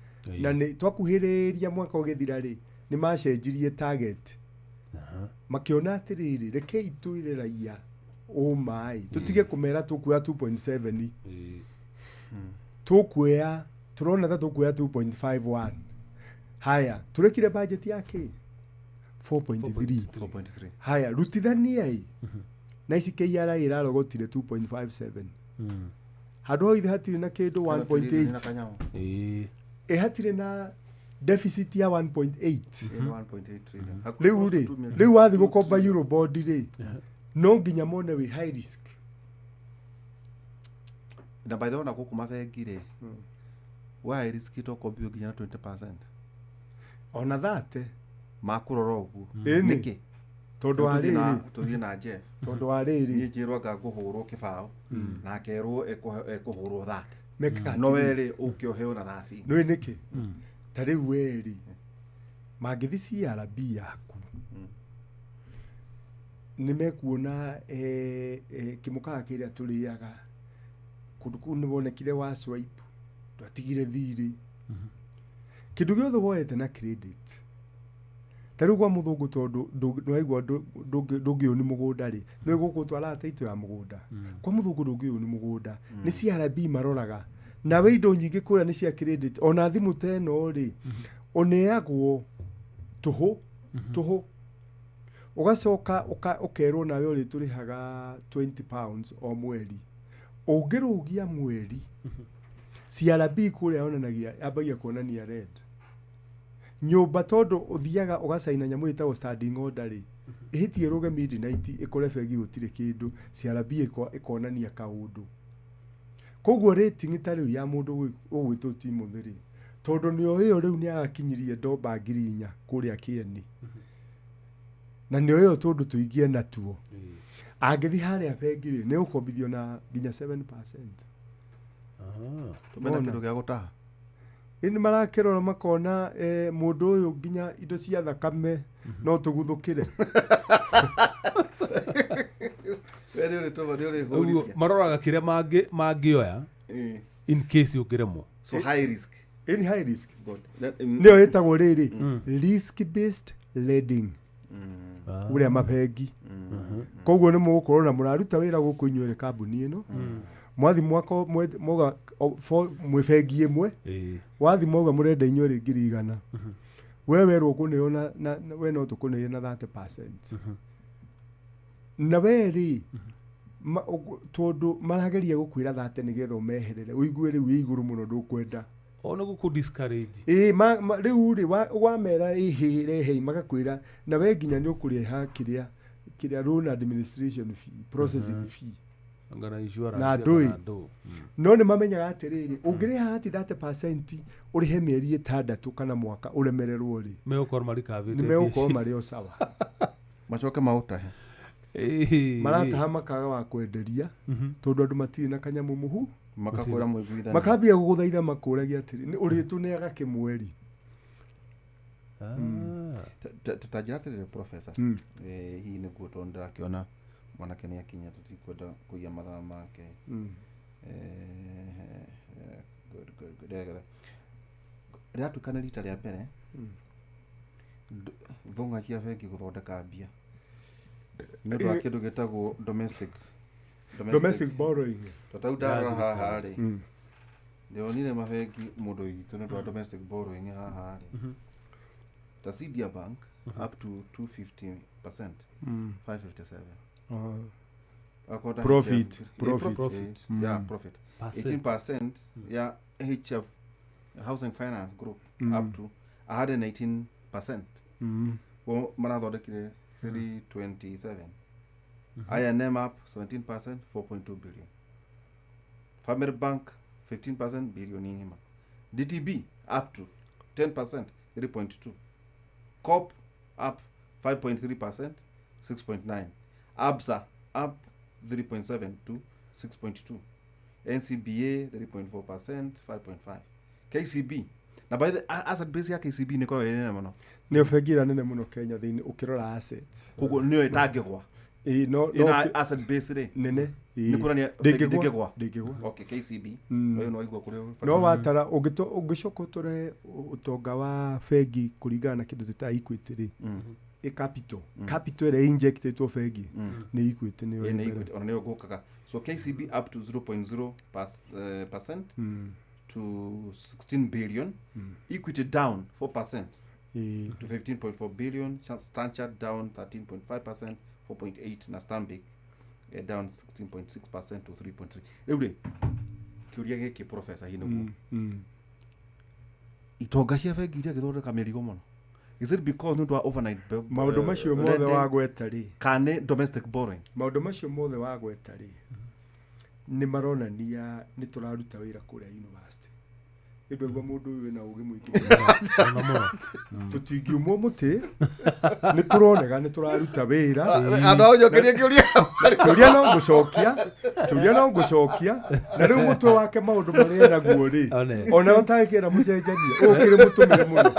na nĩ twakuhĩrĩria mwaka ũgĩthira rĩ, nĩ macenjirie target. Makĩona atĩrĩrĩ, rekei twĩre raia ũma ĩ, tũtige kũmera tũkuoya 2.7, tũkuoya tũrona ta tũkuoya 2.51. Haya, tũrekire budget ya kĩ? 4.3. Haya, rutithania ĩ na ici KRA ĩrarogotire 2.57. Handũ hau ithe hatirĩ na kĩndũ 1.8. Ĩ hatirĩ na deficit ya 1.8. Rĩu rĩ, rĩu wathiĩ gũkomba Eurobond rĩ, no nginya mone wĩ high risk. Na by the way, ona gũkũ mabengi rĩ, we high risk tokombio nginya na 20%. Ona 30. Makũrora ũguo. Ĩni. Nĩkĩ? Tondũ wa Tũthiĩ rĩrĩ. Tũthiĩ na Jeff. Tondũ wa rĩrĩ. Niĩ njĩrwo anga ngũhũrwo kĩbaũ na akerwo ekũhũrwo 30. Mekaga No atĩrĩrĩ. werĩ ũke ũheo na 30. Nĩũĩ nĩkĩ? Ta rĩu werĩ mangĩthi CRB yaku nĩ mekuona kĩmũkawa kĩrĩa tũrĩaga kũndũ kũu nĩ wonekire wa swipe ndwatigire thirĩ kĩndũ gĩothe woete na credit ta rĩu kwa mũthũngũ tondũ nĩwaigua ndũngĩũni mũgũnda rĩ nĩ gũkũ twaraga title ya mũgũnda kwa mũthũngũ ndũngĩũni mũgũnda nĩ CRB maroraga nawe indo nyingĩ kũrĩa nĩ cia credit ona thimũ ta ĩno rĩ ũneagwo tũhũ tũhũ ũgacoka ũkerwo nawe ũrĩ tũrĩhaga £20 o mweri ũngĩrũgia mweri CRB kũrĩa yonanagia yambagia kuonania red nyũmba tondũ ũthiaga ũgacaina nyamũ ĩtagwo standing order rĩ ĩhĩtie ĩrũge midnight ĩkore bengi gũtirĩ kĩndũ CRB ĩkonania kaũndũ koguo rating ta rĩu ya mũndũ ũgwĩtwo Timothy rĩ tondũ nĩo ĩyo rĩu nĩ arakinyirie ndomba 4,000 kũrĩa Kĩeni na nĩo ĩyo tũndũ tũingĩ natuo angĩthiĩ harĩa bengi rĩ nĩ ũkombithio na nginya 7%. Tumena Wona. kĩndũ gĩa gũtaha. Ĩ nĩ marakĩrora makona mũndũ ũyũ nginya indo cia thakame no tũguthũkĩre. We nĩ ũrĩ tũma nĩ ũrĩ Ũguo hũrithia. maroraga kĩrĩa mangĩoya in case ũngĩremwo. So high risk. Ĩ high risk. God. Nĩyo ĩtagwo rĩrĩ risk based lending ũrĩa mabengi koguo nĩ mũgũkorwo na mũraruta wĩra gũkũ inyuĩ kambuni ĩno mwathi mwako mwauga mwĩ bengi ĩmwe wathi mwauga mũrenda inyuĩ rĩ 100,000 we werwo ũkũneo na we no tũkũneire na 30% na we rĩ tondũ marageria gũkwĩra 30 nĩgetha ũmeherere ũigue rĩu wĩ igũrũ mũno ndũkwenda Ona gũkũ discourage. Ĩĩ rĩu rĩ wamera ĩhĩ rehei magakwĩra na we nginya nĩ ũkũrĩha kĩrĩa loan administration fee processing fee Ngana insurance. Na ndũĩ. ngana ndũ. No nĩ mamenyaga atĩrĩrĩ ũngĩrĩha ati 30% ũrĩhe mĩeri 6 kana mwaka ũremererwo rĩ Megũkorwo marikavĩte. nĩ megũkorwo marĩ o sawa Macoke maũtahe. Marataha makaga wa kwenderia tondũ andũ matirĩ na kanyamũ mũhu Makakwĩra mũiguithanie. makambia gũgũthaitha makũragia atĩrĩ nĩ ũrĩtũneaga kĩmweri. Ta njĩra atĩrĩrĩ professor. Hihi nĩguo tondũ ndĩrakĩona mwanake nĩ akinya tũtikwenda kũiya mathaa make. Good, good, good. Rĩratuĩka nĩ rita rĩa mbere thũng'a cia bengi gũthondeka mbia nĩ ũndũ wa kĩndũ gĩtagwo domestic borrowing. Totau ndarora haha rĩ ndĩronire mabengi mũndũ witũ nĩ ũndũ wa domestic borrowing haha rĩ ta Cedia Bank up to 250%, 557. Akorwo ta Profit, HF, profit. Profit. yeah, profit. Percent. 18% ya HF Housing Finance Group up to 118%. Wo marathondekire 327. I&M up 17%, 4.2 billion. Family Bank 15% billion ng'ima. DTB up to 10%, 3.2. COP up 5.3%, 6.9. ABSA up 3.7 to 6.2. NCBA 3.4%, 5.5. KCB. Na by the asset base ya KCB nĩ ĩkoragwo ĩ nene mũno. Nĩyo bengi ĩrĩa nene mũno Kenya thĩinĩ ũkĩrora assets. Koguo nĩyo ĩtangĩgwa. Ĩĩ no Ĩna asset base rĩ. nene. Nĩ kuonania bengi ndĩngĩgwa. Ndĩngĩgwa. Okay, KCB. Ũyũ nĩ waigua kũrĩa No watara ũngĩcoka ũtore ũtonga wa bengi kũringana na kĩndũ twĩtaga equity rĩ ĩ capital capital ĩrĩa injectetwo bengi nĩ equity nĩyo Ĩ ĩ nĩ mbere. equity, ona nĩyo ngũkaga. So KCB up to 0.0 percent to 16 billion. Equity down 4% Ĩĩ. to 15.4 billion. Stanchart down 13.5%, 4.8 na Stanbic down 16.6% to 3.3. Rĩu rĩ kĩũria gĩkĩ professor hihi nĩguo itonga cia bengi iria gĩthondeka mĩrigo mũno is it because nĩ ũndũ wa overnight Maũndũ macio mothe lending wagweta rĩ kana nĩ domestic borrowing? Maũndũ macio mothe wagweta rĩ nĩ maronania nĩ tũraruta wĩra kũrĩa university. Ndwaigua mũndũ ũyũ wĩna ũgĩ mũingĩ. Tũtingiumwo mũtĩ, nĩ tũroneka nĩ tũraruta wĩra. Andå a å njokerie kä å ria. Kĩũria no ngũcokia, kĩũria no ngũcokia, na rĩu mũtwe wake maũndũ marĩa enaguo rĩ, One. ona ũtangĩkĩra mũcenjanie, ũkĩrĩ mũtũmĩre mũno.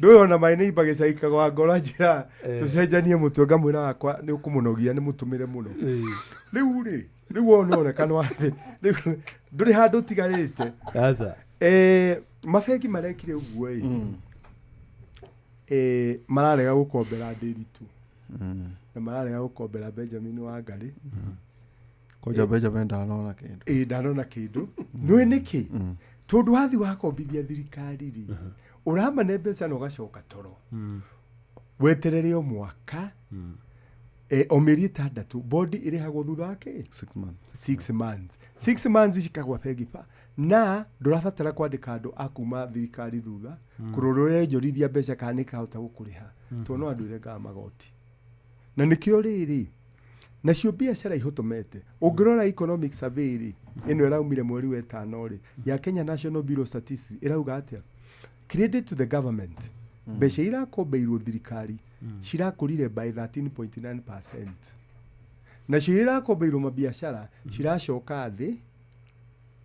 Ndũĩ ona maĩ nĩ imba gĩcaika gwa ngoro njĩra tũcenjanie mũtwe, ngamwĩra wakwa nĩ ũkũmũnogia, nĩ mũtũmĩre mũno. Rĩu rĩ, rĩu ũyũ nĩoneka nĩ wathĩ, rĩu ndũrĩ handũ ũtigarĩte. Aca. Mabengi marekire ũguo ĩ, mararega gũkombera Ndiritu na mararega gũkombera Benjamin Wangari. Koja Benjamin ndanona kä ndå. Ĩ, ndanona kĩndũ. Nĩũĩ nĩkĩ? Tondũ wathi wakombithia thirikari rĩ, ũramane mbeca na ũgacoka toro, weterere o mwaka, o mĩeri 6, bondi ĩrĩhagwo thutha wa kĩ? Six months. 6 months, 6 months cikagwa bengi pa na ndũrabatara kwandĩka andũ a kuma thirikari thutha kũrora ũrĩa njorithia mbeca kana nĩ kahota gũkũrĩha, tondũ no andũ irengaga magoti na nĩkĩo rĩrĩ nacio biacara ihotomete. Ũngĩrora economic survey rĩ, ĩno ĩraumire mweri wa ĩtano rĩ, ya Kenya National Bureau of Statistics, ĩrauga atĩa? Credit to the government, mbeca irakombeirwo thirikari cirakũrire by 13.9%, nacio iria irakombeirwo mabiacara ciracoka thĩ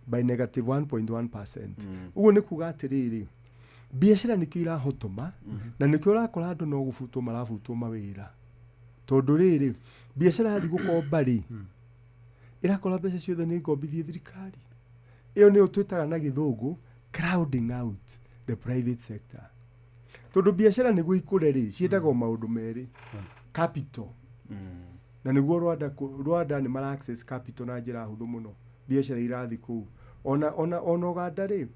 by negative 1.1%. Ũguo nĩ kuga atĩrĩrĩ, biacara nĩkĩo irahotoma na nĩkĩo ũrakora andũ no gũbutwo marabutwo mawĩra, tondũ rĩrĩ biacara yathi gũkomba rĩ, ĩrakora mbeca ciothe nĩ ngombithie thirikari. Ĩyo nĩyo twĩtaga na gĩthũngũ crowding out the private sector, tondũ biacara nĩguo ikũre rĩ, ciendaga o maũndũ merĩ, capital, na nĩguo Rwanda, Rwanda nĩ mara access capital na njĩra hũthũ mũno, biacara irathi kũu. Ona Uganda rĩ,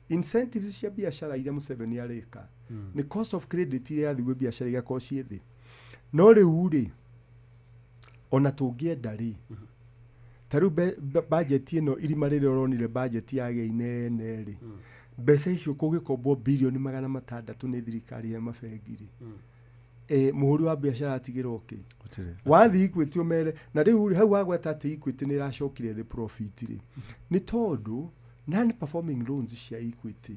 incentives cia biacara iria Museveni arĩka nĩ cost of credit iria irathi gwĩ biacara igakorwo ciĩ thĩ. No rĩu rĩ, ona tũngĩenda rĩ, ta rĩu budget ĩno, irima rĩrĩa ũronire budget yagĩa inene rĩ, mbeca icio kũngĩkombwo birioni 600 nĩ thirikari ya mabengi rĩ, mũhũri wa biacara atigĩrwo kĩ? Wathiĩ Equity ũmere na rĩu rĩ, hau wagweta atĩ Equity nĩ ĩracokire thĩ profit rĩ, nĩ tondũ non performing loans cia Equity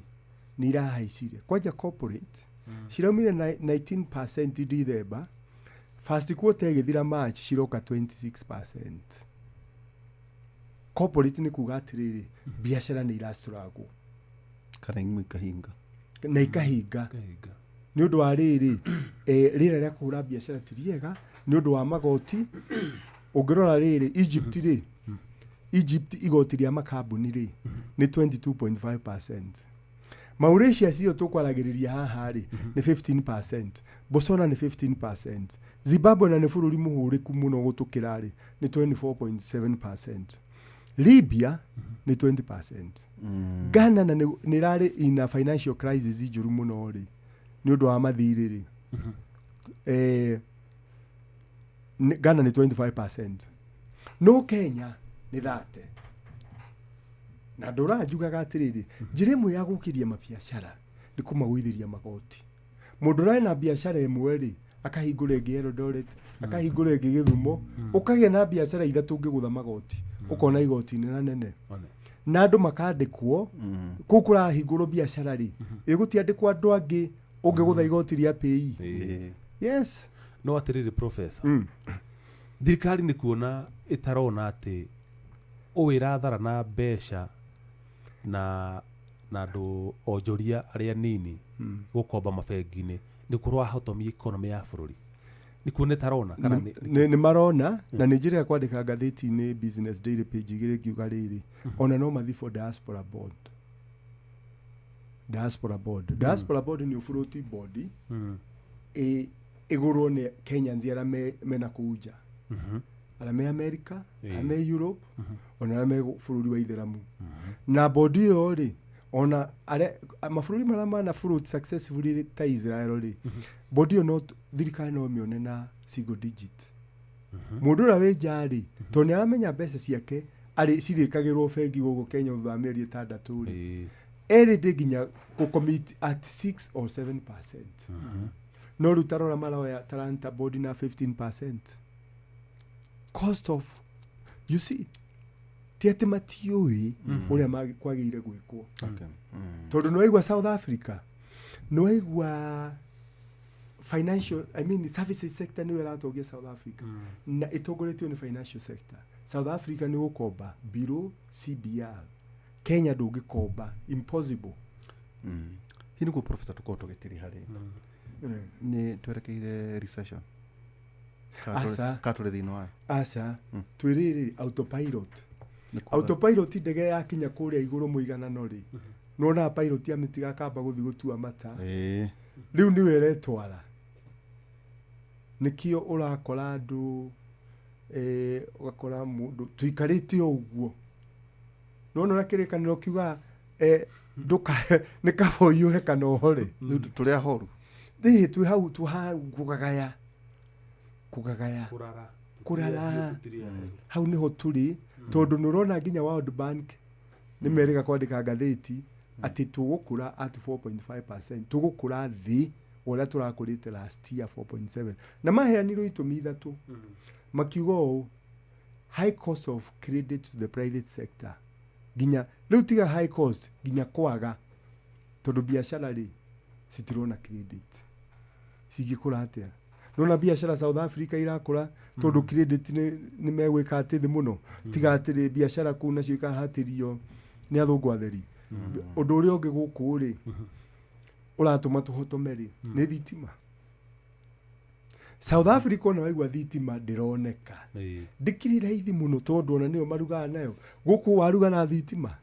nĩ irahaicire. Kwanja corporate ciraumire 19% December, first quarter ĩgĩthira March ciroka 26%. Corporate nĩ kuga atĩrĩrĩ, biacara nĩ irastruggle. Kana imwe ikahinga. Na ikahinga nĩ ũndũ wa rĩrĩ, rĩera rĩa kũhũra biacara ti rĩega nĩ ũndũ wa magoti. Ũngĩrora rĩrĩ, Egypt rĩ, Egypt igoti rĩa makambuni rĩ nĩ 22.5%. Mauritius iyo tũkwaragĩrĩria haha rĩ nĩ 15%, Botswana nĩ 15%, Zimbabwe na nĩ bũrũri mũhũrĩku mũno gũtũkĩra rĩ nĩ 24.7%, Libya nĩ 20%, Ghana na nĩ ĩrarĩ in a financial crisis njũru mũno rĩ nĩ ũndũ wa mathirĩ rĩ, Ghana nĩ 25%, no Kenya nĩ 30. Na ndũraga njugaga atĩrĩrĩ, njĩra ĩmwe ya gũkĩria mabiacara nĩ kũmagũithĩria magoti. Mũndũ ũrarĩ na biacara ĩmwe rĩ, akahingũra ĩngĩ Eldoret, akahingũra ĩngĩ Gĩthumo, ũkagĩa na biacara ithatũ. Ũngĩgũtha magoti ũkona igoti nene nene na andũ makandĩkwo kũu kũrahingũrwo biacara rĩ, ĩgũtiandĩkwo andũ angĩ ũngĩgũtha igoti rĩa PAYE. Yes. No atĩrĩrĩ, professor, thirikari nĩ kuona ĩtarona atĩ ũũ ĩrathara na mbeca na andũ onjoria arĩa nini gũkomba mabengi-inĩ nĩ kũrahotomia economy ya bũrũri, nĩ kuona ĩtarona kana Nĩ marona, na nĩ njĩra ya kwandĩka ngathĩti-inĩ Business Daily page 2 ngiuga rĩrĩ, ona no mathi for diaspora bond. Diaspora bond, diaspora bond nĩ ũbũrũti bond ĩgũrwo nĩ Kenyans arĩa mena kũu nja, arĩa me America, arĩa me Europe, ona arĩa me bũrũri wa Ithĩramu. Na bond ĩyo rĩ, ona arĩa mabũrũri marĩa mana float successfully ta Israel rĩ, bond ĩyo no thirikari no mĩone na single digit. Mũndũ ũrĩa wĩ nja rĩ, tondũ nĩ aramenya mbeca ciake arĩ cirĩkagĩrwo bengi gũkũ Kenya thutha wa mĩeri 6 rĩ, erĩ nginya gũcommit at 6 or 7%. No rĩu tarora maroya Talanta bond na 15% cost of, you see, Ti atĩ matiũĩ ũrĩa kwagĩrĩire gwĩkwo. Okay. Tondũ nĩwaigua South Africa, nĩwaigua financial, I mean, services sector nĩyo ĩratongia South Africa, na ĩtongoretio nĩ financial sector. South Africa nĩ gũkomba below CBR. Kenya ndũngĩkomba, impossible. Hihi nĩguo professor tũkorwo tũgĩtiriha rĩ, nĩ twerekeire recession? Aca. Ka tũrĩ thĩinĩ wayo? Aca, twĩrĩrĩ autopilot. Nĩ kuga- Autopilot, ndege yakinya kũrĩa igũrũ mũiganano rĩ, nĩwonaga pilot amĩtiga akamba gũthiĩ gũtua mata. Rĩu nĩwe ĩretwara. Nĩkĩo ũrakora andũ, ũgakora mũndũ tũikarĩte o ũguo, nona ũrĩa kĩrĩkanĩro kiugaga, ndũka nĩ kaba ũiyũhe kana ũhore. Rĩu tũrĩ ahoru. Thĩ twĩ hau, twĩ hau kũgagaya kũgagaya. Kũrara. Kũrara. Tũtirĩ ahau. Hau nĩho tũrĩ, tondũ nĩ ũrona nginya World Bank nĩ merĩga kwandĩka ngathĩti atĩ tũgũkũra at 4.5%, tũgũkũra thĩ wa ũrĩa tũrakũrĩte last year 4.7, na maheanirwo itũmi ithatũ. Makiuga ũũ, high cost of credit to the private sector, nginya rĩu tiga high cost, nginya kwaga, tondũ biacara rĩ citirona credit, cingĩkũra atĩa? Nona biacara South Africa irakũra tondũ credit nĩ megwĩka atĩ thĩ mũno, tiga atĩrĩ biacara kũu nacio ikahatĩrio nĩ athũngũ atheri. Ũndũ ũrĩa ũngĩ gũkũ rĩ ũratũma tũhotome rĩ nĩ thitima. South Africa ona waigua thitima ndĩroneka, ndĩkĩrĩ raithi mũno, tondũ ona nĩyo marugaga nayo. Gũkũ waruga na thitima,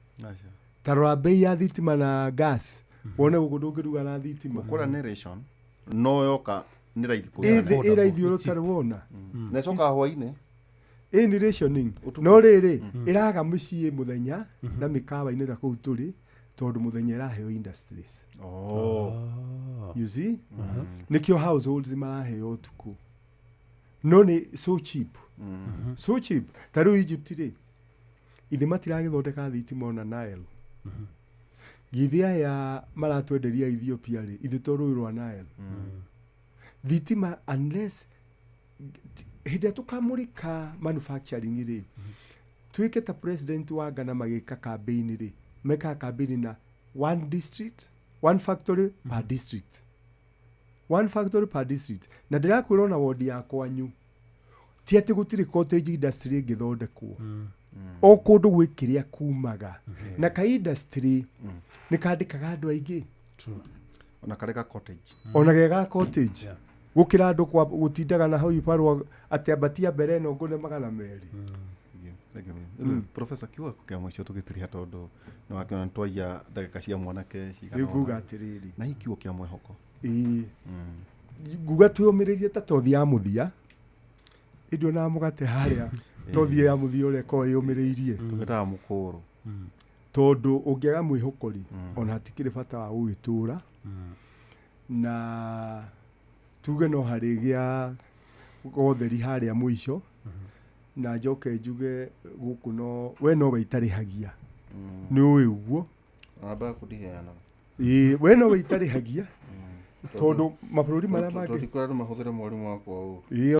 ta rora bei ya thitima na gas, wone gũkũ ndũngĩruga na thitima. Gũkũra nĩ ration no yoka nĩ raithi ĩ kũigana. thĩ ĩ raithi ũrĩa ũtarĩ wona. Na ĩcokaga hwainĩ. Ĩ nĩ rationing, no rĩrĩ ĩraga mũciĩ mũthenya na mĩkawa-inĩ ta kũu tũrĩ, tondũ mũthenya ĩraheo industries. Oh. You see, nĩkĩo households maraheo ũtukũ, no nĩ so cheap, so cheap. Ta rĩu Egypt rĩ, ithe matiragĩthondeka thitima ona Nile. Githĩ aya maratwenderia Ethiopia rĩ, ithe to rũĩ rwa Nile thitima, unless hĩndĩ ĩrĩa tũkamũrĩka manufacturing rĩ, tuĩke ta president wa Ghana magĩka campaign rĩ, mekaga campaign na one district, one factory per district, one factory per district. Na ndĩrakwĩra ona wodi ya kwanyu, ti atĩ gũtirĩ cottage industry ĩngĩthondekwo o kũndũ gwĩ kĩrĩa kumaga na ka industry nĩ kandĩkaga andũ aingĩ. Ona karĩ ka cottage. Ona gega cottage, Yeah. gũkĩra andũ gũtindaga na hau ibarũa atĩ ambatia mbere ĩno ngũne 200. Thank you. Rĩu professor, kiugo kĩa mũico tũgĩtiriha, tondũ nĩ wakĩona nĩ twaiya ndagĩka cia mwanake cigana Rĩu nguga ũna. atĩrĩrĩ, Na hihi kiugo kĩa mwĩhoko? Ĩĩ, nguga twĩyũmĩrĩrie ta tothi ya mũthia, ĩndĩ ona mũgate harĩa tothi ya mũthia ũrĩa ĩkoragwo ĩyũmĩrĩirie, Tũgĩtaga mũkũrũ. Tondũ ũngĩaga mwĩhoko rĩ, ona hatikĩrĩ bata wa gũgĩtũra. Na tuge no harĩgĩa gotheri harĩa mũico, na njoke njuge gũkũ no we nowe itarĩhagia, nĩ ũĩ ũguo. Namba yaku ndiheanaga. Ĩĩ, we nowe itarĩhagia, tondũ mabũrũri marĩa mangĩ Tũtikwĩra andũ mahũthĩre mwarimũ wakwa ũũ. Ĩĩ.